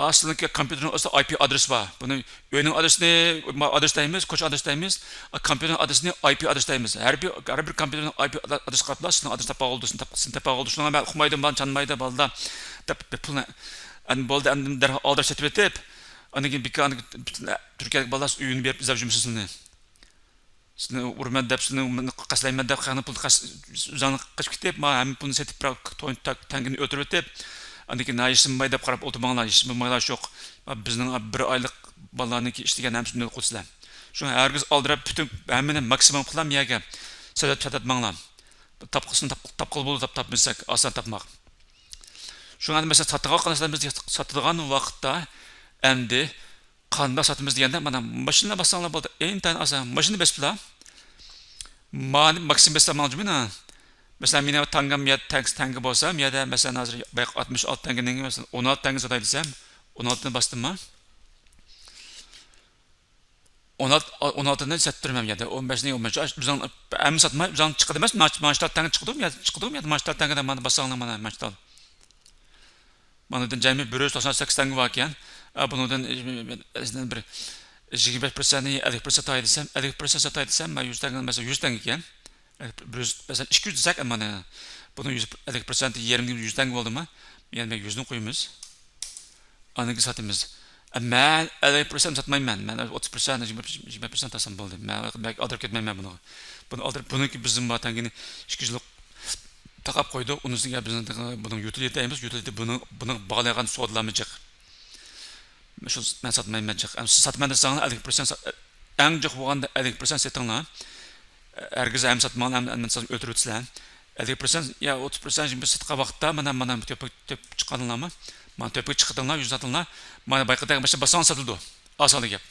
ئەسلىدىكى كومپيۇتېرنىڭ ئۆزىدە ئاي پى ئادرېسى بار. بۇنى ئۆينىڭ ئادرېسىنى، ما-، ئادرېس دەيمىز، كوچا ئادرېس دەيمىز. كومپيۇتېرنىڭ ئادرېسىنى ئاي پى ئادرېس دەيمىز. ھەر بىر، ھەر بىر كومپيۇتېرنىڭ ئاي پى ئادرېسى قاراپلا سىزنىڭ ئادرېس تاپقىلى، سىزنى تاپ-، سىزنى تاپقىلى. شۇنىڭغا مەن ئۇقمايدۇ، مانا چانمايدۇ، بالىلار دەپ، دەپ پۇلنى. ئەمدى بولدى، ئەمدى دەرھال ئالدىراش سېتىۋېتىپ، ئاندىن كېيىن بىكار، ئاندىن كېيىن پۈتۈن تۈركىيەدىكى بالىلار ئۆيىنى بېرىپ ئىزدەپ يۈرمىسۇن سىزنى. سىزنى ئۇرىمەن دەپ، سىزنى قەستلەيمەن دەپ، خەقنىڭ پۇلىنى قەست-، ئۆزۈڭلار قېچىپ كېتىپ، ما ھەممە پۇلنى سېتىپ، بىراق توي تەك-، تەڭگىنى ئۆتۈرۈۋېتىپ، ئاندىن كېيىن، ھە، ھېچنېمە بولماي دەپ قاراپ ئولتۇرماڭلار، ھېچنېمە بولمايلا شوق. ما بىزنىڭ بىر ئايلىق بالىلارنىڭكى ئىشلىگەن ھەممىسىنى ئۆلۈپ قويىسىلەر. شۇڭا ھەرگىز ئالدىراپ، پۈتۈن ھەممىنى ماكسىمۇم قىلام يەرگە سېتىپ ساتاتماڭلار. تاپقىسىنى تاپ-، تاپقىلى بولىدۇ، تاپ-، تاپمىساق، ئاسان تاپماق. شۇڭا مەسىلەن، ساتىدىغان قىلسا، بىز ساتىدىغان ۋاقىتتا ئەمدى قانداق ساتىمىز دېگەندە، مانا، ماشىنا باسساڭلار بولدى. ئىنتايىن ئاسان. ماشىنا بېسىپلا. مانى ماكسىم بېسىپ ماڭجۇ مانا. مەسىلەن، مېنىڭ تانگام يا تەڭ-، تەڭگە بولسا، يەردە، مەسىلەن، ھازىر بايىقى ئاتمىش ئالتە تەڭگىنىڭ، مەسىلەن، ئون ئالتە تەڭگە ساتاي دېسەم، ئون ئالتىنى باستىممۇ؟ ئون ئالتە، ئون ئالتىنى سېتىپ تۇرىمەن يەردە. ئون بەشنى، ئون بەش. بىزنىڭ ھەممە ساتماي، بىزنىڭ چىقىدۇ ئەمەس، مانا، مانا شۇ تەڭگە چىقىدۇ، يا چىقىدۇ، يا مانا شۇ تەڭگە دە مانا باسساڭلار مانا مانا شۇ. مانا دىن جەمئىي بىر يۈز توقسان سەككىز تەڭگە باركەن. ئا، بۇنىڭدىن، ئە، بىر يىگىرمە بەش پىرسەنتنى ئەللىك پىرسەنت ساتاي دېسەم، ئەللىك پىرسەنت ساتاي دېسەم، مانا يۈز تەڭگە، مەسىلەن، يۈز تەڭگە ئىكەن. ئە، بىر يۈز، مەسىلەن، ئىككى يۈز دېسەك، مانا بۇنىڭ يۈز، ئەللىك پىرسەنتى يېرىمدىن يۈز تەڭگە بولدىمۇ؟ يەنە يۈزنى قويىمىز. ئاندىن كېيىن ساتىمىز. مەن ئەللىك پىرسەنت ساتمايمەن، مەن ئوتتۇز پىرسەنت، يىگىرمە پىرسەنت ساتسام بولدى. مەن بەك ئالدىراپ كەتمەيمەن بۇنىڭغا. بۇنى ئالدىراپ، بۇنىڭكى بىزدىن بار تەڭگىنى ئىككى يۈزلۈك تاقاپ قويدۇق. ئۇنىڭ ئۈستىگە بىزنىڭ بۇنىڭ يۇتىلىتى دەيمىز، يۇتىلىتى بۇنىڭ، بۇنىڭ باغلىغان سودىلارمۇ جىق. شۇ، مەن ساتمايمەن جىق. ئەمدى سىز ساتىمەن دېسەڭلار، ئەللىك پىرسەنت سا-، ئەڭ جىق بولغاندا ئەللىك پىرسەنت سېتىڭلار. ھەرگىز ھەم ساتماڭلار، ھەم، ھەم ساتسام ئۆلتۈرۈۋېتىسىلەر. ئەللىك پىرسەنت يا ئوتتۇز پىرسەنت ساتقان ۋاقىتتا مانا، مانا تۆپكە، تۆپكە چىقاردىڭلارمۇ؟ مانا تۆپكە چىقاردىڭلار، يۈز ساتىڭلار. مانا بايقىدەك باشتا باسساڭ ساتىدۇ. ئاسانلا گەپ.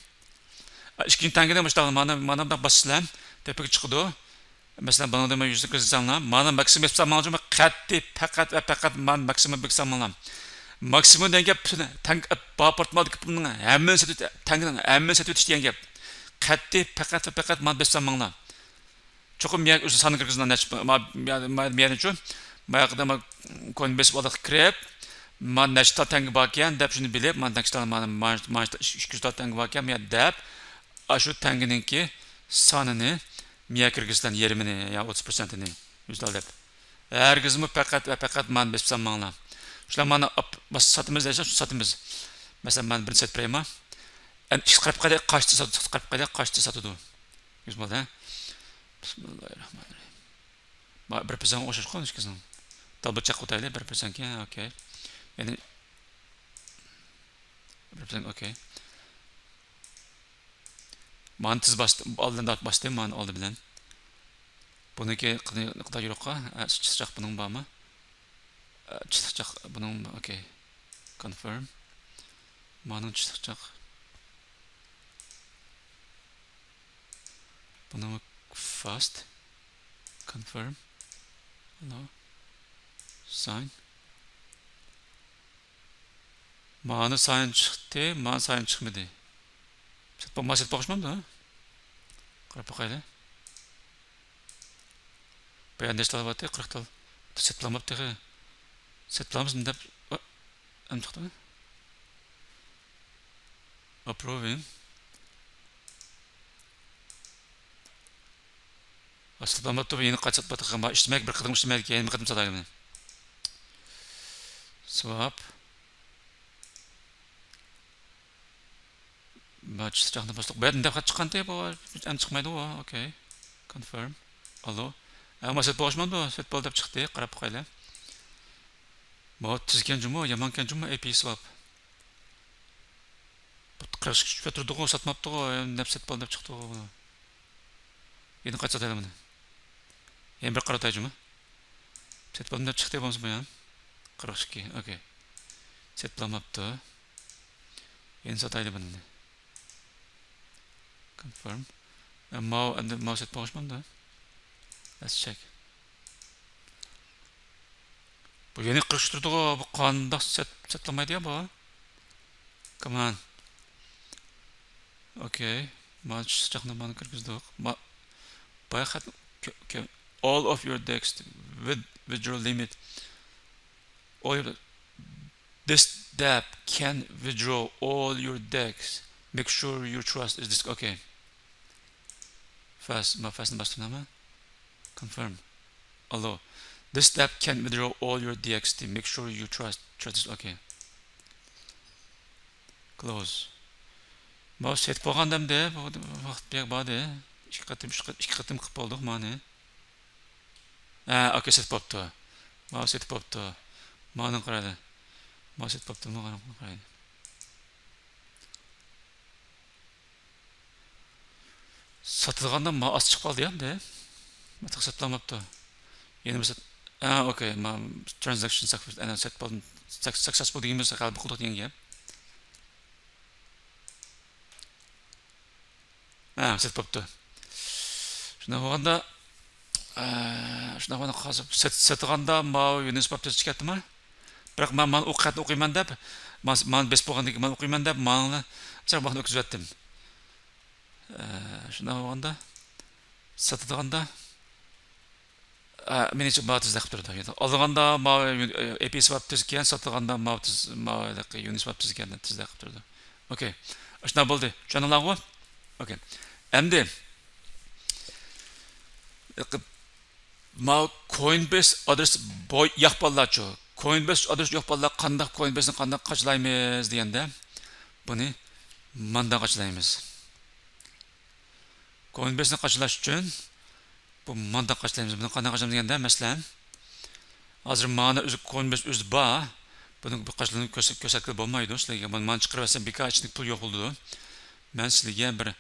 ئىككىنچى تەڭگىنى مۇشۇنداق، مانا، مانا بۇنداق باسىسىلەر، تۆپكە چىقىدۇ. مەسىلەن، بۇنىڭدىن مەن يۈزنى كۆرسەتسەڭلار، مانا ماكسىموم بېسىپ سالماڭلار، قەتئىي پەقەت ۋە پەقەت مانا ماكسىموم بېسىپ سالماڭلار. ماكسىموم دېگەن گەپ، تەڭ، بار پورتمالدىكى پۇلنىڭ ھەممىنى سېتىۋېتىش، تەڭگىنىڭ ھەممىنى سېتىۋېتىش دېگەن گەپ. قەتئىي پەقەت ۋە پەقەت مانا بېسىپ سالماڭلار. چوقۇم مېيەر ئۆزى ساننى كىرگۈزۈڭلار، نەچچە، ما، ما، ما، مېيەرنى چۈ، ما ياقىدا ما كوين بېسىپ ئالدىغا كىرىپ، ما نەچچە تا تەڭگە باركەن دەپ شۇنى بىلىپ، ما نەچچە تا، ما، ما، ما ئىككى يۈز تا تەڭگە باركەن، ما دەپ، ئاشۇ تەڭگىنىڭكى سانىنى مېيەر كىرگۈزسىلەر، يېرىمىنى يا ئوتتۇز پىرسەنتىنى، يۈز تا دەپ. ھەرگىزمۇ پەقەت ۋە پەقەت مانا بېسىپ سالماڭلار. شۇلار مانا ئاپ-، بس ساتىمىز دېسە، شۇ ساتىمىز. مەسىلەن، مانا بىرنى سېتىپ بېرەيمۇ. ئەمدى ئىشقا قاراپ قېلىڭ، قاچتا سات-، قاراپ قېلىڭ، قاچتا ساتىدۇ. يۈز بولدى، ھە؟ بىسمىللاھىررەھمانىررەھىم. ما-، بىر پىرسەنت ئوخشاشقۇ ئىككىسىنىڭ. دابىل چەك قويايلى، بىر پىرسەنتكە، ئوكەي. يەنى، بىر پىرسەنت، ئوكەي. مانا تېز باستىم، ئالدىن باستىم، مانا ئالدى بىلەن. بۇنىڭكى قىدى-، قىدار يورۇققا، ئە، چىراغ بۇنىڭ بارمۇ؟ ئە، چىراغ بۇنىڭ، ئوكەي. كونفىرم. مانىڭ چىراغ. بۇنىڭ فاست. كونفىرم. ئالو. ساين. مانا ساين چىقتى، مانا ساين چىقمىدى. سېتىپ بولما-، سېتىپ باقمامدۇ؟ قاراپ باقايلى. بۇ يەردە نەچچە تال بارتى؟ قىرىق تال. سېتىپ بولماپتۇ تېخى. سېتىپ بولمىسۇن دەپ، ئا، ئەم چىقتىمۇ؟ ئاپروۋىڭ. ئاستىدا مانا تۇرۇپ يەنە قاچىلاپ باتىدىغان بار. ئىشلىمەك، بىر قېتىم ئىشلىمەيدىكەن، يەنە بىر قېتىم ساتايلى مانا. سواپ. بارچە چاقنى باستۇق. بۇ يەردىن دەپ خەت چىققانتى، بۇ ئەمدى چىقمايدۇ بۇ. ئوكەي. كونفىرم. ئالو. ئەمما سېتىپ بولۇشمامدۇ؟ سېتىپ بولدى دەپ چىقتى. قاراپ باقايلى. ماۋۇ تۈزكەن جۇمۇ، يامانكەن جۇمۇ، ئەي پى سواپ. بۇ قىرىق ئىككى چۈشۈپ تۇرىدىغۇ، ساتماپتىغۇ، نەپ سېتىپ ئال دەپ چىقتىغۇ بۇ. يەنە قاچا ساتايلى بۇنى. يەنە بىر قارا تايجۇمۇ. سېتىپ ئالدىم دەپ چىقتى بولمىسا بۇ يا. قىرىق ئىككى، ئوكەي. سېتىپ ئالماپتۇ. يەنە ساتايلى بۇنى. كونفىرم. ئە، ماۋۇ، ئەمدى ماۋۇ سېتىپ ئالغۇچمامدۇ؟ لەتس چېك. بۇ يەنە قىرىق ئۈچ تۇرىدىغۇ، بۇ قانداق سەت-، سەتلىمايدۇ يا بۇ؟ كمان. ئوكەي. مانا چىراغنى مانا كىرگۈزدۇق. ما-، بايا خەت كۆ-، كۆ-، all of your dex with withdraw limit. All your, this dApp can withdraw all your dex. Make sure your trust is this. ئوكەي. فاس، ما فاسنى باستىم نېمە؟ كونفىرم. ئالو. This dApp can withdraw all your D X D. Make sure you trust, trust this. ئوكەي. كلوز. ماۋۇ سېتىپ بولغان دەمدە، بۇ ۋاقىت بەك باردى. ئىككى قېتىم، ئۈچ قېتىم، ئىككى قېتىم قىلىپ بولدۇق مانى. ھە، ئوكەي، سېتىپ بوپتۇ. ماۋۇ سېتىپ بوپتۇ. مانى قارايلى. ماۋۇ سېتىپ بوپتۇ، مانا قارايلى. ساتىدىغاندا ما ئاز چىقىپ قالدى ئەمدى. تېخى سېتىلماپتۇ. يەنە بىر سەت-، ھە، ئوكەي، ما ترانزاكشن ساكسېس، ئەنە سەت بولدى، سەك-، سەكسەسفۇل دېگىنىمىز غەلىبە قىلدۇق دېگەن گەپ. ھە، سېتىپ بوپتۇ. شۇنداق بولغاندا، ئە، شۇنداق بولغاندا قالسا سېت-، سېتىدىغاندا ماۋۇ يۇنىسىپاپ تۈزۈپ كەتتىما؟ بىراق مەن مانا ئۇ خەتنى ئوقۇيمەن دەپ، مانا، مانا بېسىپ بولغاندىن كېيىن مانا ئوقۇيمەن دەپ، مانا، بىراق ۋاقىتنى ئۆتكۈزۈۋەتتىم. ئە، شۇنداق بولغاندا، سېتىدىغاندا، ئە، مېنىڭچە ماۋۇ تېزدەك قىلىپ تۇرىدۇ. ئالىدىغاندا ماۋۇ يۇن-، ئە، ئەي پى سواپ تېزكەن، ساتىدىغاندا ماۋۇ تېز، ماۋۇ يۇنىسىپاپ تېزكەن، تېزدەك قىلىپ تۇرىدۇ. ئوكەي. ئاشۇنداق بولدى. چۈشەندىڭلارغۇ؟ ئوكەي. ئەمدى، ماۋۇ كوينبېس ئادرېس بوي-، ياق بالىلارچۇ؟ كوينبېس ئادرېس يوق بالىلار، قانداق كوينبېسنى قانداق قاچىلايمىز دېگەندە، بۇنى ماندا قاچىلايمىز. كوينبېيسنى قاچىلاش ئۈچۈن بۇ ماندا قاچىلايمىز. بۇنى قانداق قاچىلايمىز دېگەندە، مەسىلەن، ھازىر مانا ئۆزى كوينبېيس ئۆزى بار. بۇنى بىر قاچىلىنىپ كۆرسەت-، كۆرسەتكىلى بولمايدۇ سىلەرگە. بۇنى مانا چىقىرىۋەتسەم، بىكار ئىچىدىكى پۇل يوق بولىدۇ. مەن سىلەرگە بىر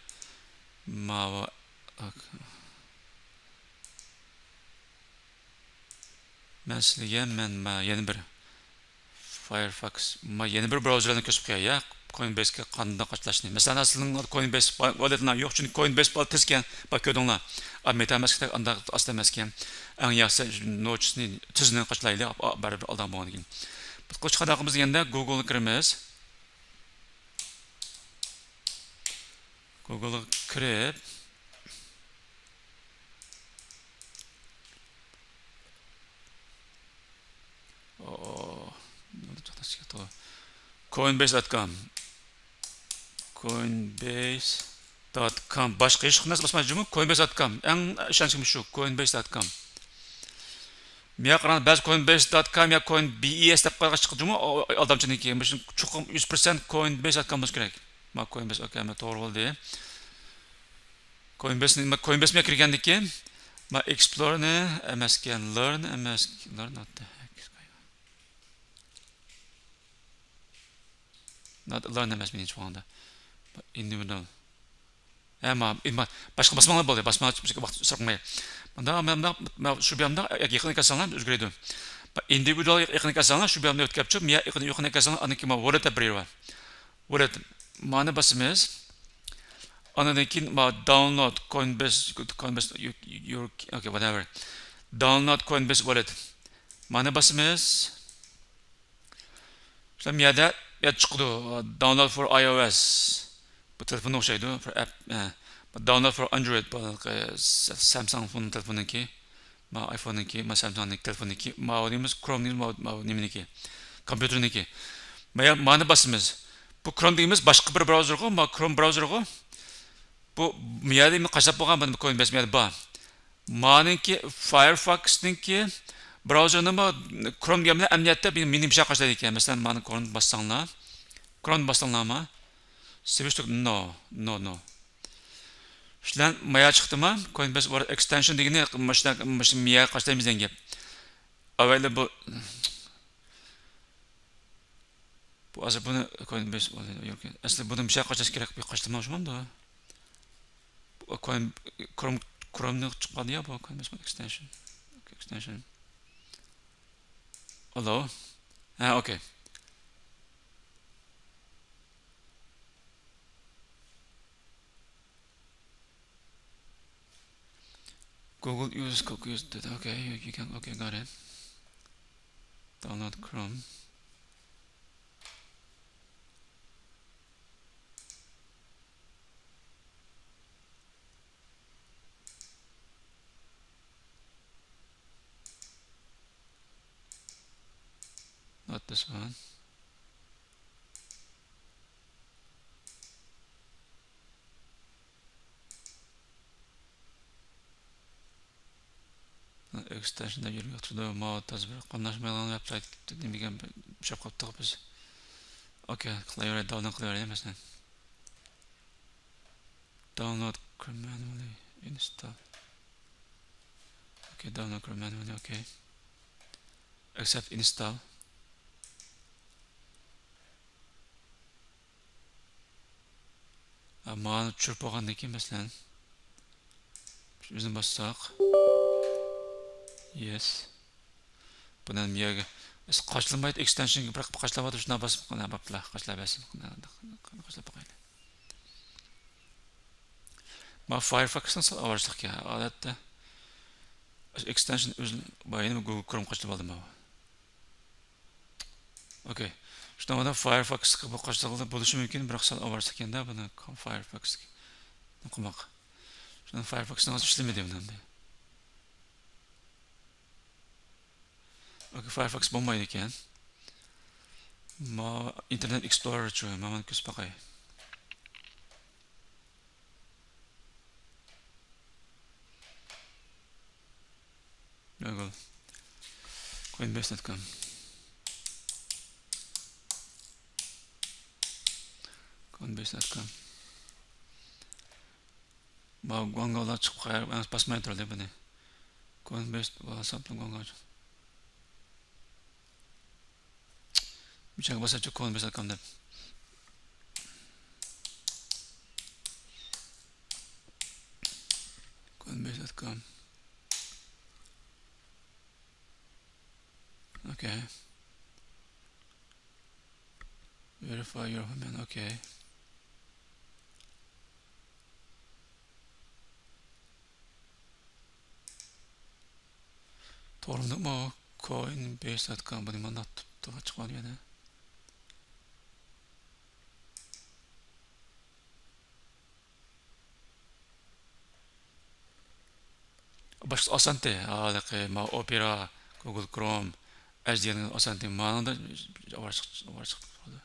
ماۋۇ، مەن سىلەرگە، مەن، مە-، يەنە بىر فايرفاكس، مە-، يەنە بىر براۋزېرلارنى كۆرسىتىپ قوياي، يا. كوينبېيسكا قانداق قاچىلاشنى. مەسىلەن، سىلىڭلار كوينبېيس ۋالېتىڭلار يوق، چۈنكى كوينبېيس ۋالېت تېز ئىكەن، بايا كۆردۈڭلار. ئا، مېتاماسكتا ئانداق ئاستا ئەمەس ئىكەن. ئەڭ ياخشىسى نوچىسىنى، تېزىنى قاچىلايلى، ئا، بەرىبىر ئالدىغان بولغاندىن كېيىن. بۇ قانداق قىلىمىز دېگەندە، گۇگلغا كىرىمىز. گۇگلغا كىرىپ، ئو، كوينبېيس دوت كوم. كوينبېيس دوت كوم. باشقا ھېچ نەرسە باسمايدۇ جۇمۇ. كوينبېيس دوت كوم. ئەڭ ئىشەنچلىكىم شۇ. كوينبېيس دوت كوم. مېيا قاراڭ، بەزى كوينبېيس دوت كوم يا كوين بى ئى ئېس دەپ قويغان چىقتى جۇمۇ، ئو-، ئو-، ئالدامچىنىڭكى. مۇشۇ چوقۇم يۈز پىرسەنت كوينبېيس دوت كوم بولۇشى كېرەك. ما كوينبېيس، ئوكەي، ما توغرا بولدى. كوينبېيس، كوينبېيسمۇ كىرگەندىكىن، ما ئېكسپلورنى ئەمەسكەن، لېرن ئەمەس، لېرن نوت. نوت لېرن ئەمەس مېنىڭچە بولغاندا. ئىندىۋىدۇئال. ھە، ما، ما، باشقا باسماڭلار بولدى. باسما، بىزگە ۋاقىت ئىسراپ قىلماي. مۇنداق، مۇنداق، مۇنداق، شۇ بۇ يانداق، يېقىنغا كەلسەڭلار ئۆزگىرىدۇ. ئىندىۋىدۇئال يېقىنغا كەلسەڭلار، شۇ بۇ ياندىن ئۆتۈپ كەپچۇ، مېيا يېقىنغا كەلسەڭلار، ئاندىن كېيىن ما ۋالېت دەپ بېرىۋەر. ۋالېت. مانى باسىمىز. ئاندىن كېيىن ما داونلود، كوينبېيس، كوينبېيس، يور، يور، ئوكەي، ۋاتئېۋېر. داونلود كوينبېيس ۋالېت. مانى باسىمىز. شۇ يەردە، يەردە چىقىدۇ. داونلود فور ئاي ئو ئېس. بۇ تېلېفونغا ئوخشايدۇ. فور ئەپ، ئە، داونلود فور ئاندرويد. بۇ، ئە، سامسۇڭ فون تېلېفوننىڭكى. ما ئايفوننىڭكى، ما سامسۇڭنىڭكى تېلېفوننىڭكى. ما دېيمىز، كروم دېيمىز، ما، ما نېمىنىڭكى. كومپيۇتېرنىڭكى. ما يا-، مانى باسىمىز. بۇ كروم دېيمىز، باشقا بىر براۋزېرغۇ، ما كروم براۋزېرغۇ. بۇ، ما يەردە قاچىلاپ بولغان، بۇنى كوينبېيس ما يەردە بار. مانىڭكى فايرفاكسنىڭكى براۋزېرنىمۇ كروم دېگەن بىلەن ئەمەلىيەتتە مېنى، مېنى بىر شەرتكە قاچىلايدىكەن. مەسىلەن، مانا كرومنى باسساڭلار، كرومنى باسساڭلارمۇ، سېۋىشتۇق، نو، نو، نو. شۇلەن مايا چىقتىمۇ، كوينبېيس ۋالېت ئېكستېنشن دېگىنى مۇشۇنداق، مۇشۇ مىيە قاچىلايمىز دېگەن گەپ. ئەۋەلدە بۇ بۇ ھازىر بۇنى كوينبېيس، ئەسلى بۇنى مۇشۇ يەرگە قاچىلاش كېرەك، بۇ قاچىلىماڭ شۇماندۇ. بۇ كوين، كروم، كرومنى چىققان يا بۇ كوينبېيس ئېكستېنشن. ئېكستېنشن. ئالو. ھە، ئوكەي. Google use cookies دېدى. ئوكەي، you can، ئوكەي، got it. Download Chrome. Not this one. ئېكستېنشن دەپ يۈرگەن تۇرىدۇ. ماۋۇ تازا بىر قاملاشمايدىغان ۋېبسايت نېمىگە ئۇششاپ قاپتۇق بىز. ئوكەي، قىلىۋېرەي، داۋنلود قىلىۋېرەي مەسىلەن. Download Chrome manually install. ئوكەي، download Chrome manually، ئوكەي. Accept install. ھە، مانا چۈشۈرۈپ بولغاندىن كېيىن، مەسىلەن، شۇ ئۆزىنى باسساق. يېس. بۇنى يەرگە قاچىلىمايدۇ، ئېكستېنشنغا بىراق قاچىلاۋاتىدۇ، شۇنداق باسىپ، قانداق بوپلا، قاچىلاپ بەرسۇن، قاچىلاپ باقايلى. ما فايرفاكسنىڭ سەل ئاۋارىچىلىقى، ئادەتتە ئېكستېنشن ئۆزى، بايىنى گۇگل كروم قاچىلىپ ئالدىم ماۋۇ. ئوكەي. شۇنداق بولغاندا فايرفاكسقا بۇ قاچىلىقلار بولۇشى مۇمكىن، بىراق سەل ئاۋارىچىلىق ئىكەندە بۇنى فايرفاكسقا قىلماق. شۇنداق فايرفاكسنىڭ ھازىر ئىشلىمىدى بۇنى ئەمدى. ئوكەي، فايرفاكس بولمايدىكەن. ما ئىنتېرنېت ئېكسپلورېرچۇ، مانا مانا كۆرسىتىپ باقاي. گۇگل. كوينبېيس دوت كوم. كوينبېيس دوت كوم. ما گۇاڭگاۋلار چىقىپ قاير، باسماي تۇردى بۇنى. كوينبېيس ۋاساپلا گۇاڭگاۋ. بۇ چاغ باساچۇ كوينبېيس دوت كوم دەپ. كوينبېيس دوت كوم. Okay. Verify your payment. Okay. توغرىلىقمۇ؟ كوينبېيس دوت كوم بۇنى مانا تۇتۇپ چىقىۋالدىم يەنە. باشقىسى ئاسانتى، ھېلىقى ما ئوپېرا، گۇگل كروم، ئەج دېگەن ئاسانتى، مانىڭدا ئاۋارە چىق-، ئاۋارە چىقىپ قالدى.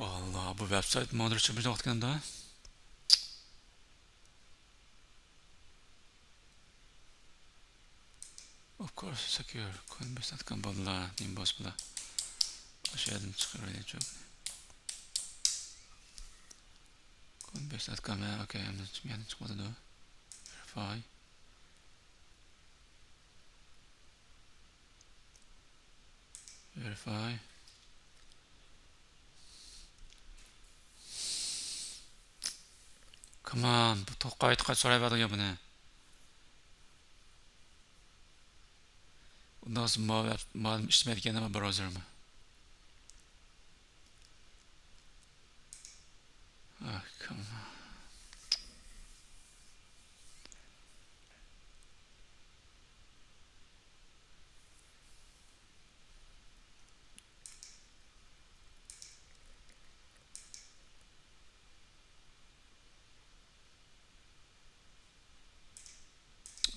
ئاللا، بۇ ۋەبسايت ماڭدۇرۇشقا بىر ۋاقىت كەلدى. Of course, secure. كوينبېيس دوت كوم بولدىلا، نېمە بولسا بولا. ئاشۇ يەردىن چىقىرىۋېلىچۇ. كوينبېيس دوت كوم، ھە، ئوكەي، ئەمدى يەنە چىقىۋاتىدۇ. Verify. Verify. Come on، بۇ توقايتقا سورايۋاتىدۇ يا بۇنى. ئۇنداق بولسا ما-، مالىم ئىشلىمەيدىكەن، نېمە براۋزېرمۇ؟ Ah, come on.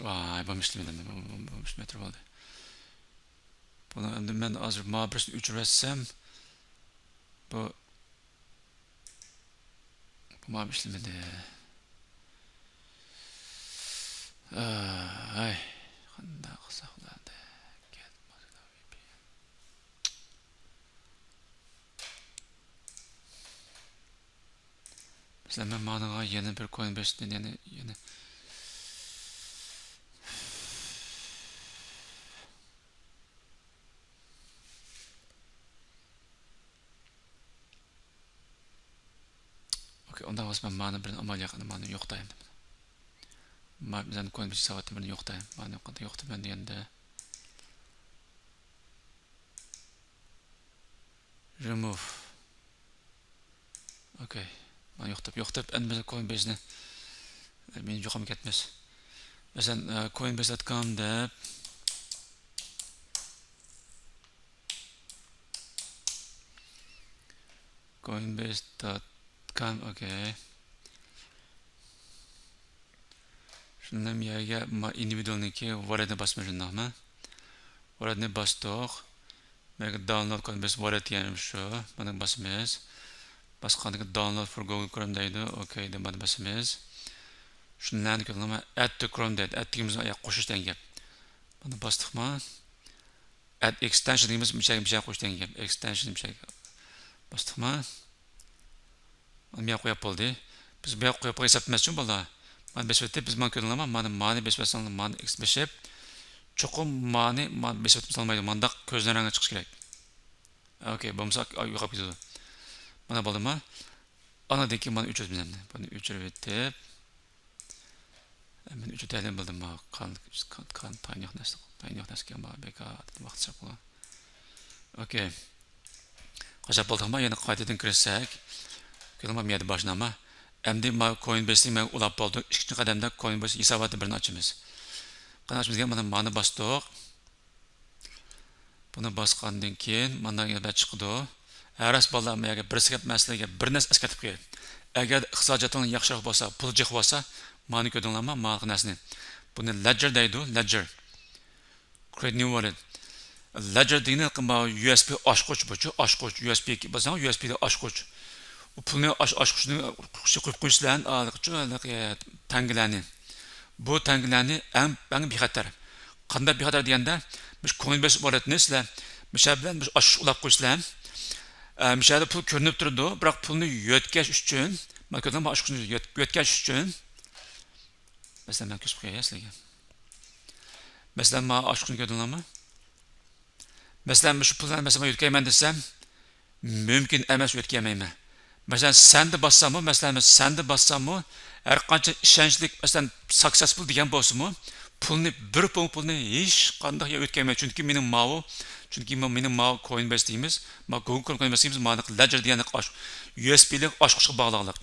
ۋاي، بۇمۇ ئىشلىمىدى، بۇمۇ ئىشلىمەي تۇرۇپ بولدى. بۇنى ئەمدى مەن ھازىر ما بىرسىنى ئۆچۈرۈۋەتسەم، بۇ، بۇ ما ئىشلىمىدى. ئاي، قانداق قىلساق بولىدۇ؟ مەسىلەن، مەن مانىغا يەنە بىر كوينبېيستىن يەنە، يەنە. ئوكەي، ئۇنداق بولسا مەن مانى بىر ئامال يوق، مانى يوقىتايمەن. ما-، مەن كوينبېيس ھېساباتتىن بىرنى يوقىتايمەن. مانى يوقىتىمەن دېگەندە. Remove. ئوكەي. مانا يوقىتىپ، يوقىتىپ، ئەمدى بىز كوينبېيسنى، مېنى يوقىمۇ كەتمەس. مەسىلەن، كوينبېيس دوت كوم دەپ. كوينبېيس دوت كوم، ئوكەي. شۇندىن يەرگە ما-، ئىندىۋىدۇئالنىڭكى ۋاللېتنى باسىمىز، شۇنداقمۇ؟ ۋاللېتنى باستۇق. مانا داونلود كوينبېيس ۋاللېت دېگەن شۇ. مانا باسىمىز. باسقاندىن كېيىن داونلود فور گۇگل كروم دەيدۇ. ئوكەي دەپ مانا باسىمىز. شۇندىن كېيىن ئەد تو كروم دەيدۇ. ئەد دېگىنىمىز ئاياق قوشۇش دېگەن گەپ. مانا باستۇقمۇ؟ ئەد ئېكستېنشن دېگىنىمىز مۇشەگە، مۇشەگە قوشۇش دېگەن گەپ. ئېكستېنشن مۇشەگە. باستۇقمۇ؟ مانا بۇ ياققا قويۇپ بولدى. بىز بۇ ياققا قويۇپ قويساق ئەمەسچۇ بالىلار؟ مانا بېسىپ ئۆتتى، بىز مانا كۆرۈڭلارما، مانا مانى بېسىپ ئۆتسەڭلار، مانى ئېكس بېسىپ، چوقۇم مانى، مانى بېسىپ ئۆتمىسە بولمايدۇ، مانداق كۆزنىڭ رەڭگى چىقىشى كېرەك. ئوكەي، بولمىسا يوقاپ كېتىدۇ. مانا بولدىما؟ ئانىڭدىن كېيىن مانا ئۆچۈرىمىز ئەمدى. بۇنى ئۆچۈرۈۋېتىپ. مەن ئۈچ تەلىم بىلدىم، ما قان، قان، قان تايىنى يوق نەرسە، تايىنى يوق نەرسە ئىكەن، بار بىكار ۋاقىت سەرپ قىلغان. ئوكەي. قاچاپ بولدۇقما، يەنە قايتىدىن كىرسەك. كۆرۈڭلار، ما يەردە باشلىناما. ئەمدى ما كوينبېيسنى مەن ئۇلاپ بولدۇم. ئىككىنچى قەدەمدە كوينبېيس ھېساباتى بىرنى ئاچىمىز. قانداق ئاچىمىز دېگەن، مانا، مانى باستۇق. بۇنى باسقاندىن كېيىن مانا يەردە چىقىدۇ. ھە، راست بالىلار، مەن يەرگە بىر سەكەت مەسىلىگە بىر نەرسە ئەسكەرتىپ قوياي. ئەگەر ئىقتىسادىيىتىڭ ياخشىراق بولسا، پۇل جىق بولسا، مانى كۆردۈڭلارما، مانىقى نەرسىنى. بۇنى لېدجېر دەيدۇ، لېدجېر. Create new wallet. لېدجېر دېگىنى يۇ ئېس بى ئاچقۇچ بۇچۇ، ئاچقۇچ، يۇ ئېس بى بولساڭ، يۇ ئېس بى ئاچقۇچ. بۇ پۇلنى ئاچ-، ئاچقۇچنى قويۇپ قويۇش بىلەن، ھېلىقى، تەڭگىلەرنى، بۇ تەڭگىلەرنى ئەڭ، ئەڭ بىخەتەر. قانداق بىخەتەر دېگەندە، مۇشۇ كوينبېس ۋاللېتنى سىلەر مۇشۇ بىلەن مۇشۇ ئاچقۇچ ئۇلاپ قويسىلەر، ئە، مۇشۇ يەردە پۇل كۆرۈنۈپ تۇرىدۇ، بىراق پۇلنى يۆتكەش ئۈچۈن، مانا كۆردۈڭلارمۇ، ئاچقۇچنى يۆت-، يۆتكەش ئۈچۈن، مەسىلەن، مەن كۆرسىتىپ قوياي سىلەرگە. مەسىلەن، مانا ئاچقۇچنى كۆردۈڭلارمۇ؟ مەسىلەن، مۇشۇ پۇللارنى، مەسىلەن، مەن يۆتكەيمەن دېسەم، مۇمكىن ئەمەس، يۆتكەيمەيمەن. مەسىلەن، سەندە باسساممۇ، مەسىلەن، سەندە باسساممۇ، ھەر قانچە ئىشەنچلىك، مەسىلەن، ساكسېسفۇل دېگەن بولسىمۇ، پۇلنى، بىر پۇڭ پۇلنى ھېچقانداق يەرگە يۆتكەيمەيمەن. چۈنكى مېنىڭ ماۋۇ، چۈنكى مېنىڭ ماۋۇ كوينبېس دەيمىز، ما گوگول كوينبېس دەيمىز، مانىڭ لېدجېر دېگەن ئاچ-، يۇ ئېس بىلىك ئاچقۇچقا باغلىقلىق.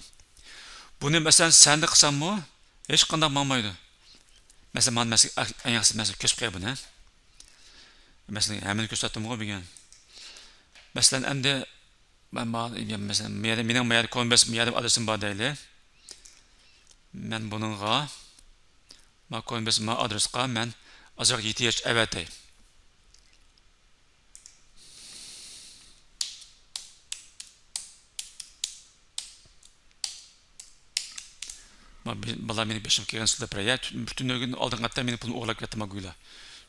بۇنى، مەسىلەن، سەندە قىلساممۇ، ھېچقانداق ماڭمايدۇ. مەسىلەن، مانا، مەسىلەن، ئەڭ ياخشىسى، مەسىلەن، كۆرسىتىپ قوياي بۇنى. مەسىلەن، ھەممىنى كۆرسەتتىمغۇ بۈگۈن. مەسىلەن، ئەمدى مەن ما-، مەسىلەن، ما يەردە مېنىڭ ما يەردە كوينبېس، ما يەردە ئادرېسىم بار دەيلى. مەن بۇنىڭغا، ما كوينبېس، ما ئادرېسقا مەن ئازراق ئېتىھېچ ئەۋەتەي. ما بى-، بالام مېنى بېشىمغا كەلگەن سۆزلەپ بېرەي. يا، تۈ-، تۈنۈگۈن ئالدىنقى ھەپتە مېنىڭ پۇلۇمنى ئوغرىلاپ كەتتى، ما گويلا.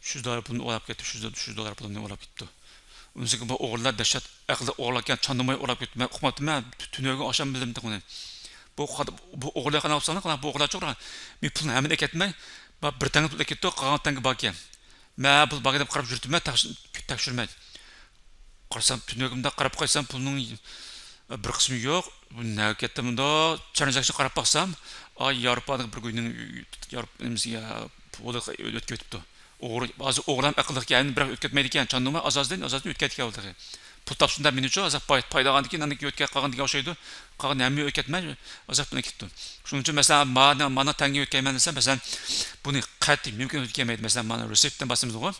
ئۈچ يۈز دوللار پۇلۇمنى ئوغرىلاپ كەتتى، ئۈچ يۈز، ئۈچ يۈز دوللار پۇلۇمنى ئوغرىلاپ كەتتى. ئۇنىڭ ئۈستىگە بۇ ئوغرىلار دەھشەت ئەقىللىق ئوغرىلاركەن، چاندۇرماي ئوغرىلاپ كەتتى. مەن ئۇقماپتىمەن، تۈ-، تۈنۈگۈن ئاخشام بىلدىم بۇنى. بۇ قا-، بۇ ئوغرىلار قانداق قىلساڭلار، قانداق بۇ ئوغرىلار چوقۇرا. مېنىڭ پۇلنى ھەممىنى ئەكەتمەي، ما بىر تەڭگە پۇل ئەكەتتى، قالغان تەڭگە باركەن. مەن بۇ باركەن دەپ قاراپ يۈرۈپتىمەن، تەكش-، تەكشۈرمەي. قارىسام، تۈنۈگۈندە قاراپ قويسام، پۇلنىڭ بىر قىسمى يوق. بۇ نەگە كەتتى مۇنداق؟ ترانزاكسىيە قاراپ باقسام، ئاي، ياۋروپادىكى بىر گۇينىڭ، ياۋروپا نېمىسىگە، پۇلى ئۆتۈپ كېتىپتۇ. ئوغرى، ھازىر ئوغرىلار ئەقىللىقكەن، بىراق ئۆتكۈزمەيدىكەن، چاندۇرماي ئاز-ئازدىن، ئاز-ئازدىن ئۆتكەيدىكەن ئۇ تېخى. پۇل تاپسۇن دەپ مېنىچۇ، ھازىر پاي-، پايدا ئالغاندىن كېيىن ئاندىن كېيىن ئۆتكەپ قالغاندىكىن ئوخشايدۇ. قالغان ھەممە ئۆتكەتمەي، ئازراق بىلەن كېتىپتۇ. شۇنىڭ ئۈچۈن، مەسىلەن، مانا، مانا تەڭگە ئۆتكەيمەن دېسەم، مەسىلەن، بۇنى قەتئىي مۇمكىن ئۆتكەلمەيدۇ. مەسىلەن، مانا رېسېپتىن باسىمىزغۇ.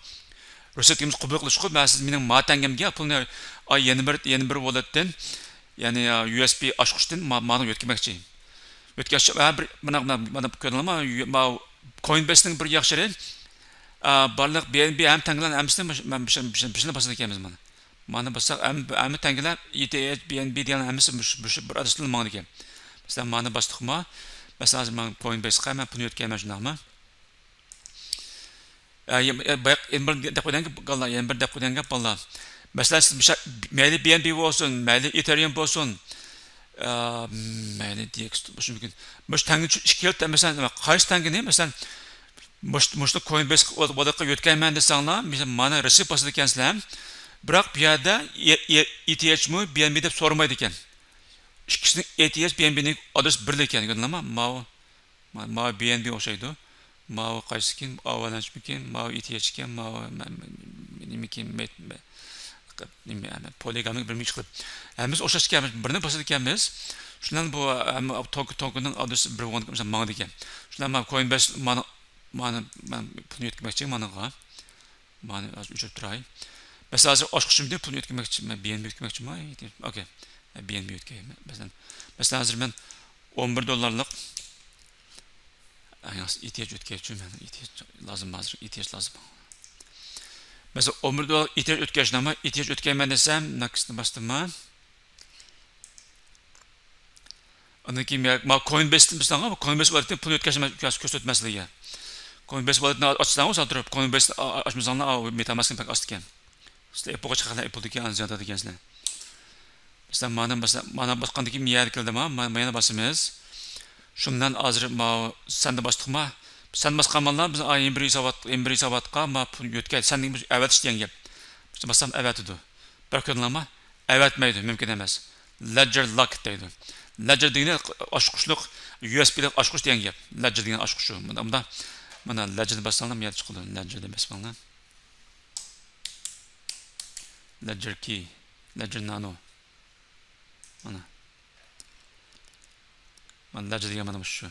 رېسېپتىمىز قوبۇل قىلىشقۇ، مەن سىز مېنىڭ ما تەڭگەمگە پۇلنى، ئاي، يەنە بىر، يەنە بىر ۋاللېتتىن، يەنى، يا، يۇ ئېس بى ئاچقۇچتىن ما-، مانا يۆتكىمەكچى. يۆتكەش، ھە، بىر، مانا، مانا، مانا كۆرۈڭلارمۇ، ما-، كوينبېسنىڭ بىر ياخشى يېرى، ئا، بارلىق بى ئېن بى ھەم تەڭگىلەرنىڭ ھەممىسىنى مۇش-، مانا مۇشۇ، مۇشۇ، مۇشۇنى باسىدىكەنمىز مانا. مانا باسساق، ھەم، ھەممە تەڭگىلەر، ئېي تى ئېيچ، بى ئېن بى دېگەن ھەممىسى مۇشۇ، مۇشۇ بىر ئادرېستىن ماڭىدىكەن. مەسىلەن، مانا باستۇقمۇ؟ مەسىلەن، ھازىر مەن كوينبېسقا مەن پۇلنى يۆتكەيمەن، شۇنداقمۇ؟ ئە، يەنە، يەنە باياق، يەنە بىر دەپ قويدۇڭ، يەنە بىر دەپ قويدۇڭ گەپ، بالىلار. مەسىلەن، سىز مۇشۇ، مەيلى بى ئېن بى بولسۇن، مەيلى ئېتېرىيۇم بولسۇن، ئە، مەيلى دى ئېكس بولۇشى مۇمكىن. مۇشۇ تەڭگە چۈ-، ئىككى خىل، مەسىلەن، قايسى تەڭگىنى، مەسىلەن، مۇش-، مۇشۇنى كوينبېس ۋاللېتقا يۆتكەيمەن دېسەڭلار، مەسىلەن، مانا رېسېپت باسىدىكەنسىلەر. بىراق بۇ يەردە ئېي-، ئېي-، ئېتىئېچمۇ، بى ئېن بى دەپ سورىمايدىكەن. ئىككىسىنىڭ ئېتىئېچ، بى ئېن بىنىڭ ئادرېسى بىرلا ئىكەن، كۆردۈڭلارمۇ؟ ماۋۇ، ما-، ماۋۇ بى ئېن بى ئوخشايدۇ. ماۋۇ قايسىكىن؟ ئاۋالانچمىكىن؟ ماۋۇ ئېتىئېچكەن؟ ماۋۇ مە-، مە-، نېمىكىن؟ مەيت-، مە-، نېمە، پولىگامنىڭ بىر مىكس قىلىپ. ھەممىسى ئوخشاش ئىكەن، بىرنى باسىدىكەنمىز. شۇنداق بۇ ھەممە توك-، توكنىڭ ئادرېسى بىر بولغان، مەسىلەن، ماڭىدىكەن. شۇنداق ما كوينبېس مانا، مانا، مەن پۇلنى يۆتكىمەكچى مانىغا. مانا ھازىر ئۆچۈرۈپ تۇراي. مەسىلەن، ھازىر ئاچقۇچۇمنى پۇلنى يۆتكىمەكچى، مەن بى ئېن بى يۆتكىمەكچىمەن. ئوكەي. بى ئېن بى يۆتكەي. مەسىلەن، مەسىلەن، ھازىر مەن ئون بىر دوللارلىق، ئە، ياخشى، ئېتىئېچ يۆتكەيچۇ، مەن ئېتىئېچ لازىم، ھازىر ئېتىئېچ لازىم. مەسىلەن، ئون بىر دوللار ئېتىئېچ يۆتكەيچۇ، ئېتىئېچ يۆتكەيمەن دېسەم، ناكىسنى باستىممۇ؟ ئاندىن كېيىن مانا كوينبېستىن بىز، مانا كوينبېس ۋاللېتتىن پۇل يۆتكەشنى كۆرسىتىمەن سىلەرگە. كوينبېس ۋاللېتنى ئاچساڭ، سەل تۇرۇپ، كوينبېس ئاچمىساڭلار، ئاۋۇ مېتاماسكنى بەك ئاستىكەن. سىلەر ئېپلغا چىققانلار ئېپلدىكى ئەنزىياندا دېگەنسىلەر. مەسىلەن، مانا، مەسىلەن، مانا باسقاندىن كېيىن يەنە كەلدى، ما-، ما-، مانا باسىمىز. شۇ بىلەن ھازىر ماۋۇ سەندە باستۇقما؟ سەن باسقان مانا بىز، ئا، يەنە بىر ھېسابات-، يەنە بىر ھېساباتقا ما پۇل يۆتكەي، سەندىن بىز ئەۋەتىش دېگەن گەپ. بىز باسسام ئەۋەتىدۇ. بىر كۆردۈڭلارما؟ ئەۋەتمەيدۇ، مۇمكىن ئەمەس. لېدجېر لاك دەيدۇ. لېدجېر دېگىنى ئاچقۇچلۇق، يۇ ئېس بىلىك ئاچقۇچ دېگەن گەپ. لېدجېر دېگەن ئاچقۇچ شۇ. مۇندا، مۇندا، مانا لېدجېرنى باسساڭلار، بۇ يەردە چىقىدۇ. لېدجېرنى بېسىپ ماڭىڭلار. لېدجېر كى، لېدجېر نانو. مانا. مانا لەجە دېگەن مانا مۇشۇ.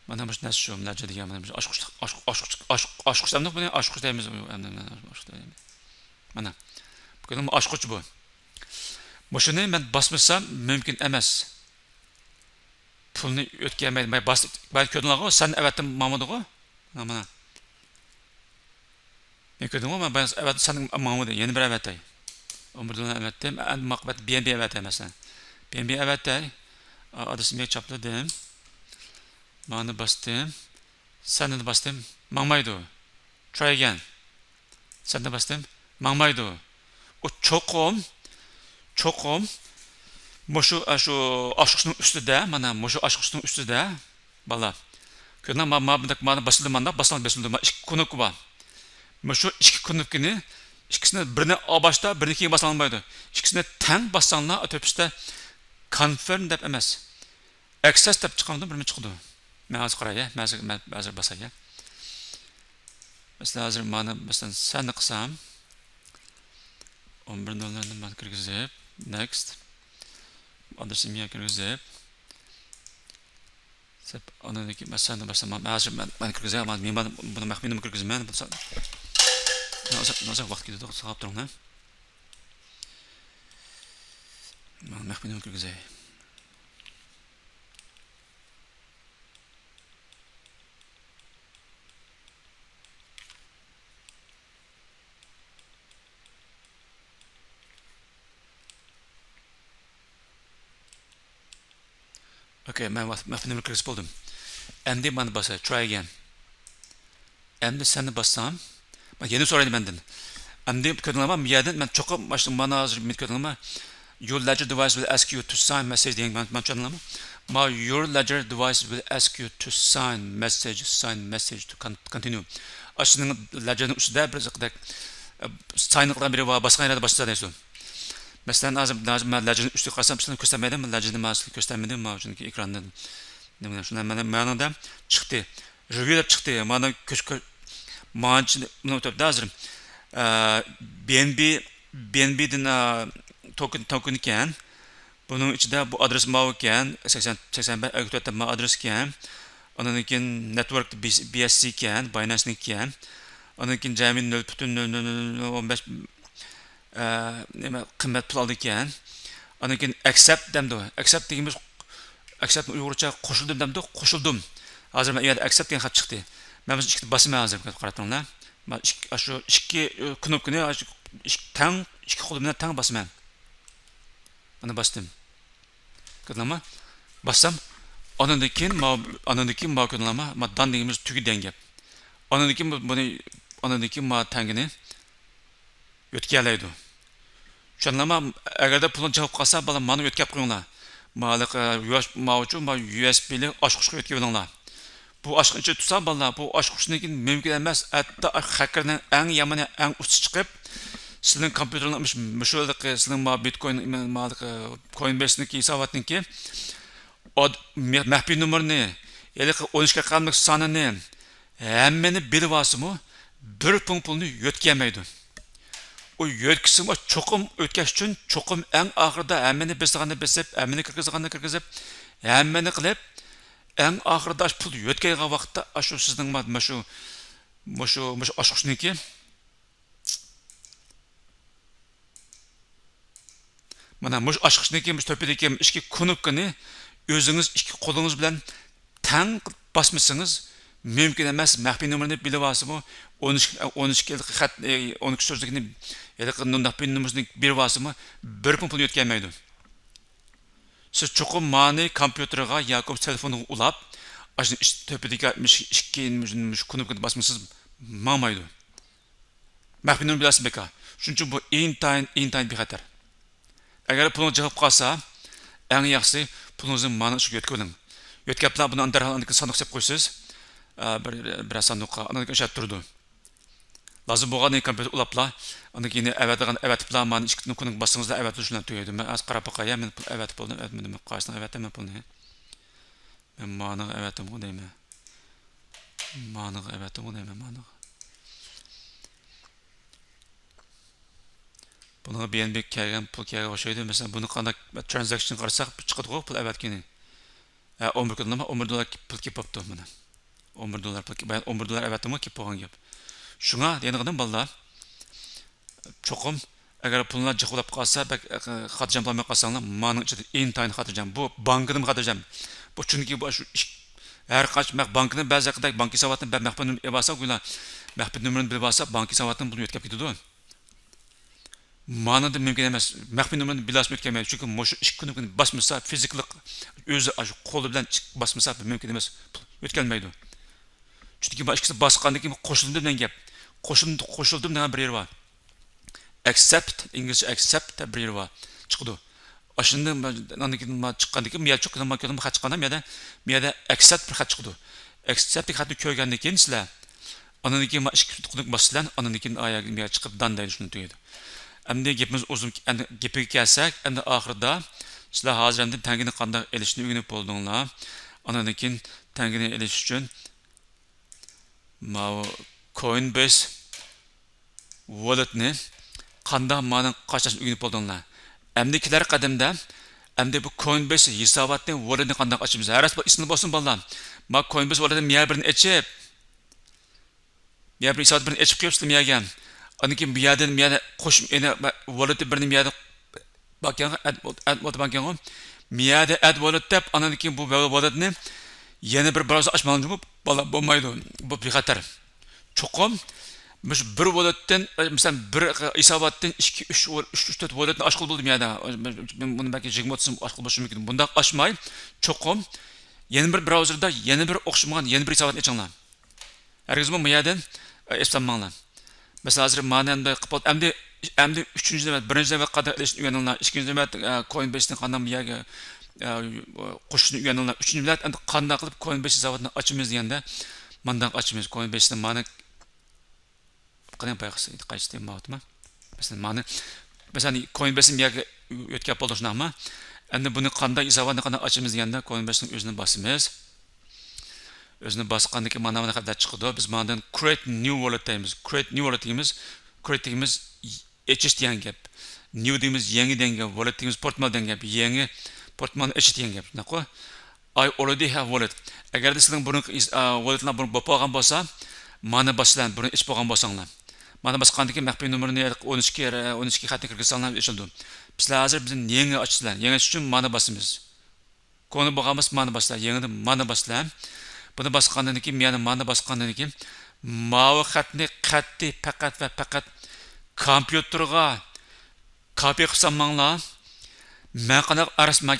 مانا مۇشۇ نەرسە شۇ، لەجە دېگەن مانا مۇشۇ. ئاچقۇچلۇق، ئاچ-، ئاچقۇچ، ئاچ-، ئاچقۇچ دەمدۇق بۇنى؟ ئاچقۇچ دەيمىز، ئەمدى مانا ئاچقۇچ دەيمىز. مانا. بۇ ئاچقۇچ بۇ. مۇشۇنى مەن باسمىسام مۇمكىن ئەمەس. پۇلنى ئۆتكەلمەيدۇ. مانا باس-، مانا كۆردۈڭلارغۇ، سەن ئەۋەتتىم ماڭمىدىغۇ؟ مانا، مانا. مەن كۆردۈمغۇ، مانا بايا ئەۋەتتىم، سەن ماڭمىدى. يەنە بىر ئەۋەتەي. ئون بىر دوللار ئەۋەتتىم. ئەمدى ماقبەت بي ئېن بى ئەۋەتەي مەسىلەن. بي ئېن بى ئەۋەتەي. ئادرېسىمنى چاپلىدىم. مانا باستىم. سەندنى باستىم. ماڭمايدۇ. Try again. سەندنى باستىم. ماڭمايدۇ. ئۇ چوقۇم، چوقۇم مۇشۇ، ئاشۇ ئاچقۇچنىڭ ئۈستىدە، مانا مۇشۇ ئاچقۇچنىڭ ئۈستىدە، بالىلار. كۆردۈڭلارمۇ؟ ما، ما، بۇنداق، مانا باسىلىدۇ، مانداق باسساڭ بېسىلىدۇ. ما ئىككى كۇنۇپكا بار. مۇشۇ ئىككى كۇنۇپكىنى، ئىككىسىنى بىرىنى باشتا، بىرىنى كېيىن باسساڭ بولمايدۇ. ئىككىسىنى تەڭ باسساڭلار، تۆپىسىدە confirm دەپ ئەمەس. ئەكسەس دەپ چىقامدۇ، بىرمۇ چىقىدۇ. مەن ھازىر قاراي، ھە. مەن ھازىر، مەن ھازىر باساي، ھە. مەسىلەن، ھازىر مانا، مەسىلەن، سەننى قىلسام، ئون بىر دوللارنى مانا كىرگۈزۈپ، next. ئادرېسىمنى كىرگۈزۈپ، سەپ، ئاندىن كېيىن مەن سەننى باسام، مەن ھازىر مەن، مەن كىرگۈزەي، مەن، مەن بۇنى مەخپىينىمۇ كىرگۈزىمەن. بۇ سا-، نازاق، نازاق ۋاقىت كېتىدۇ، ساقلاپ تۇرۇڭ، ھە. مەن مەخپىينىمۇ كىرگۈزەي. ئوكەي، مەن ۋاقىت، مەن فىلىمنى كىرگۈزۈپ بولدۇم. ئەمدى مانا باساي، try again. ئەمدى سەننى باسسام، مانا يەنە سورايدۇ مەندىن. ئەمدى كۆردۈڭلارمۇ؟ بۇ يەردىن مەن چوقۇم مانا، مانا ھازىر مېنى كۆردۈڭلارمۇ؟ Your ledger device will ask you to sign message دېگەن، مانا، مانا چۈشەندىڭلارمۇ؟ ما your ledger device will ask you to sign message, sign message to con-, continue. ئاشۇنىڭ لەجىرنىڭ ئۈستىدە بىر زىقىدەك، ئە، ساين قىلغان بىرى بار، باسقان يەردە باسسا دەيسۇ. مەسىلەن، ھازىر، ھازىر مەن لەجىرنىڭ ئۈستىگە قارىسام، سىلەرنى كۆرسەتمەيدۇ، مەن لەجىرنى مانا سىلەرگە كۆرسەتمىدىم، مانا شۇنىڭكى ئېكراندا. نېمە، شۇنداق مانا، مانا چىقتى. رېۋيۇ دەپ چىقتى. مانا كۆچ-، كۆ-، مانچە، مانا ئۆتۈپتۇ ھازىر. ئە، بى ئېن بى، بى ئېن بىدىن، ئە، توكېن، توكېن ئىكەن. بۇنىڭ ئىچىدە بۇ ئادرېس ماۋۇ ئىكەن، سەكسەن، سەكسەن بەش ئەگىتىۋەتتىم، ماۋۇ ئادرېس ئىكەن. ئاندىن كېيىن نېتۋورك بى-، بى ئېس سى ئىكەن، باينانسنىڭ ئىكەن. ئاندىن كېيىن جەمئىي نۆل پۈتۈن نۆل نۆل نۆل نۆل ئون بەش، ئە، نېمە، قىممەت پۇل ئالدى ئىكەن. ئاندىن كېيىن ئەكسەپت دەمدۇ. ئەكسەپت دېگىنىمىز، ئەكسەپتنى ئۇيغۇرچە قوشۇلدۇم دەمدۇ، قوشۇلدۇم. ھازىر مەن ئۇ يەردە ئەكسەپت دېگەن خەت چىقتى. مەن بۇ ئىككىنى باسىمەن ھازىر، قاراپ تۇرۇڭلار. مانا ئىككى، ئاشۇ ئىككى، ئە، كۇنۇپكىنى، ئاشۇ ئىككى، تەڭ، ئىككى قولۇم بىلەن تەڭ باسىمەن. مانا باستىم. كۆردۈڭلارمۇ؟ باسسام، ئانىڭدىن كېيىن ماۋۇ، ئانىڭدىن كېيىن ماۋۇ كۆردۈڭلارمۇ؟ ما دان دېگىنىمىز تۈگە دېگەن گەپ. ئانىڭدىن كېيىن بۇ-، بۇنى، ئانىڭدىن كېيىن ما تەڭگىنى يۆتكىيەلەيدۇ. چۈشەندىڭلارمۇ؟ ئەگەردە پۇلىڭىز جىق بولۇپ قالسا، بالام، مانا يۆتكەپ قويۇڭلار. ما ھېلىقى يۇۋاش ماۋۇچۇ، ما يۇ ئېس بىلىك ئاچقۇچقا يۆتكىۋېلىڭلار. بۇ ئاچقۇچنى تۇتسا، بالىلار، بۇ ئاچقۇچنىڭ كېيىن مۇمكىن ئەمەس، ھەتتا خەككىرنىڭ ئەڭ يامىنى، ئەڭ ئۇستىسى چىقىپ، سىلىنىڭ كومپيۇتېرىڭلار مۇشۇ، مۇشۇ ھېلىقى سىلىنىڭ ما بىتكوين، ما ھېلىقى كوينبېيسنىڭكى ھېساباتنىڭكى ئاد-، مە-، مەخپىي نومۇرىنى، ھېلىقى ئون ئىككى رەقەملىك سانىنى، ھەممىنى بىلىۋالسىمۇ، بىر پۇڭ پۇلنى يۆتكىيەلمەيدۇ. ئۇ يۆتكىسىمۇ چوقۇم ئۆتكەچ ئۈچۈن، چوقۇم ئەڭ ئاخىرىدا ھەممىنى بېسىدىغاننى بېسىپ، ھەممىنى كىرگۈزىدىغاننى كىرگۈزۈپ، ھەممىنى قىلىپ، ئەڭ ئاخىرىدا ئاشۇ پۇل يۆتكەيدىغان ۋاقىتتا، ئاشۇ سىزنىڭ ما-، مۇشۇ، مۇشۇ، مۇشۇ ئاچقۇچنىڭكى، مانا مۇشۇ ئاچقۇچنىڭكى مۇشۇ تۆپىدىكى ئىككى كۇنۇپكىنى ئۆزىڭىز ئىككى قولىڭىز بىلەن تەڭ باسمىسىڭىز مۇمكىن ئەمەس. مەخپىي نومۇرنى بىلىۋالسىمۇ، ئون ئىككى، ئون ئىككى خەت، ئون ئىككى سۆزلۈكنى، ھېلىقى مەخپىي نومۇرنى بىلىۋالسىمۇ، بىر پۇڭ پۇل يۆتكەلمەيدۇ. سىز چوقۇم مانى كومپيۇتېرغا ياكى تېلېفونغا ئۇلاپ، ئاشۇ ئىش تۆپىدىكى مۇشۇ ئىككى، مۇشۇ كۇنۇپكىنى باسمىسىڭىز ماڭمايدۇ. مەخپىي نومۇر بىلەسىز بىكار. شۇنىڭ ئۈچۈن بۇ ئىنتايىن، ئىنتايىن بىخەتەر. ئەگەر پۇلىڭىز جىق بولۇپ قالسا، ئەڭ ياخشىسى پۇلىڭىزنى مانا شۇ يۆتكىۋېلىڭ. يۆتكەپلا بۇنى ئاندىن دەرھال ئاندىن كېيىن ساندۇققا سېلىپ قويىسىز. ئە، بىر، بىرەر ساندۇققا، ئاندىن كېيىن ئىشلەپ تۇرىدۇ. لازىم بولغاندىن كېيىن كومپيۇتېر ئۇلاپلا، ئاندىن كېيىن ئەۋەتىدىغان ئەۋەتىپلا، مانا ئىككىنى كۇنۇپكا باستىڭىزلا ئەۋەتىدۇ، شۇنداق تۈگەيدۇ. مەن ھازىر قاراپ باقاي، مەن پۇل ئەۋەتىپ بولدۇم، ئەۋەتمىدىم، قايسىنى ئەۋەتتىم مەن پۇلنى؟ مەن مانىغا ئەۋەتتىمغۇ دەيمەن. مانىغا ئەۋەتتىمغۇ دەيمەن، مانىغا. بۇنىڭغا بى ئېن بى كەلگەن، پۇل كەلگەن ئوخشايدۇ. مەسىلەن، بۇنى قانداق ترانزاكشن قارىساق، چىقىدىغۇ پۇل ئەۋەتكىنى. ھە، ئون بىر كۈندىمۇ، ئون بىر دوللار پۇل كېلىپ بوپتۇ مانا. ئون بىر دوللار پۇل، بايا ئون بىر دوللار ئەۋەتتىمغۇ، كېلىپ بولغان گەپ. شۇڭا دېگىنىم بالىلار، چوقۇم ئەگەر پۇللار جىق بولاپ قالسا، بەك، ئە، خاتىرجەم بولالماي قالساڭلار، مانىڭ ئىچىدە ئىنتايىن خاتىرجەم. بۇ بانكىدىنمۇ خاتىرجەم. بۇ چۈنكى بۇ شۇ ئىش، ھەر قاچان مەخ-، بانكىنىڭ بەزى ھەققىدە بانكا ھېساباتىنى بە-، مەخپىي نومۇر ئېلىۋالسا، گويا مەخپىي نومۇرىنى بىلىۋالسا، بانكا ھېساباتىدىن پۇلنى يۆتكەپ كېتىدۇ. مانىدا مۇمكىن ئەمەس. مەخپىي نومۇرنى بىلاسىمۇ ئۆتكەلمەيدۇ. چۈنكى مۇشۇ ئىككى كۇنۇپكىنى باسمىسا، فىزىكىلىق ئۆزى ئاشۇ قولى بىلەن ئىچ-، باسمىسا مۇمكىن ئەمەس. ئۆتكەلمەيدۇ. چۈنكى بۇ ئىككىسى باسقاندىن كېيىن قوشۇلدى دېگەن گەپ. قوشۇلدى، قوشۇلدى دېگەن بىر يېرى بار. ئەكسەپت، ئىنگلىزچە ئەكسەپت دەپ بىر يېرى بار. چىقىدۇ. ئاشۇندىن ئاندىن كېيىن ما-، چىققاندىن كېيىن، ما يەردە چوقۇم ما كۆردۈم، خەت چىققاندا، ما يەردە، ما يەردە ئەكسەپت بىر خەت چىقىدۇ. ئەكسەپت دېگەن خەتنى كۆرگەندىن كېيىن سىلەر، ئاندىن كېيىن ما ئىككى تۇتقۇنلۇق باسىسىلەر، ئاندىن كېيىن ئايا ما يەردە چىقىپ دان دەيدۇ، شۇنى تۈگىدى. ئەمدى گېپىمىز ئۇزۇن، ئەمدى گېپىگە كەلسەك، ئەمدى ئاخىرىدا سىلەر ھازىر ئەمدى تەڭگىنى قانداق ئېلىشنى ئۆگىنىپ بولدۇڭلار. ئاندىن كېيىن تەڭگىنى ئېلىش ئۈچۈن ماۋۇ كوينبېيس ۋاللېتنى قانداق مانا قاچاشنى ئۆگىنىپ بولدۇڭلار. ئەمدى كېلەر قەدەمدە ئەمدى بۇ كوينبېيس ھېساباتنى ۋاللېتنى قانداق ئاچىمىز؟ ھەر ئىسمى بولسۇن بالىلار. ما كوينبېيس ۋاللېتنى مىيە بىرنى ئېچىپ، مىيە بىر ھېسابات بىرنى ئېچىپ قويۇپسىلەر مىيەگە. ئاندىن كېيىن بۇ يەردىن، بۇ يەردە قوش-، يەنە ۋاللېتى بىرنى بۇ يەردە باركەنغۇ، ئەد، ئەد ۋاللېتى باركەنغۇ. مىيەدە ئەد ۋاللېت دەپ، ئاندىن كېيىن بۇ ۋاللېتنى يەنە بىر براۋزېر ئاچماڭلار، بولمايدۇ. بۇ بىخەتەر. چوقۇم مۇشۇ بىر ۋاللېتتىن، مەسىلەن، بىر ھېساباتتىن ئىككى، ئۈچ، ئۈچ، ئۈچ، تۆت ۋاللېتنى ئاچقىلى بولىدۇ يەنە. مۇنى بەلكى يىگىرمە ئوتتۇز ئاچقىلى بولۇشى مۇمكىن. بۇنداق ئاچماي، چوقۇم يەنە بىر براۋزېردا يەنە بىر ئوخشىمىغان يەنە بىر ھېساباتنى ئېچىڭلار. ھەرگىزمۇ بۇ يەردىن ئېسىپ سالماڭلار. مەسىلەن، ھازىر مانا ئەمدى قىلىپ بولدى. ئەمدى، ئەمدى ئۈچىنچى نۆۋەت، بىرىنچى نۆۋەت قانداق ئېلىشنى ئۆگەنىڭلار. ئىككىنچى نۆۋەت، ئە، كوينبېيسنى قانداق بۇ يەرگە، ئە، قوشۇشنى ئۆگەنىڭلار. ئۈچىنچى نۆۋەت ئەمدى قانداق قىلىپ كوينبېيس ھېساباتىنى ئاچىمىز دېگەندە، مانداق ئاچىمىز كوينبېيسنى مانا. قېنى بايقىسى قايسى تېما ماۋۇتما؟ مەسىلەن، مانا، مەسىلەن، كوينبېيسنى بۇ يەرگە ئۆتكەپ بولدۇق، شۇنداقمۇ؟ ئەمدى بۇنى قانداق ھېساباتنى قانداق ئاچىمىز دېگەندە، كوينبېيسنىڭ ئۆزىنى باسىمىز. ئۆزىنى باسقاندىن كېيىن مانا، مانا خەتلەر چىقىدۇ. بىز ماندىن كرېيت نيۇ ۋاللېت دەيمىز. كرېيت نيۇ ۋاللېت دېگىنىمىز، كرېيت دېگىنىمىز ئېچىش دېگەن گەپ. نيۇ دېگىنىمىز يېڭى دېگەن گەپ. ۋاللېت دېگىنىمىز پورتمال دېگەن گەپ. يېڭى پورتمالنى ئېچىش دېگەن گەپ. شۇنداققۇ؟ I already have wallet. ئەگەردە سىلەرنىڭ بۇرۇنقى ئىس-، ئا، ۋاللېتىڭلار بۇرۇن بولۇپ قالغان بولسا، مانا باسىسىلەر، بۇرۇن ئېچىپ بولغان بولساڭلار. مانا باسقاندىن كېيىن مەخپىي نومۇرنى، ئون ئىككى، ئون ئىككى خەتنى كىرگۈزسەڭلار ئېچىلىدۇ. بىزلەر ھازىر بىزنى يېڭى ئاچىسىلەر. يېڭى ئېچىش ئۈچۈن مانا باسىمىز. كونا بولغان بولسا مانا باسىسىلەر. يېڭىدىن مانا باسىسىلەر. بۇنى باسقاندىن كېيىن، يەنە مانا باسقاندىن كېيىن، ماۋۇ خەتنى قەتئىي پەقەت ۋە پەقەت كومپيۇتېرغا كاپىي قىلىپ سالماڭلار. مەن قانداق ئەرز مەن،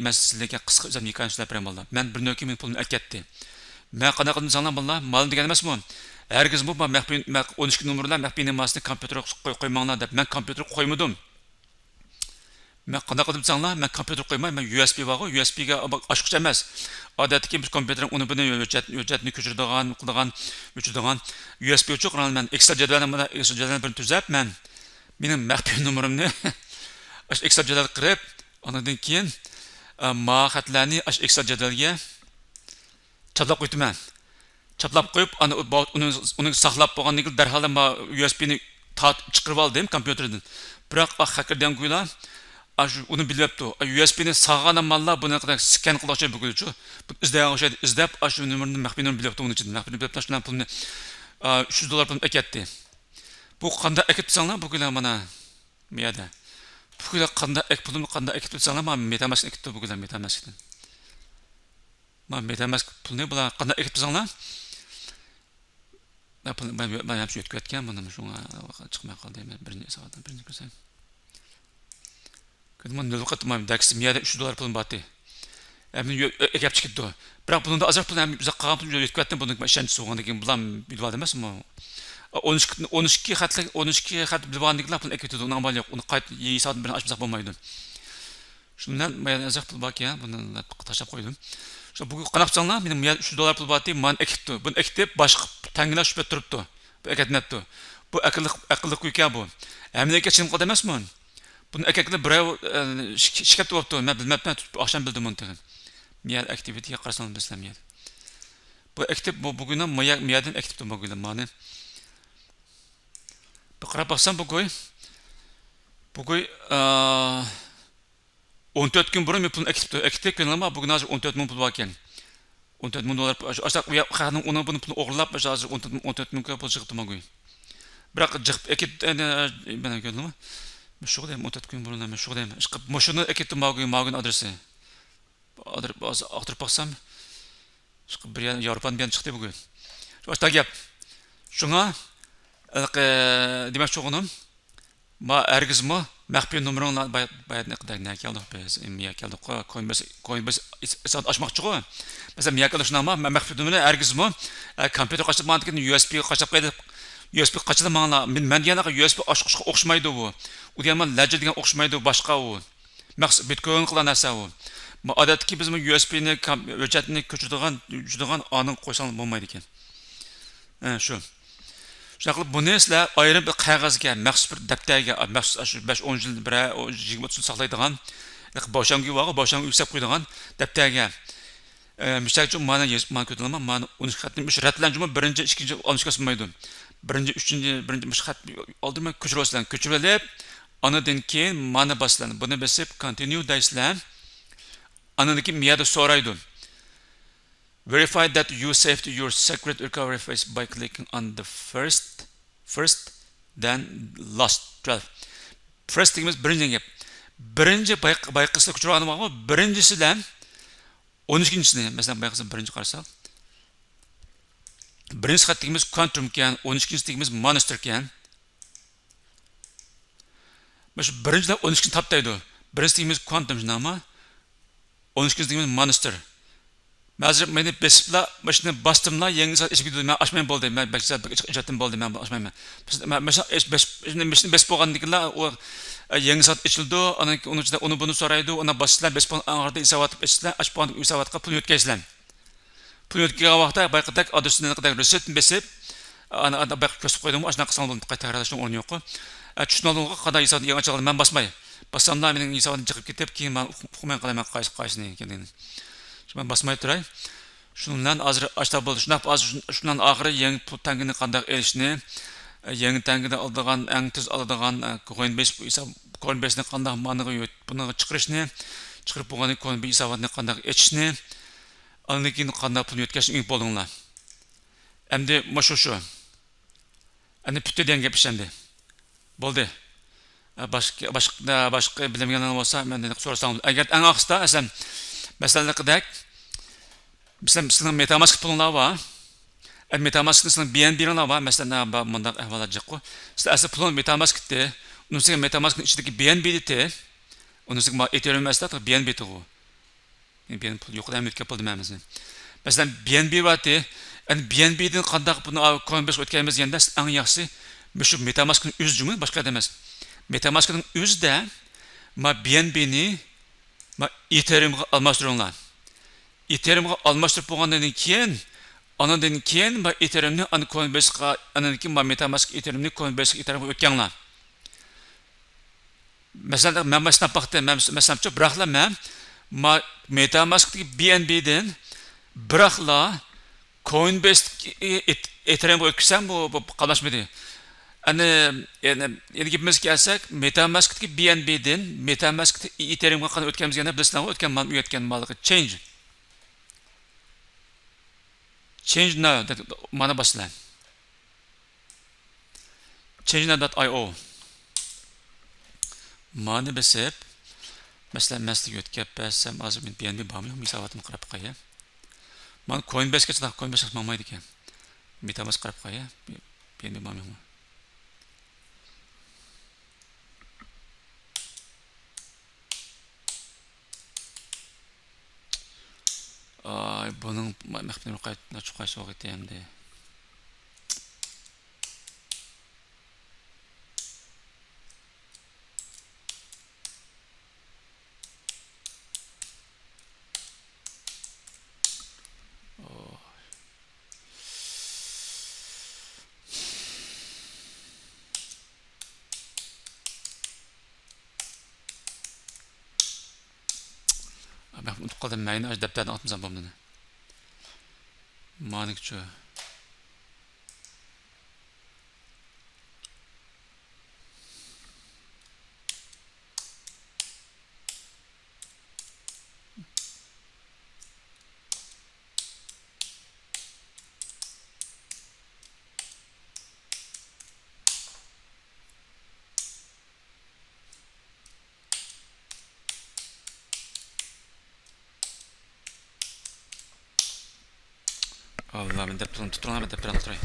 مەن سىزلەرگە قىسقا ئۆزۈم ھېكايەمنى سۆزلەپ بېرەي بالىلار. مەن بىر نۆۋەتكە مېنىڭ پۇلۇمنى ئەكەتتى. مەن قانداق قىلدىم دېسەڭلار بالىلار، مالىم دېگەن ئەمەسمۇ؟ ھەرگىزمۇ مەخپىي، مەخ-، ئون ئىككى نومۇرلار مەخپىي نېمىسىنى كومپيۇتېرغا قوي-، قويماڭلار دەپ، مەن كومپيۇتېرغا قويمىدىم. مەن قانداق قىلدىم دېسەڭلار، مەن كومپيۇتېرغا قويماي، مەن يۇ ئېس بى بارغۇ، يۇ ئېس بىگە ئاچقۇچ ئەمەس. ئادەتتىكى بىز كومپيۇتېرنىڭ ئۇنى بۇنى ھۆججەت-، ھۆججەتنى كۆچۈرىدىغان، قىلىدىغان، ئۆچۈرىدىغان يۇ ئېس بى ئوچۇق. مەن ئېكسېل جەدۋەلنى، مانا ئېكسېل جەدۋەلنى بىرنى تۈزەپ، مەن مېنىڭ مەخپىي نومۇرۇمنى ئاشۇ ئېكسېل جەدۋەلگە قىرىپ، ئاندىن كېيىن، ئە، ما خەتلەرنى ئاشۇ ئېكسېل جەدۋەلگە چاپلاپ قويۇپتىمەن. چاپلاپ قويۇپ، ئانا ئۇ، ئۇنى، ئۇنى ساقلاپ بولغاندىن كېيىن دەرھال ما يۇ ئېس بىنى تارتىپ چىقىرىپ ئالدىم كومپيۇتېردىن. بىراق، ئا، خەكىر دېگەن گۇيلا، ئا، شۇ، ئۇنى بىلىۋەپتۇ. ئا، يۇ ئېس بىنى ساغان ئامانلا بۇنى سكەن قىلغان ئوخشايدۇ بۈگۈنچۇ. بۇ ئىزدەيدىغان ئوخشايدۇ. ئىزدەپ، ئا، شۇ نومۇرنى، مەخپىي نومۇرنى بىلىۋەپتۇ ئۇنىڭ ئىچىدىن. مەخپىي نومۇرنى بىلىۋەپتۇ، شۇنىڭ پۇلىنى، ئا، ئۈچ يۈز دوللار پۇلىنى ئەكەتتى. بۇ قانداق ئەكەپتۇ دېسەڭلار، بۇ گۇيلا مانا. بۇ يەردە. بۇ كۈنلەر قانداق ئەك-، پۇلنى قانداق ئەكىپ تۇرساڭلار، مانا مېتاماسكتىن ئەكىپ تۇر، بۇ كۈنلەر مېتاماسكتىن. مانا مېتاماسك پۇلنى بۇلار قانداق ئەكىپ تۇرساڭلار؟ مانا پۇل، مانا، مانا ھەمشە ئۆتۈپ كەتكەن، بۇنىمۇ شۇڭا چىقماي قالدى. مەن بىرىنچى ھېساباتنى بىرىنچى كۆرسەم. كۆردۈڭمۇ، نۆل قېتىم دەكسى مىيەدە ئۈچ يۈز دوللار پۇلۇم بارتى. ھەم ئەكەپ چىقىپتۇ. بىراق بۇنىڭدا ئازراق پۇل ھەم ئۇزاق قالغان پۇل يۆتكەپ كەتتىم. بۇنىڭ ئىشەنچ سۇغاندىن كېيىن بۇلار بىلىۋالدى ئەمەسمۇ؟ ئون ئىككى، ئون ئىككى خەتلىك، ئون ئىككى خەت بىلىۋالغاندىن كېيىن پۇل ئەكېتىدۇ. ئۇنىڭ ئامالى يوق. ئۇنى قايتا ھېسابتىن بىرنى ئاچمىساق بولمايدۇ. شۇنىڭ بىلەن مانا ئازراق پۇل باركەن، بۇنى تاشلاپ قويدۇم. شۇ بۇ قانداق دېسەڭلار، مېنىڭ مىيەدە ئۈچ يۈز دوللار پۇل بارتى، مانا ئەكېتىپتۇ. بۇنى ئەكېتىپ، باشقا تەڭگىلەر شۇ پەت تۇرۇپتۇ. بۇ ئەكەتمەپتۇ. بۇ ئەقىللىق، ئەقىللىق گۇيكەن بۇ. ھەممىگە چىن قىلدى ئەمەسمۇ؟ بۇنى ئەكەتكىلى بىرەۋ، ئە، شىك-، شىكەپتە بوپتۇ. مەن بىلمەپتىمەن، ئاخشام بىلدىم بۇنى تېخى. مىيەر ئەكتىۋىتىگە قارىساڭلار بىلىسىلەر مىيەر. بۇ ئەكتىپ، بۇ، بۇ گۇينى مىيە-، مىيەردىن ئەكتىپتۇ بۇ گۇينى مانى. بىر قاراپ باقسام بۇ گۇي. بۇ گۇي، ئە، ئون تۆت كۈن بۇرۇن مېنىڭ پۇلۇمنى ئەكتىپتۇ. ئەكتىپ كۆرۈڭلارما، بۈگۈن ھازىر ئون تۆت مىڭ پۇل باركەن. ئون تۆت مىڭ دوللار، ئاشۇ، ئاشۇ، ئۇنىڭ پۇلىنى ئوغرىلاپ، ئاشۇ ھازىر ئون تۆت مىڭ، ئون تۆت مىڭ كوي پۇل چىقىپتۇ ماگۇي. بىراق جىق ئەكېتىپ، ئەنە، مەن كۆردۈممۇ؟ مۇشۇ دەيمەن، ئون تۆت كۈن بۇرۇن، مۇشۇ دەيمەن. ئىشقىلىپ، مۇشۇنى ئەكېتىپ ماگۇي، ماگۇينىڭ ئادرېسى. ئادرېس، ھازىر ئاختۇرۇپ باقسام، ئىشقىلىپ، بىر يەر، ياۋروپانىڭ بىر يەردىن چىقتى بۈگۈن. شۇ ئاشتا گەپ. شۇڭا، ھېلىقى، دېمەكچى بولغىنىم، ما ھەرگىزمۇ مەخپىي نومۇرۇڭلار باي-، باياتنى قىدەك نە كەلدۇق بىز، مىيا كەلدۇق، كوينبېس، كوينبېس ئىس-، ئىساغا ئاچماقچىغۇ. مەسىلەن، مىيا كەلدۇق شۇنداقمۇ؟ مە-، مەخپىي نومۇرنى ھەرگىزمۇ، ئە، كومپيۇتېر قاچىلاپ ماڭغاندىن كېيىن يۇ ئېس بى قاچىلاپ قويدى. يۇ ئېس بى قاچىلاپ ماڭلا. مەن، مەن دېگەن يۇ ئېس بى ئاچقۇچقا ئوخشىمايدۇ بۇ. ئۇ دېگەن لېدجېر دېگەن ئوخشىمايدۇ، باشقا ئۇ. مەخسۇس بىتكوين قىلغان نەرسە ئۇ. ما ئادەتتىكى بىزمۇ يۇ ئېس بىنى كام-، ھۆججەتنى كۆچۈرىدىغان، يۆتكىدىغان ئانىڭ قويساڭ بولمايدىكەن. ھە، شۇ. شۇنداق قىلىپ بۇنى سىلەر ئايرىم بىر قەغەزگە، مەخسۇس بىر دەپتەرگە، مەخسۇس ئاشۇ بەش ئون يىل، بىرەر يىگىرمە ئوتتۇز يىل ساقلايدىغان، بوشاڭگۈ بارغۇ، بوشاڭگۈ يۈكسەپ قويىدىغان دەپتەرگە، ئە، مۇشۇ مانا يېزىپ، مانا كۆتۈرۈلمە، مانا ئون ئىككى خەتنى مۇشۇ رەتلەنجىمۇ بىرىنچى، ئىككىنچى ئالمىشىپ كەتسە بولمايدۇ. بىرىنچى، ئۈچىنچى، بىرىنچى مۇشۇ خەت ئالدىن كۆچۈرۈۋالىسىلەر، كۆچۈرۈۋېلىپ، ئانىدىن كېيىن مانا باسىسىلەر، بۇنى بېسىپ كونتىنيۇ دەيسىلەر. ئانىدىن كېيىن مۇ يەردە سورايدۇ. Verify that you saved your secret recovery phrase by clicking on the first, first, then last twelve. First دېگىنىمىز بىرىنچى گەپ. بىرىنچى بايق-، بايقىسىدا كۆچۈرۈۋالغان بارغۇ، بىرىنچىسى بىلەن ئون ئىككىنچىسىنى، مەسىلەن، بايقىسىدا بىرىنچى قارىساق، بىرىنچى خەت دېگىنىمىز كۋانتۇم ئىكەن، ئون ئىككىنچىسى دېگىنىمىز مونستېر ئىكەن. مانا شۇ بىرىنچىدىن ئون ئىككىنچىنى تاپ دەيدۇ. بىرىنچى دېگىنىمىز كۋانتۇم شۇنداقمۇ؟ ئون ئىككىنچى دېگىنىمىز مونستېر. مەن ھازىر مېنى بېسىپلا، ماشىنىنى باستىملا، يېڭى سائەت ئېچىپ كېتىدۇ. مەن ئاچمايمەن بولدى. مەن بەك سائەت بېسىپ بولدى، مەن ئاچمايمەن. ماشىنىنى بېسىپ بولغاندىن كېيىنلا ئۇ، ئە، يېڭى سائەت ئېچىلىدۇ. ئاندىن كېيىن ئۇنىڭ ئىچىدە ئۇنى بۇنى سورايدۇ. ئۇنى باسىسىلەر، بېسىپ بولغان ئاخىرىدا ھېسابات ئېچىسىلەر. ئاچىپ بولغاندىن كېيىن ھېساباتقا پۇل يۆتكەيسىلەر. پۇل يۆتكىگەن ۋاقىتتا بايىقىدەك ئادرېسنى قىدەك رېسېپنى بېسىپ، ئانا، ئانا بايىقى كۆرسىتىپ قويدۇمغۇ، ئاشۇنداق قىلساڭ بولىدۇ، تەكرارلاشنىڭ ئورنى يوققۇ. ئە، چۈشىنىۋالدىڭىزغۇ، قانداق ھېسابنى يېڭى ئاچالغان مەن باسماي. باسساملا مېنىڭ ھېساباتنى چىقىپ كېتىپ، كېيىن مەن ئۇقماي قالىمەن قايسى، قايسىنى ئىكەنلىكىنى. شۇ مەن باسماي تۇراي. شۇنىڭ بىلەن ھازىر ئاشتا بولدى. شۇنداق ھازىر شۇ-، شۇنىڭ ئاخىرى يېڭى پۇل تەڭگىنى قانداق ئېلىشنى، ئە، يېڭى تەڭگىنى ئالىدىغان، ئەڭ تېز ئالىدىغان، ئە، كوينبېس ھېساب، كوينبېسنى قانداق مانىغا يۆت-، بۇنىڭغا چىقىرىشنى، چىقىرىپ بولغاندىن كېيىن كوينبېس ھېساباتنى قانداق ئېچىشنى، ئاندىن كېيىن قانداق پۇلنى يۆتكەشنى ئۆگىنىپ بولدۇڭلار. ئەمدى مۇشۇ شۇ. ئەمدى پۈتتى دېگەن گەپ ئىش ئەمدى. بولدى. ئە، باشقا، باشقا، باشقا بىلمىگەنلەر بولسا، مەندىن سورىساڭلار. ئەگەر ئەڭ ئاخىرسىدا، مەسىلەن، مەسىلەن، دېگەندەك، مەسىلەن، سىلەرنىڭ مېتاماسك پۇلۇڭلار بار. ئە، مېتاماسكتا سىلەرنىڭ بى ئېن بىلىرىڭلار بار. مەسىلەن، ئە، بار، مۇنداق ئەھۋاللار جىققۇ. سىلەر ئەسلى پۇلۇڭ مېتاماسكتا، ئۇنىڭ ئۈستىگە مېتاماسكنىڭ ئىچىدىكى بى ئېن بى دېتى، ئۇنىڭ ئۈستىگە ئېتېرىيۇم ئەمەستە، بى ئېن بى تۇغۇ. بى ئېن بى پۇل يۇقىرىدا ھەم ئۆتكەپ بولدى مەمىسى. مەسىلەن، بى ئېن بى بارتى. ئەنە بى ئېن بىدىن قانداق بۇنى كوينبېسقا ئۆتكەيمىز دېگەندە، ئەڭ ياخشىسى مۇشۇ مېتاماسكنىڭ ئۆزى جۇمۇ، باشقا يەردە ئەمەس. مېتاماسكنىڭ ئۆزىدە ما بى ئېن بىنى ما ئېتېرىيۇمغا ئالماشتۇرۇڭلار. ئېتېرىيۇمغا ئالماشتۇرۇپ بولغاندىن كېيىن، ئانىڭدىن كېيىن ما ئېتېرىيۇمنى ئانا كوينبېسقا، ئانىڭدىن كېيىن ما مېتاماسك ئېتېرىيۇمنى كوينبېسقا ئېتېرىيۇمغا ئۆتكەڭلار. مەسىلەن، مەن مانا سىناپ باقتىم، مەن، مەن سىناپچۇ، بىراقلا مەن ما-، مېتاماسكتىكى بى ئېن بىدىن بىراقلا كوينبېستىكى ئېت-، ئېتېرىيۇمغا ئۆتكۈزسەم، بۇ، بۇ قاملاشمىدى. ئەنە، يەنە، يەنە گېپىمىزگە كەلسەك، مېتاماسكتىكى بى ئېن بىدىن مېتاماسكتىكى ئېتېرىيۇمغا قانداق ئۆتكەنمىز دېگەندە، بىلىسىلەرغۇ، ئۆتكەن مال، ئۆتكەن مالغا change. Change now دەپ مانا باسىسىلەر. Change now dot I O. مانى بېسىپ، مەسىلەن، مەن سىزگە يۆتكەپ بەرسەم، ھازىر مېنىڭ بى ئېن بى بارمۇ يوقمۇ، ھېساباتىمنى قاراپ باقاي. مانا كوينبېسكە چىداق، كوينبېس ماڭمايدىكەن. مېتاماسك قاراپ باقاي، بى ئېن بى بارمۇ يوقمۇ. ئاي، بۇنىڭ مەخپىي نومۇرى قايتا ئاچىپ قويسا بولغىيتى ئەمدى. مەن ئۇنتۇپ قالدىم، مەينى ئاشۇ دەپتەردىن ئاتمىسام بولمىدى. مانىكىچۇ. ئاللا، مەن دەپتىرىمنى تۇتۇڭلار، مەن دەپتىرىمنى تۇتۇراي.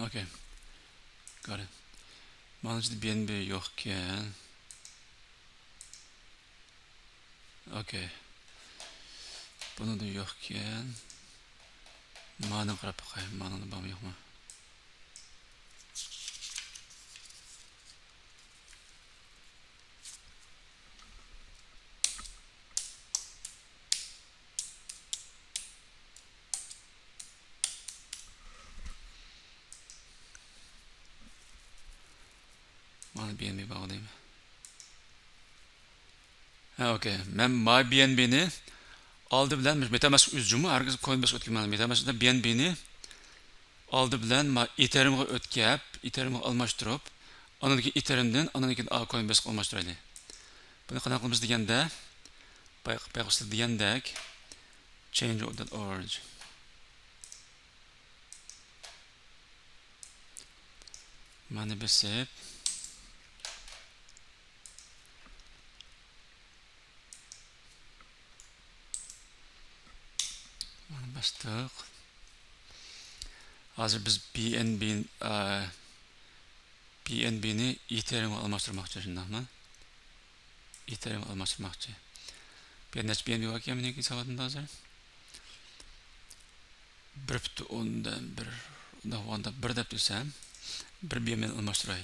Okay. Got it. مانا ئىچىدە بى ئېن بى يوقكەن. Okay. بۇنىڭدا يوقكەن. مانىڭغا قاراپ باقاي. مانىڭدا بارمۇ يوقمۇ؟ مانا بى ئېن بى بار دەيمەن. ھە، ئوكەي. مەن ماي بى ئېن بى نى ئالدى بىلەن مۇشۇ مېتاماسك ئۆزى جۇمۇ، ھەرگىز كوينبېسقا ئۆتكۈزمەڭ. مېتاماسكتا بى ئېن بى نى ئالدى بىلەن ما-، ئېتېرىيۇمغا ئۆتكەپ، ئېتېرىيۇمغا ئالماشتۇرۇپ، ئاندىن كېيىن ئېتېرىيۇمدىن، ئاندىن كېيىن كوينبېسقا ئالماشتۇرايلى. بۇنى قانداق قىلىمىز دېگەندە، باي-، بايقۇسىز دېگەندەك، change dot org. مانا بېسىپ. مانا باستۇق. ھازىر بىز بى ئېن بى، ئا، بى ئېن بى نى ئېتېرىيۇمغا ئالماشتۇرماقچى، شۇنداقمۇ؟ ئېتېرىيۇمغا ئالماشتۇرماقچى. بۇ يەردە نەچچە بى ئېن بى باركەن مېنىڭكى ساۋاتىمدا ھازىر؟ بىر پۈتۈن ئوندىن بىر. ئۇنداق بولغاندا بىر دەپ دېسەم، بىر بى ئېن بى نى ئالماشتۇراي.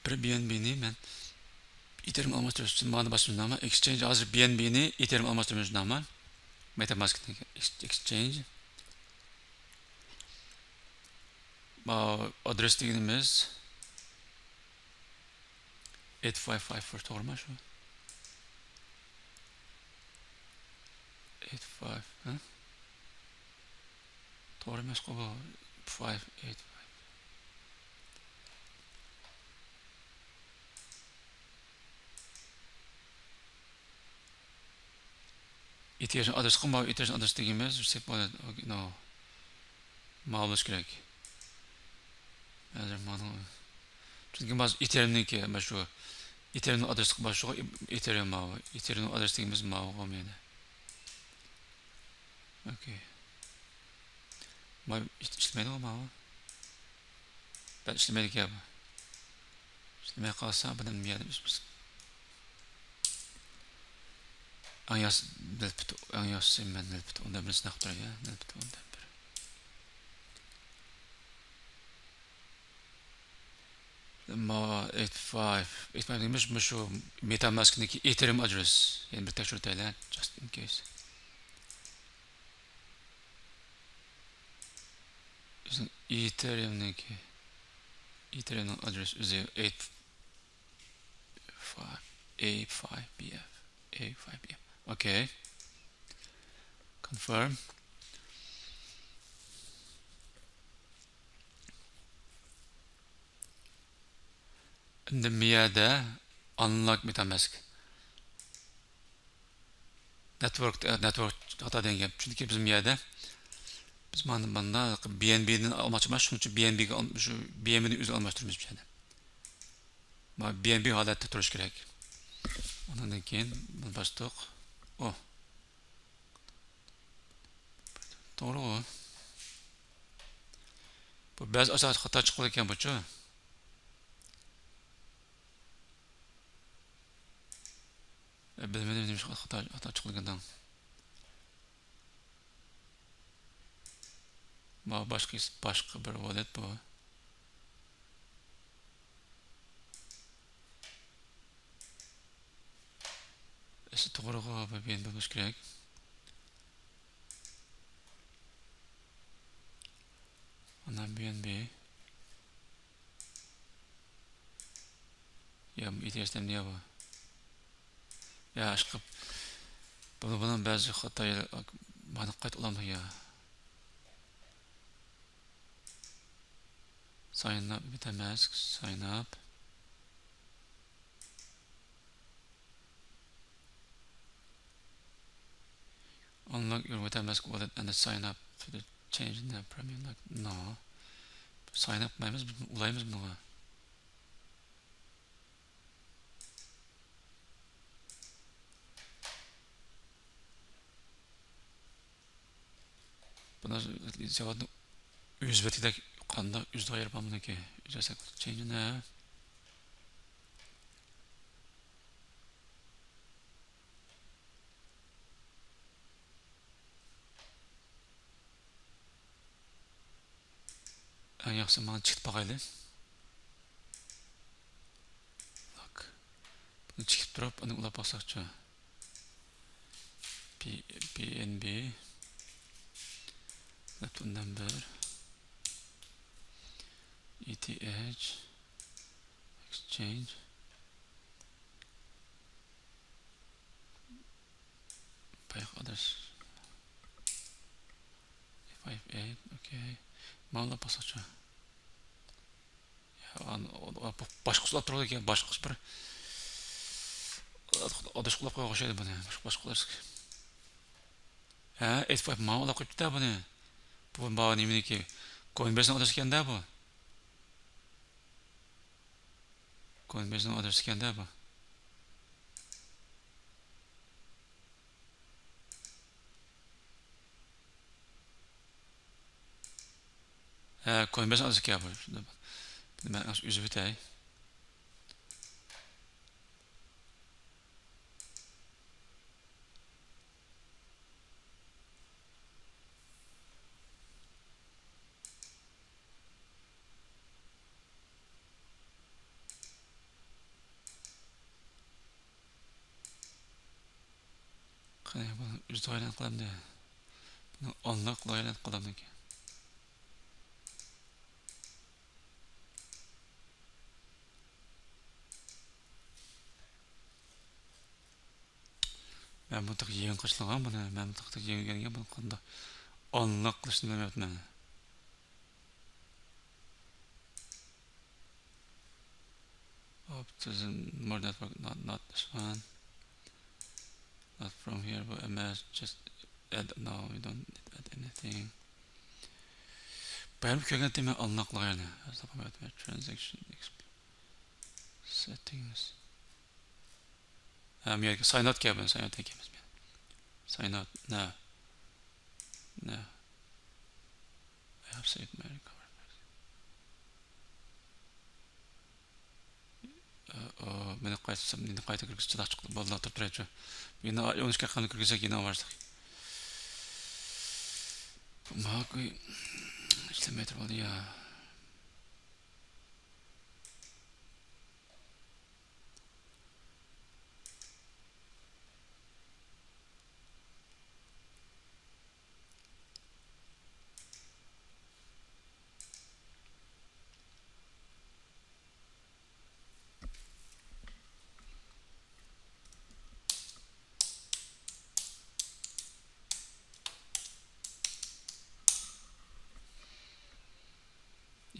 بىر بى ئېن بى نى مەن ئېتېرىيۇم ئالماشتۇرۇش ئۈچۈن مانا باسىمىز ناما، exchange، ھازىر بى ئېن بى نى ئېتېرىيۇم ئالماشتۇرىمىز ناما. مېتاماسكنىڭ exchange. ئادرېس دېگىنىمىز ئەيت فايف فايف فور، توغرىما شۇ؟ ئەيت فايف، ھە؟ توغرا ئەمەسقۇ بۇ. فايف ئەيت فايف. ئېتېرىيۇم ئادرېسقا ماۋۇ ئېتېرىيۇم ئادرېس دېگىنىمىز، سېپ بولىدۇ. نو. ماۋۇ بولۇشى كېرەك. ھازىر مانا. چۈنكى مانا ئېتېرىيۇمنىڭكى، مانا شۇ ئېتېرىيۇمنىڭ ئادرېسى بار شۇ، ئېتېرىيۇم ماۋۇ. ئېتېرىيۇمنىڭ ئادرېسى دېگىنىمىز ماۋۇ بولمايدۇ. ئوكەي. ماۋۇ ئىش-، ئىشلىمەيدىغۇ ماۋۇ. بەك ئىشلىمەيدىكەن بۇ. ئىشلىمەي قالسا، بۇنى نېمە دەپ ئىش-، ئەڭ ياخشى نۆل پۈتۈن، ئەڭ ياخشىسى مەن نۆل پۈتۈن ئوندىن بىرنى سىناپ تۇراي، يا، نۆل پۈتۈن ئوندىن بىر. ماۋۇ ئەيت فايف، ئېيت فايف دېگىنىمىز مۇشۇ مېتاماسكنىڭكى ئېتېرىيۇم ئادرېس. يەنە بىر تەكشۈرتەيلى، just in case. بىزنىڭ ئېتېرىيۇمنىڭكى، ئېتېرىيۇمنىڭ ئادرېس ئۆزى ئەيت فايف، ئەي فايف بى ئەف، ئەي فايف بى ئەف. ئوكەي. Confirm. ئەمدى بۇ يەردە unlock مېتاماسك. نېتۋورك، نېتۋورك خاتا دېگەن گەپ. چۈنكى بىز بۇ يەردە، بىز مانا، مانا بى ئېن بى نى ئالماقچى ئەمەس، شۇنىڭ ئۈچۈن بى ئېن بى گە ئال-، شۇ بى ئېن بى نى ئۆزى ئالماشتۇرىمىز بۇ يەردە. مانا بى ئېن بى ھالەتتە تۇرۇشى كېرەك. ئاندىن كېيىن بۇنى باستۇق. ئو. توغرىغۇ. بۇ بەزى ئاساسىي خاتا چىقىدىكەن بۇچۇ. ئە، بىلمىدىم نېمىشقا خاتا، خاتا چىقىدىكەن دەڭ. ماۋۇ باشقا، باشقا بىر ۋاليۇت بۇ. ئەسلى توغرىغۇ، بۇ بى ئېن بى بولۇشى كېرەك. ئانا بى ئېن بى. يا، بۇ ئېتىرىش نېمە يا بۇ؟ يا، ئىشقىلىپ، بۇنى، بۇنىڭ بەزى خاتا يېرى، مانا قايتا ئۇلامدۇ يا. Sign up with MetaMask, sign up. Unlock your MetaMask wallet and sign up to the change in the premium lock. No. Sign up قىلمايمىز، بىز ئۇلايمىز بۇنىڭغا. بۇنى زاۋۇتنى ئۆز ۋېتىدەك ئانداق ئۈزىدىغان يېرى بار بۇنىڭكى. ئۈزەرسەك change نە. ئەڭ ياخشىسى مانا چىقىپ باقايلى. بۇنى چىقىپ تۇرۇپ، ئۇنى ئۇلاپ باقساقچۇ. P-، P N B. Laptop number. E T H. Exchange. Payaq ئادرېس. Five eight، ئوكەي. ماۋۇلار باسقۇچ. يا، ئان-، ئو-، ئو-، باشقىسى ئۇلاپ تۇرىدىكەن، باشقىسى بىر ئادرېس ئۇلاپ قويغان ئوخشايدۇ بۇنى. باشقا، باشقا ئادرېس. ھە، eight five ماۋۇ ئۇلاپ قويۇپتۇ بۇنى. بۇ، بۇ نېمىنىكى؟ كوينبېيسنىڭ ئادرېسى ئىكەن-دە بۇ. كوينبېيسنىڭ ئادرېسى ئىكەن-دە بۇ. ھە، كوينبېيس ئادرېسى ئىكەن بۇ. بۇنى مەن ئۆزۈپ ئۆتەي. قېنى، بۇنى ئۈزۈپ ئايلانىپ قالامدۇ؟ بۇنى ئانلاق قىلىپ ئايلانىپ قالامدىكىن؟ مەن بۇ تېخى يېڭى قاچىلىغان بۇنى. مەن بۇ تېخى يېڭى ئۆگەنگەن بۇنى قانداق ئانلاق قىلىشنى بىلمەيمەن. Optimism more network, not, not this one. Not from here, but M S, just add, no, we don't need to add anything. بەرىبىر كۆرگەن تېما ئانلاقلار يەنە. Transaction exp-، settings. ھە، بۇ يەرگە sign out كەلدى، sign out كەلمەس. Sign out، نە. نە. I have saved my recovery. ئا، ئا، مېنى قايتىسام، مېنى قايتا كىرگۈزسە چىداق چىقتى. بالىلار تۇرۇپ تۇرايچۇ. يەنە ئون ئىككى رەقەمنى كىرگۈزسەك يەنە ئاۋارىسلىق. ماكۇ ئىشلەمەي تۇرۇۋالدى يا.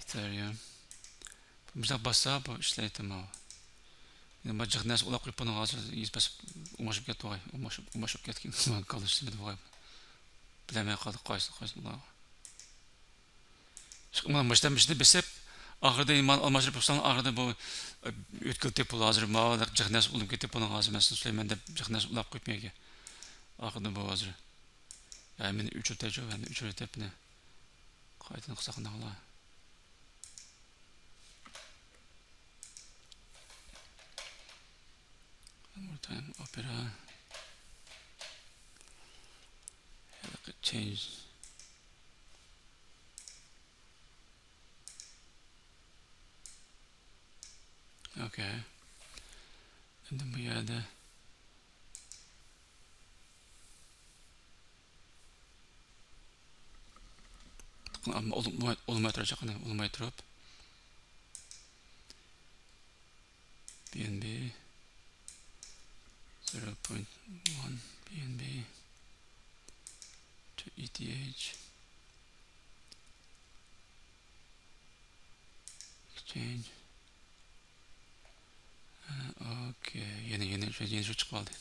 Ethereum. مۇشۇنداق باسسا بۇ ئىشلەيتتى ماۋۇ. يەنە بۇ جىق نەرسە ئۇلاپ قويۇپ بۇنىڭغا ھازىر يېزىپ بېسىپ ئوماشىپ كەتتى بوغاي. ئوماشىپ، ئوماشىپ كەتكەن. كاللىشىپ بوغاي. بىلەلمەي قالدۇق قايسى، قايسى ئۇلارغا. مانا مۇشۇنى، مۇشۇنى بېسىپ، ئاخىرىدا ئىمان ئالماشتۇرۇپ تۇرساڭ، ئاخىرىدا بۇ، ئۆتكىلى تېپىپ ھازىر ماۋۇ جىق نەرسە ئۇلىنىپ كېتىپ بۇنىڭغا ھازىر مەن سىزنى سۆيىمەن دەپ جىق نەرسە ئۇلاپ قويۇپ مېگە. ئاخىرىدا بۇ ھازىر. ھە، مېنى ئۆچۈرتەيچۇ، مەن ئۆچۈرۈۋېتىپ مېنى. قايتىدىن قىلساق قانداق بولا؟ One more time, Opera. ھېلىقى change. ئوكەي. ئەمدى بۇ يەردە ئۇلىماي، ئۇلىماي تۇرۇپ، قېنى، ئۇلىماي تۇرۇپ. P N B zero point one P N B to E T H. Exchange. ھە، ئوكەي. يەنە، يەنە شۇ، يەنە شۇ چىقىپ قالدى.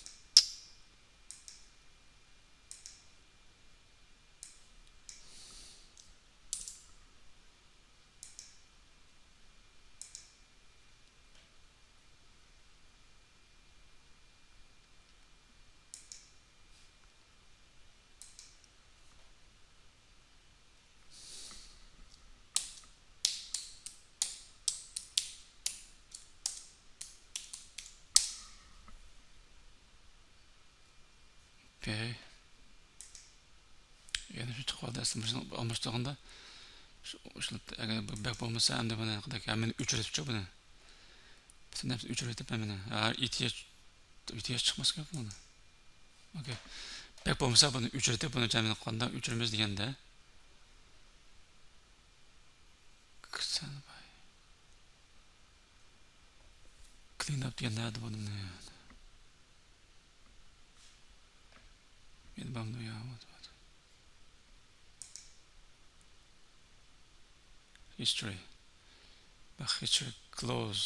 ئوكەي. يەنە شۇ چىقىپ قالدى. ئەسلى مۇشۇنى ئالماشتۇرغاندا، شۇ، شۇ، ئەگەر بۇ بەك بولمىسا، ئەمدى بۇنى ھەممىنى ئۆچۈرۈپچۇ بۇنى. پۈتۈن نەرسىنى ئۆچۈرۈۋېتىپ ھەممىنى. ھە، ئېھتىياج، ئېھتىياج چىقماسكەن بۇنى. ئوكەي. بەك بولمىسا بۇنى ئۆچۈرۈۋېتىپ، بۇنى جەمئىيەتنى قانداق ئۆچۈرىمىز دېگەندە. كلىن ئاپ دېگەن نەدە بۇ نېمە؟ مېنى بامدۇ يا، ۋات، ۋات. History. بەك history close.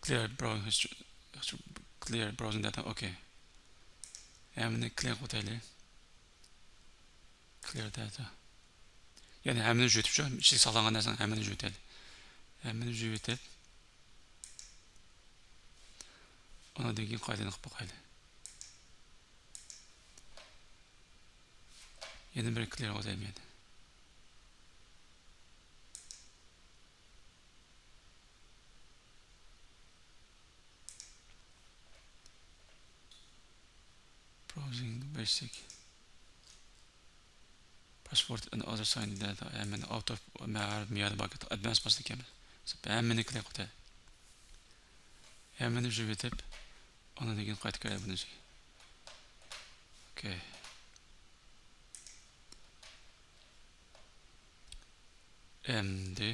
Clear browsing history. Clear browsing data. ئوكەي. ھەممىنى كلىر قىلىۋېتەيلى. كلىر داتا. يەنى ھەممىنى يۇيۇۋېتىپچۇ، ئىچىدە ساقلانغان نەرسىنىڭ ھەممىنى يۇيۇۋېتەيلى. ھەممىنى يۇيۇۋېتىپ، ئۇنىڭدىن كېيىن قايتىدىن قىلىپ باقايلى. يەنە بىر كلىر قىلىۋېتەيلى. Browsing basic. Password and other sign data. ھەممىنى ئاۋت ئوف، مەن مۇيەردە بار، ئادۋانس باسىدىكەنمىز. ھەممىنى كلىر قىلىۋېتەيلى. ھەممىنى يۇيۇۋېتىپ، ئاندىن كېيىن قايتىپ كېلەي بۇنىڭ ئىچىگە. ئوكەي. ئەمدى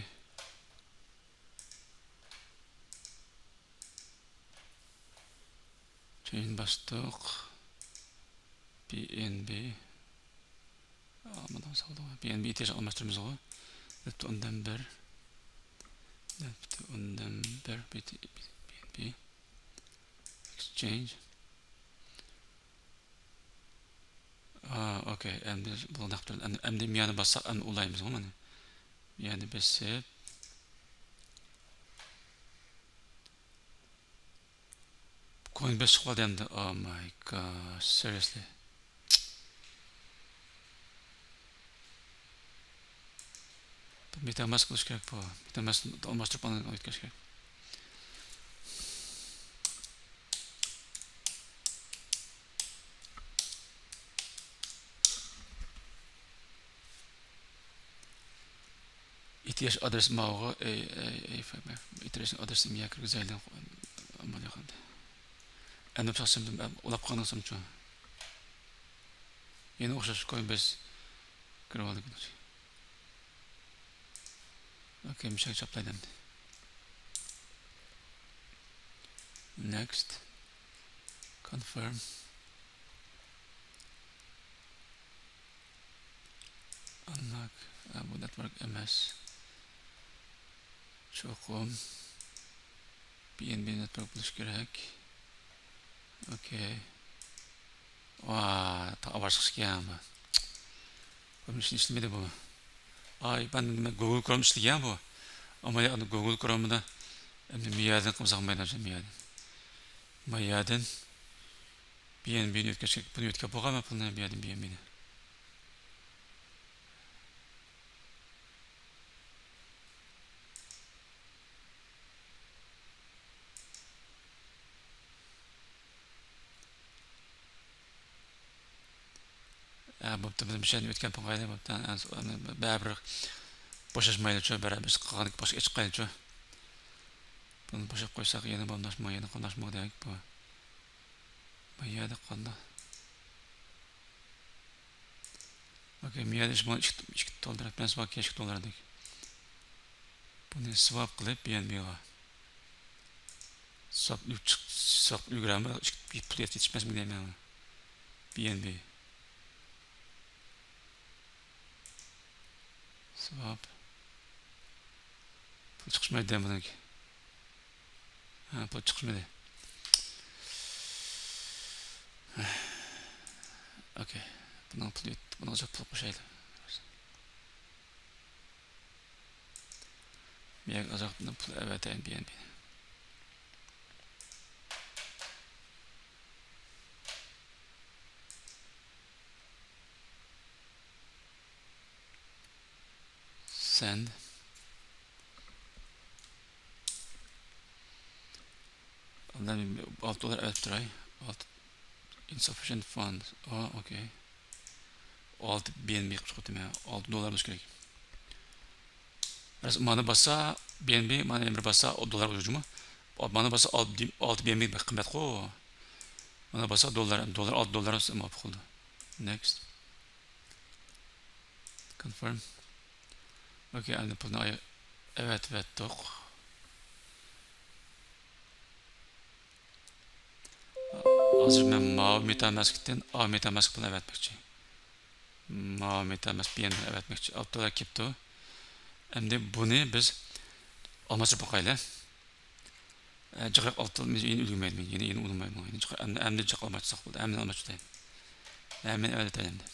چېينج باستۇق. پى ئېن بى. ئالمىدىم، سالدىم. پى ئېن بى ئېھتىياجنى ئالماشتۇرىمىزغۇ. نەتتە ئوندىن بىر. نەتتە ئوندىن بىر. پى ئېن بى. ئېكسچېينج. ئا، ئوكەي. ئەمدى بۇ نەق تۇرىدۇ. ئەمدى، ئەمدى مىيانى باسساق، ئەمدى ئۇلايمىزغۇ مانا. مىيانى بېسىپ. كوين بېسىپ قالدى ئەمدى. Oh my God, seriously. مېتاماسك بولۇشى كېرەك بۇ. مېتاماسكنى ئالماشتۇرۇپ ئاندىن ئۆتكۈزۈش كېرەك. ئېھتىياج ئادرېسى ماۋۇغۇ، ئەي، ئەي، ئەي، ئېھتىياج ئادرېسىنى مىيا كىرگۈزەيلى. ئەمەلىي قىلدى. ئەمدى بۇ شەخسىم ئۇلاپ قالغان سومچۇ. يەنە ئوخشاش كوين بېس كىرىۋالدى. ئوكەي، مۇشۇ يەرگە چاپلايدۇ ئەمدى. Next. Confirm. Unlock. ئا، بۇ نېتۋورك ئەمەس. چوقۇم پى ئېن بى نېتۋورك بولۇشى كېرەك. ئوكەي. ۋا، تا ئاۋاز چىقىشكەن بۇ. بۇ مېشىن ئىشلىمىدى بۇ. ئاي، مەن نېمە، گوگل كروم ئىشلىگەن بۇ. ئەمما يا، گوگل كرومدا ئەمدى مىيادىن قىلمىساق بولمايدۇ، مىيادىن. مىيادىن پى ئېن بىنى يۆتكەشكە، بۇنى يۆتكەپ بولغان مەن پۇلنى، مىيادىن پى ئېن بىنى. ھە، بوپتۇ، بىز مۇشۇ يەردىن ئۆتكەن بولغايلى، بوپتۇ. بەرىبىر بوشاشمايلىچۇ، بەرىبىر بىز قالغاندىكى باشقا ئېچىپ قايلىچۇ. بۇنى بوشاپ قويساق يەنە بولماسمۇ، يەنە قالماسمۇ دەيك بۇ. بۇ يەردە قالدى. ئوكەي، مەيەردە شۇ ئىككى، ئىككى دوللار، مەن سىزگە ئىككى دوللاردەك. بۇنى سۋاپ قىلىپ، بى ئېن بىغا. سۋاپ، سۋاپ ئۈلگۈرەمدۇ؟ ئىككى پۇل يېتىشمەسمۇ دەيمەن. بى ئېن بى. سۋاپ. پۇل چىقىشمايدۇ دەيمەن بۇنىڭكى. ھە، پۇل چىقمىدى. ئوكەي. بۇنىڭ پۇلى، بۇنىڭغا پۇل قوشايلى. بۇ يەرگە ئازراق پۇل ئەۋەتەيلى، بى ئېن بى. Send. ئاندىن ئالتە دوللار ئەۋەتىپ تۇراي. ئالتە، Insufficient funds. ئا، ئوكەي. ئالتە بى ئېن بى قىلىپ چىقىپتىمەن. ئالتە دوللار بولۇشى كېرەك. راست، مانا باسسا بى ئېن بى، مانا يەنە بىر باسسا دوللار بولىدۇ جۇمۇ. مانا باسسا ئالتە، ئالتە بى ئېن بى بەك قىممەتقۇ. مانا باسسا دوللار، دوللار، ئالتە دوللار بولسا مۇۋاپىق بولىدۇ. Next. Confirm. ئوكەي، ئەمدى پۇلنى ئاي-، ئەۋەتىۋەتتۇق. ھازىر مەن ماۋۇ مېتاماسكتىن ئاۋۇ مېتاماسك پۇلىنى ئەۋەتمەكچى. ماۋۇ مېتاماسك بى ئېن بى ئەۋەتمەكچى. ئاپتودا كېپتۇ. ئەمدى بۇنى بىز ئالماشتۇرۇپ باقايلى. ئە، جىقراق ئالتۇن يەنە، يەنە ئۈلگۈرمەيدۇ. يەنە، يەنە ئۇنىمايمەن. يەنە جىق-، ئەمدى، ئەمدى جىق ئالماشتۇرساق بولدى. ئەمدى ئالماشتۇرساق. ئەمدى ئەۋەتەيلى ئەمدى.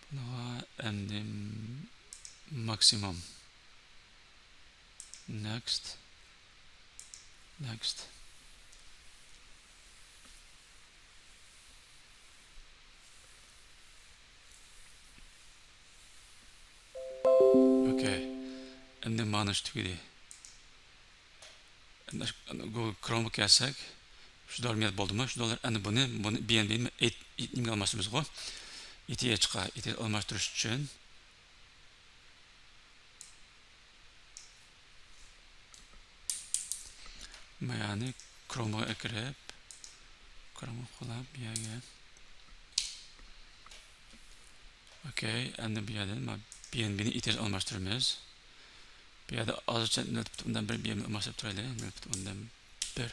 بۇنىڭغا ئەمدى ماكسىموم. Next. Next. ئوكەي. ئەمدى مانا شۇ تۈگىدى. ئەمدى گوگل كرومغا كەلسەك، شۇ دوللار مېلىپ بولدىمۇ؟ شۇ دوللار ئەمدى بۇنى، بۇنى بى ئېن بى نېمىگە ئالماشتۇرىمىزغۇ؟ ئېي تى ئېيچقا، ئېي تى ئېيچ ئالماشتۇرۇش ئۈچۈن. يەنى كرومغا كىرىپ، كرومغا قولاپ، بۇ يەرگە. ئوكەي، ئەمدى بۇ يەردىن بى ئېن بى نى ئېي تى ئېيچ ئالماشتۇرىمىز. بۇ يەردە ھازىرچە نۆل پۈتۈن ئوندىن بىر بى ئېن بى ئالماشتۇرۇپ تۇرايلى. نۆل پۈتۈن ئوندىن بىر.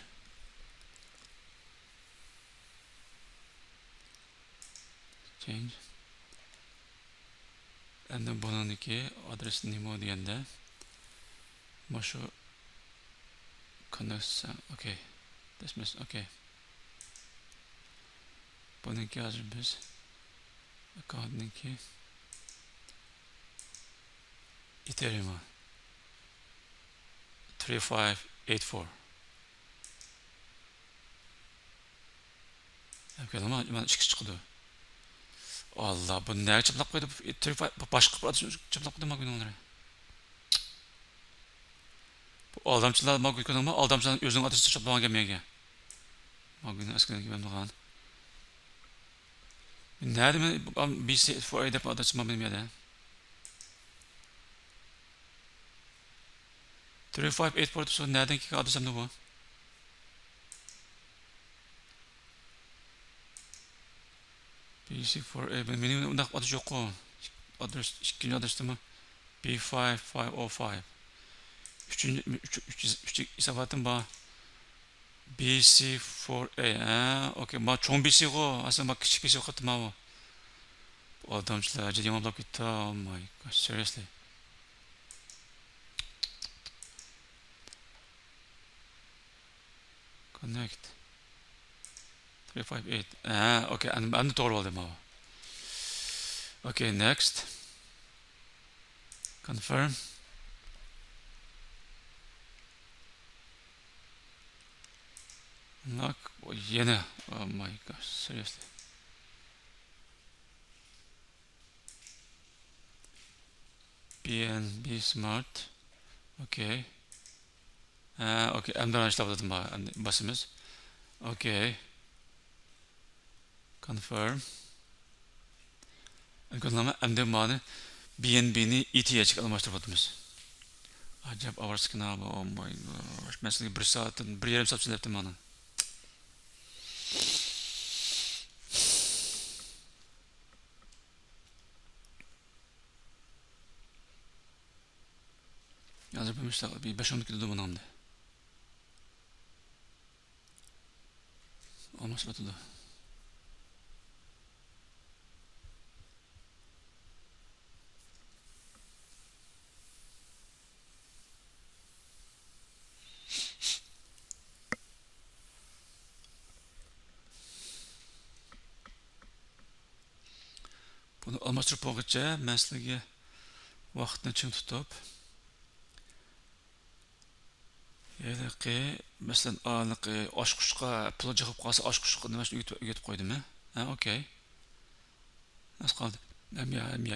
Change. ئەمدى بۇنىڭدىكى ئادرېس نېمە دېگەندە، مۇشۇ كوننېكسىيە، ئوكەي. دەسمەس، ئوكەي. بۇنىڭكى ھازىر بىز ئاككاونتنىڭكى ئېتېرىيۇمى three five eight four. كۆردۈڭمۇ؟ مانا ئىككى چىقىدۇ. ئاللا، بۇ نەگە چاپلاپ قويدى؟ بۇ باشقا بىر ئادرېس چاپلاپ قويدى ماگۇنىڭلىرى. بۇ ئالدامچىلار، ماگۇن كۆردۈڭمۇ؟ ئالدامچىلار ئۆزىنىڭ ئادرېسىنى چاپلىغان گەپ مەيگە. ماگۇننىڭ ئەسكىدىن كېلىپ قالغان. نەدە مەن بى سى فور ئەي دەپ ئادرېس مانا مېنىڭ يەردە. Three five eight four دېسە، نەدىن كەلگەن ئادرېس ئەمدى بۇ؟ بى سى فور ئەي، مېنىڭ ئۇنداق ئادرېس يوققۇ. ئادرېس، ئىككىنچى ئادرېسىمۇ بى فايىف فايىف ئو فايىف. ئۈچىنچى، ئۈچ، ئۈچ، ئۈچ ھېساباتىم بار. بى سى فور ئەي، ھە، ئوكەي. ما چوڭ بى سى غۇ، ئەسلى ما كىچىك بى سى قاپتۇ ما بۇ. بۇ ئادەمچىلەر جىددىي يامان بولاپ كەتتى. Oh my God, seriously. Connect. Three five eight. ھە، ئوكەي، ئەمدى، ئەمدى توغرا بولدى ما بۇ. ئوكەي، next. Confirm. Lock. يەنە. Oh my God, seriously. پى ئېن بى سمارت. ئوكەي. ھە، ئوكەي. ئەمدى ئىشلەۋاتىدۇ، ئەمدى باسىمىز. ئوكەي. Confirm. ئەمدى مانا بى ئېن بى نى ئېي تى ئېيچ كە ئالماشتۇرۇپ ئاتىمىز. ئەجەب ئاۋارە سىكىنا بۇ، oh my God. مەن سىزگە بىر سائەتتىن، بىر يېرىم سائەت سۆزلەپتىم مانا. ھازىر بىر مۇشتاق بىر بەش ئون كېتىدۇ بۇنىڭ ئەمدى. ئالماشتۇرۇۋاتىدۇ. بۇنى ئالماشتۇرۇپ بولغۇچە مەن سىلەرگە ۋاقىتنى چىڭ تۇتۇپ، ھېلىقى، مەسىلەن، ھېلىقى ئاچقۇچقا پۇل جىقىپ قالسا، ئاچقۇچقا نېمە ئۈگىتىپ، ئۈگىتىپ قويدۇم، ھە؟ ھە، ئوكەي. ئاز قالدى. ھەم يا، ھەم يا،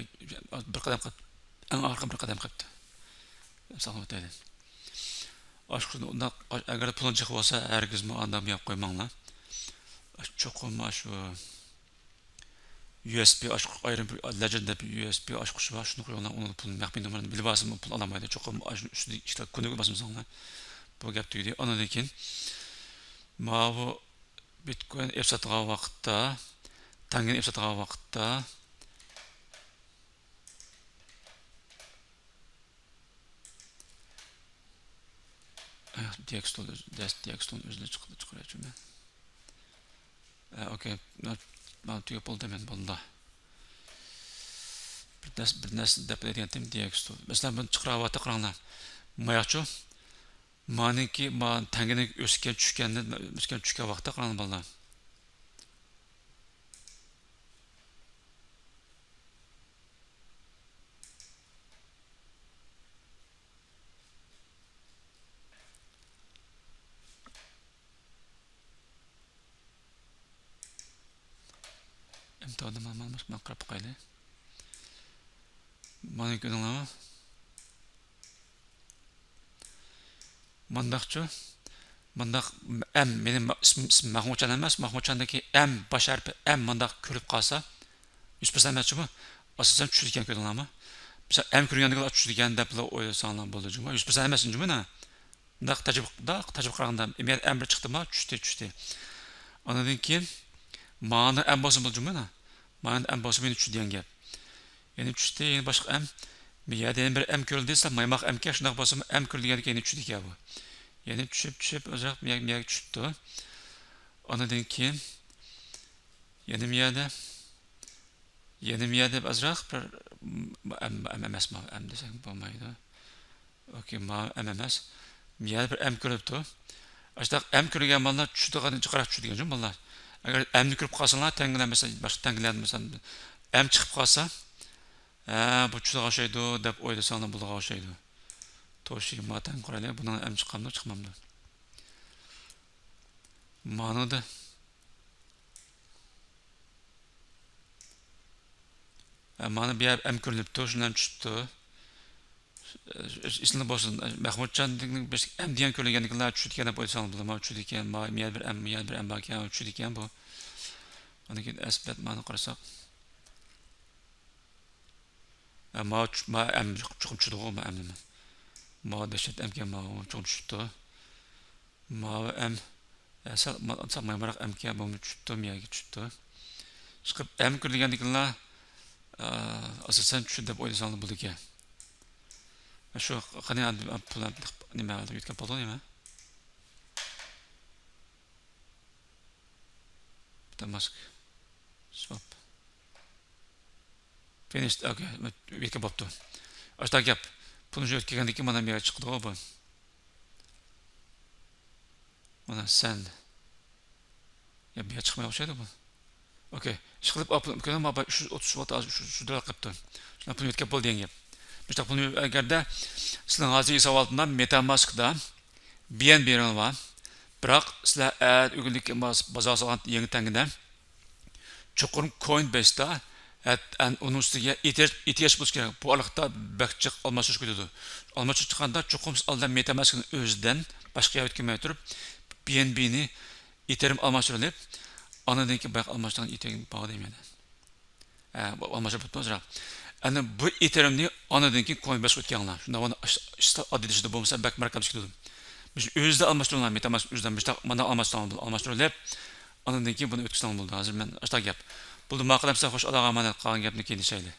بىر قەدەم قاپتۇ. ئەڭ ئارقا بىر قەدەم قاپتۇ. ساقلىۋېتەيلى. ئاچقۇچنى ئۇنداق، ئەگەر پۇلىڭىز جىق بولسا، ھەرگىزمۇ ئانداق ياپماي قويماڭلار. چوقۇم شۇ يۇ ئېس بى ئاچقۇچ، ئايرىم بىر لېجېند دەپ يۇ ئېس بى ئاچقۇچى بار، شۇنى قويۇڭلار، ئۇنىڭدا پۇل مەخپىي نومۇرنى بىلىۋالسىمۇ پۇل ئالالمايدۇ. چوقۇم ئاشۇ ئۈستىدىكى ئىككىتا كۇنۇپكا باسمىساڭلار، بۇ گەپ تۈگىدى. ئاندىن كېيىن ماۋۇ بىتكوين ئېپ ساتىدىغان ۋاقىتتا، تەڭگىنى ئېپ ساتىدىغان ۋاقىتتا، دىيەكستون ئۆز-، دەس-، دىيەكستون ئۆزىنى چىقىرىۋەتچىمەن. ئە، ئوكەي. مانا، مانا تۈگەپ بولدى، مەن بولدى. بىر نەرسە، بىر نەرسە دەپ دېگەنتىم دىيەكستون. مەسىلەن، بۇنى چىقىراۋاتتى، قاراڭلار. ماياقچۇ. مانىڭكى، ما-، تەڭگىنىڭ ئۆسكەن چۈشكەننى، ئۆسكەن چۈشكەن ۋاقتى، قاراڭلار، بالىلار. ئەمدى ئادەم مانا، مانا، مانا قاراپ باقايلى. مانا كۆردۈڭلارمۇ؟ مانداقچۇ؟ مانداق ئەم، مېنىڭ ئىسمىم، ئىسمىم مەخمۇتجان ئەمەس، مەخمۇتجاندىكى ئەم، باش ھەرپى ئەم مانداق كۆرۈپ قالسا، يۈز پىرسەنت ئەمەس جۇمۇ، ئاساسەن چۈشىدىكەن، كۆردۈڭلارمۇ؟ مىسال، ئەم كۆرگەندىكىلا چۈشىدىكەن دەپلا ئويلىساڭلار بولىدۇ جۇمۇ، يۈز پىرسەنت ئەمەس جۇمۇ، مانا. مۇنداق تەجرىبە، مۇنداق تەجرىبە قىلغاندا، ئەم بىر چىقتىمۇ، چۈشتى، چۈشتى. ئاندىن كېيىن، مانا ئەم بولسا بولىدۇ جۇمۇ، مانا. مانا ئەم بولسا مېنى چۈش دېگەن گەپ. يەنى چۈشتى، يەنە باشقا ئەم. بۇ يەردە يەنە بىر ئەم كۆرۈلدى دېسە، مايماق ئەمكەن، شۇنداق بولسىمۇ ئەم كۆرۈلگەندىن كېيىن چۈشىدىكەن بۇ. يەنى چۈشۈپ، چۈشۈپ، ئازراق مىيەگە، مىيەگە چۈشۈپتۇ. ئاندىن كېيىن يەنە مىيەدە، يەنە مىيەدە ئازراق بىر، ئەم، ئەم ئەمەسمۇ، ئەم دېسەك بولمايدۇ. ئوكەي، ماۋۇ ئەم ئەمەس. يەنە بىر ئەم كۆرۈلۈپتۇ. ئاشۇنداق ئەم كۆرگەن بالىلار چۈشىدىغان، جىقراق چۈشىدىكەن شۇ بالىلار. ئەگەر ئەمنى كۆرۈپ قالساڭلار، تەڭگىلەر مەسىلەن، باشقا تەڭگىلەردە مەسىلەن، ئەم چىقىپ قالسا، ھە، بۇ چۈشىدىغان ئوخشايدۇ دەپ ئويلىساڭلار بولىدىغان ئوخشايدۇ. توشى ماتەن قورايلى، بۇنىڭ ئەم چىقامدۇ، چىقمامدۇ؟ مانىدا. ھە، مانا بۇ يەر ئەم كۆرۈنۈپتۇ، شۇنداق چۈشۈپتۇ. ئېسىڭلار بولسۇن، مەخمۇتجاندىن بىر ئەم دېگەن كۆرۈلگەندىكىنلا چۈشىدىكەن دەپ ئويلىساڭلار بولىدۇ. مانا چۈشىدىكەن، ما-، مۇ يەردە بىر ئەم، مۇ يەردە بىر ئەم باركەن، چۈشىدىكەن بۇ. ئاندىن كېيىن ئەسلىپەت مانا قارىساق. ھە، ما چۈ-، ما ئەم چوقۇم چۈشىدىغۇ، ما ئەم نېمە. ما دەھشەت ئەمكەن، ما چوقۇم چۈشۈپتۇ. ماۋۇ ئەم، ئە، سەل، ما-، سەل مايمۇراق ئەمكەن، بۇمۇ چۈشۈپتۇ، مىيەگە چۈشۈپتۇ. چىقىپ ئەم كىر دېگەندىكىنلا، ئە، ئاساسەن چۈشىدۇ دەپ ئويلىساڭلار بولىدىكەن. شۇ قېنى، ئە، پۇل، نېمە، يۆتكەپ بولدى نېمە؟ مېتاماسك. سوپ. فىنىش، ئوكەي، يۆتكەپ بوپتۇ. ئاشۇنداق گەپ. پۇلنى يۆتكىگەندىن كېيىن مانا بۇ يەرگە چىقىدىغۇ بۇ. مانا سەن. يا، بۇ يەر چىقماي ئوخشايدۇ بۇ. ئوكەي. ئىشقىلىپ، ئاپىل ئۈمكىنى ما، شۇ ئوتتۇز ۋات، شۇ، شۇ دولار قىپتۇ. شۇنداق پۇل يۆتكەپ بولدى دېگەن گەپ. مۇشۇنداق پۇلنى ئەگەردە سىلەرنىڭ ھازىر ھېساباتىڭدا مېتاماسكدا بى ئېن بى بار. بىراق سىلەر ئەتە ئۆگۈنلۈك بازارغا سالغان يېڭى تەڭگىدە چوقۇم كوين بېيستا، ئەت-، ئەن-، ئۇنىڭ ئۈستىگە ئېھتىياج، ئېھتىياج بولۇشى كېرەك. بۇ ئارىلىقتا بەك جىق ئالماشتۇرۇش كېتىدۇ. ئالماشتۇرۇشقاندا چوقۇم ئالدىن مېتاماسكنىڭ ئۆزىدىن باشقا يەرگە كەلمەي تۇرۇپ، بى ئېن بىنى ئېتېرىم ئالماشتۇرۇلۇپ، ئاندىن كېيىن باياقى ئالماشتۇرغان ئېتېرىم بار دەيمەن. ھە، بۇ ئالماشتۇرۇپ بوپتۇ ئازراق. ئەنە بۇ ئېتېرىمنى ئاندىن كېيىن كوين بېيسقا ئۆتكەڭلار. شۇنداق بولغاندا ئىش-، ئىشتا ئاددىيلىشىدۇ، بولمىسا بەك مۇرەككەپلىشىپ كېتىدۇ. مۇشۇ ئۆزىدە ئالماشتۇرۇڭلار، مېتاماسك ئۆزىدە مۇشۇنداق مانا ئالماشتۇرۇڭلار، ئالماشتۇرۇلۇپ، ئاندىن كېيىن بۇنى ئۆتكۈزسەڭلار بولىدۇ. ھازىر مەن ئاشۇنداق گەپ. بولدى، ماقۇل ئەمسە، خوش، ئاللاغا ئامانەت، قالغان گەپنى كېيىن دېيىشەيلى.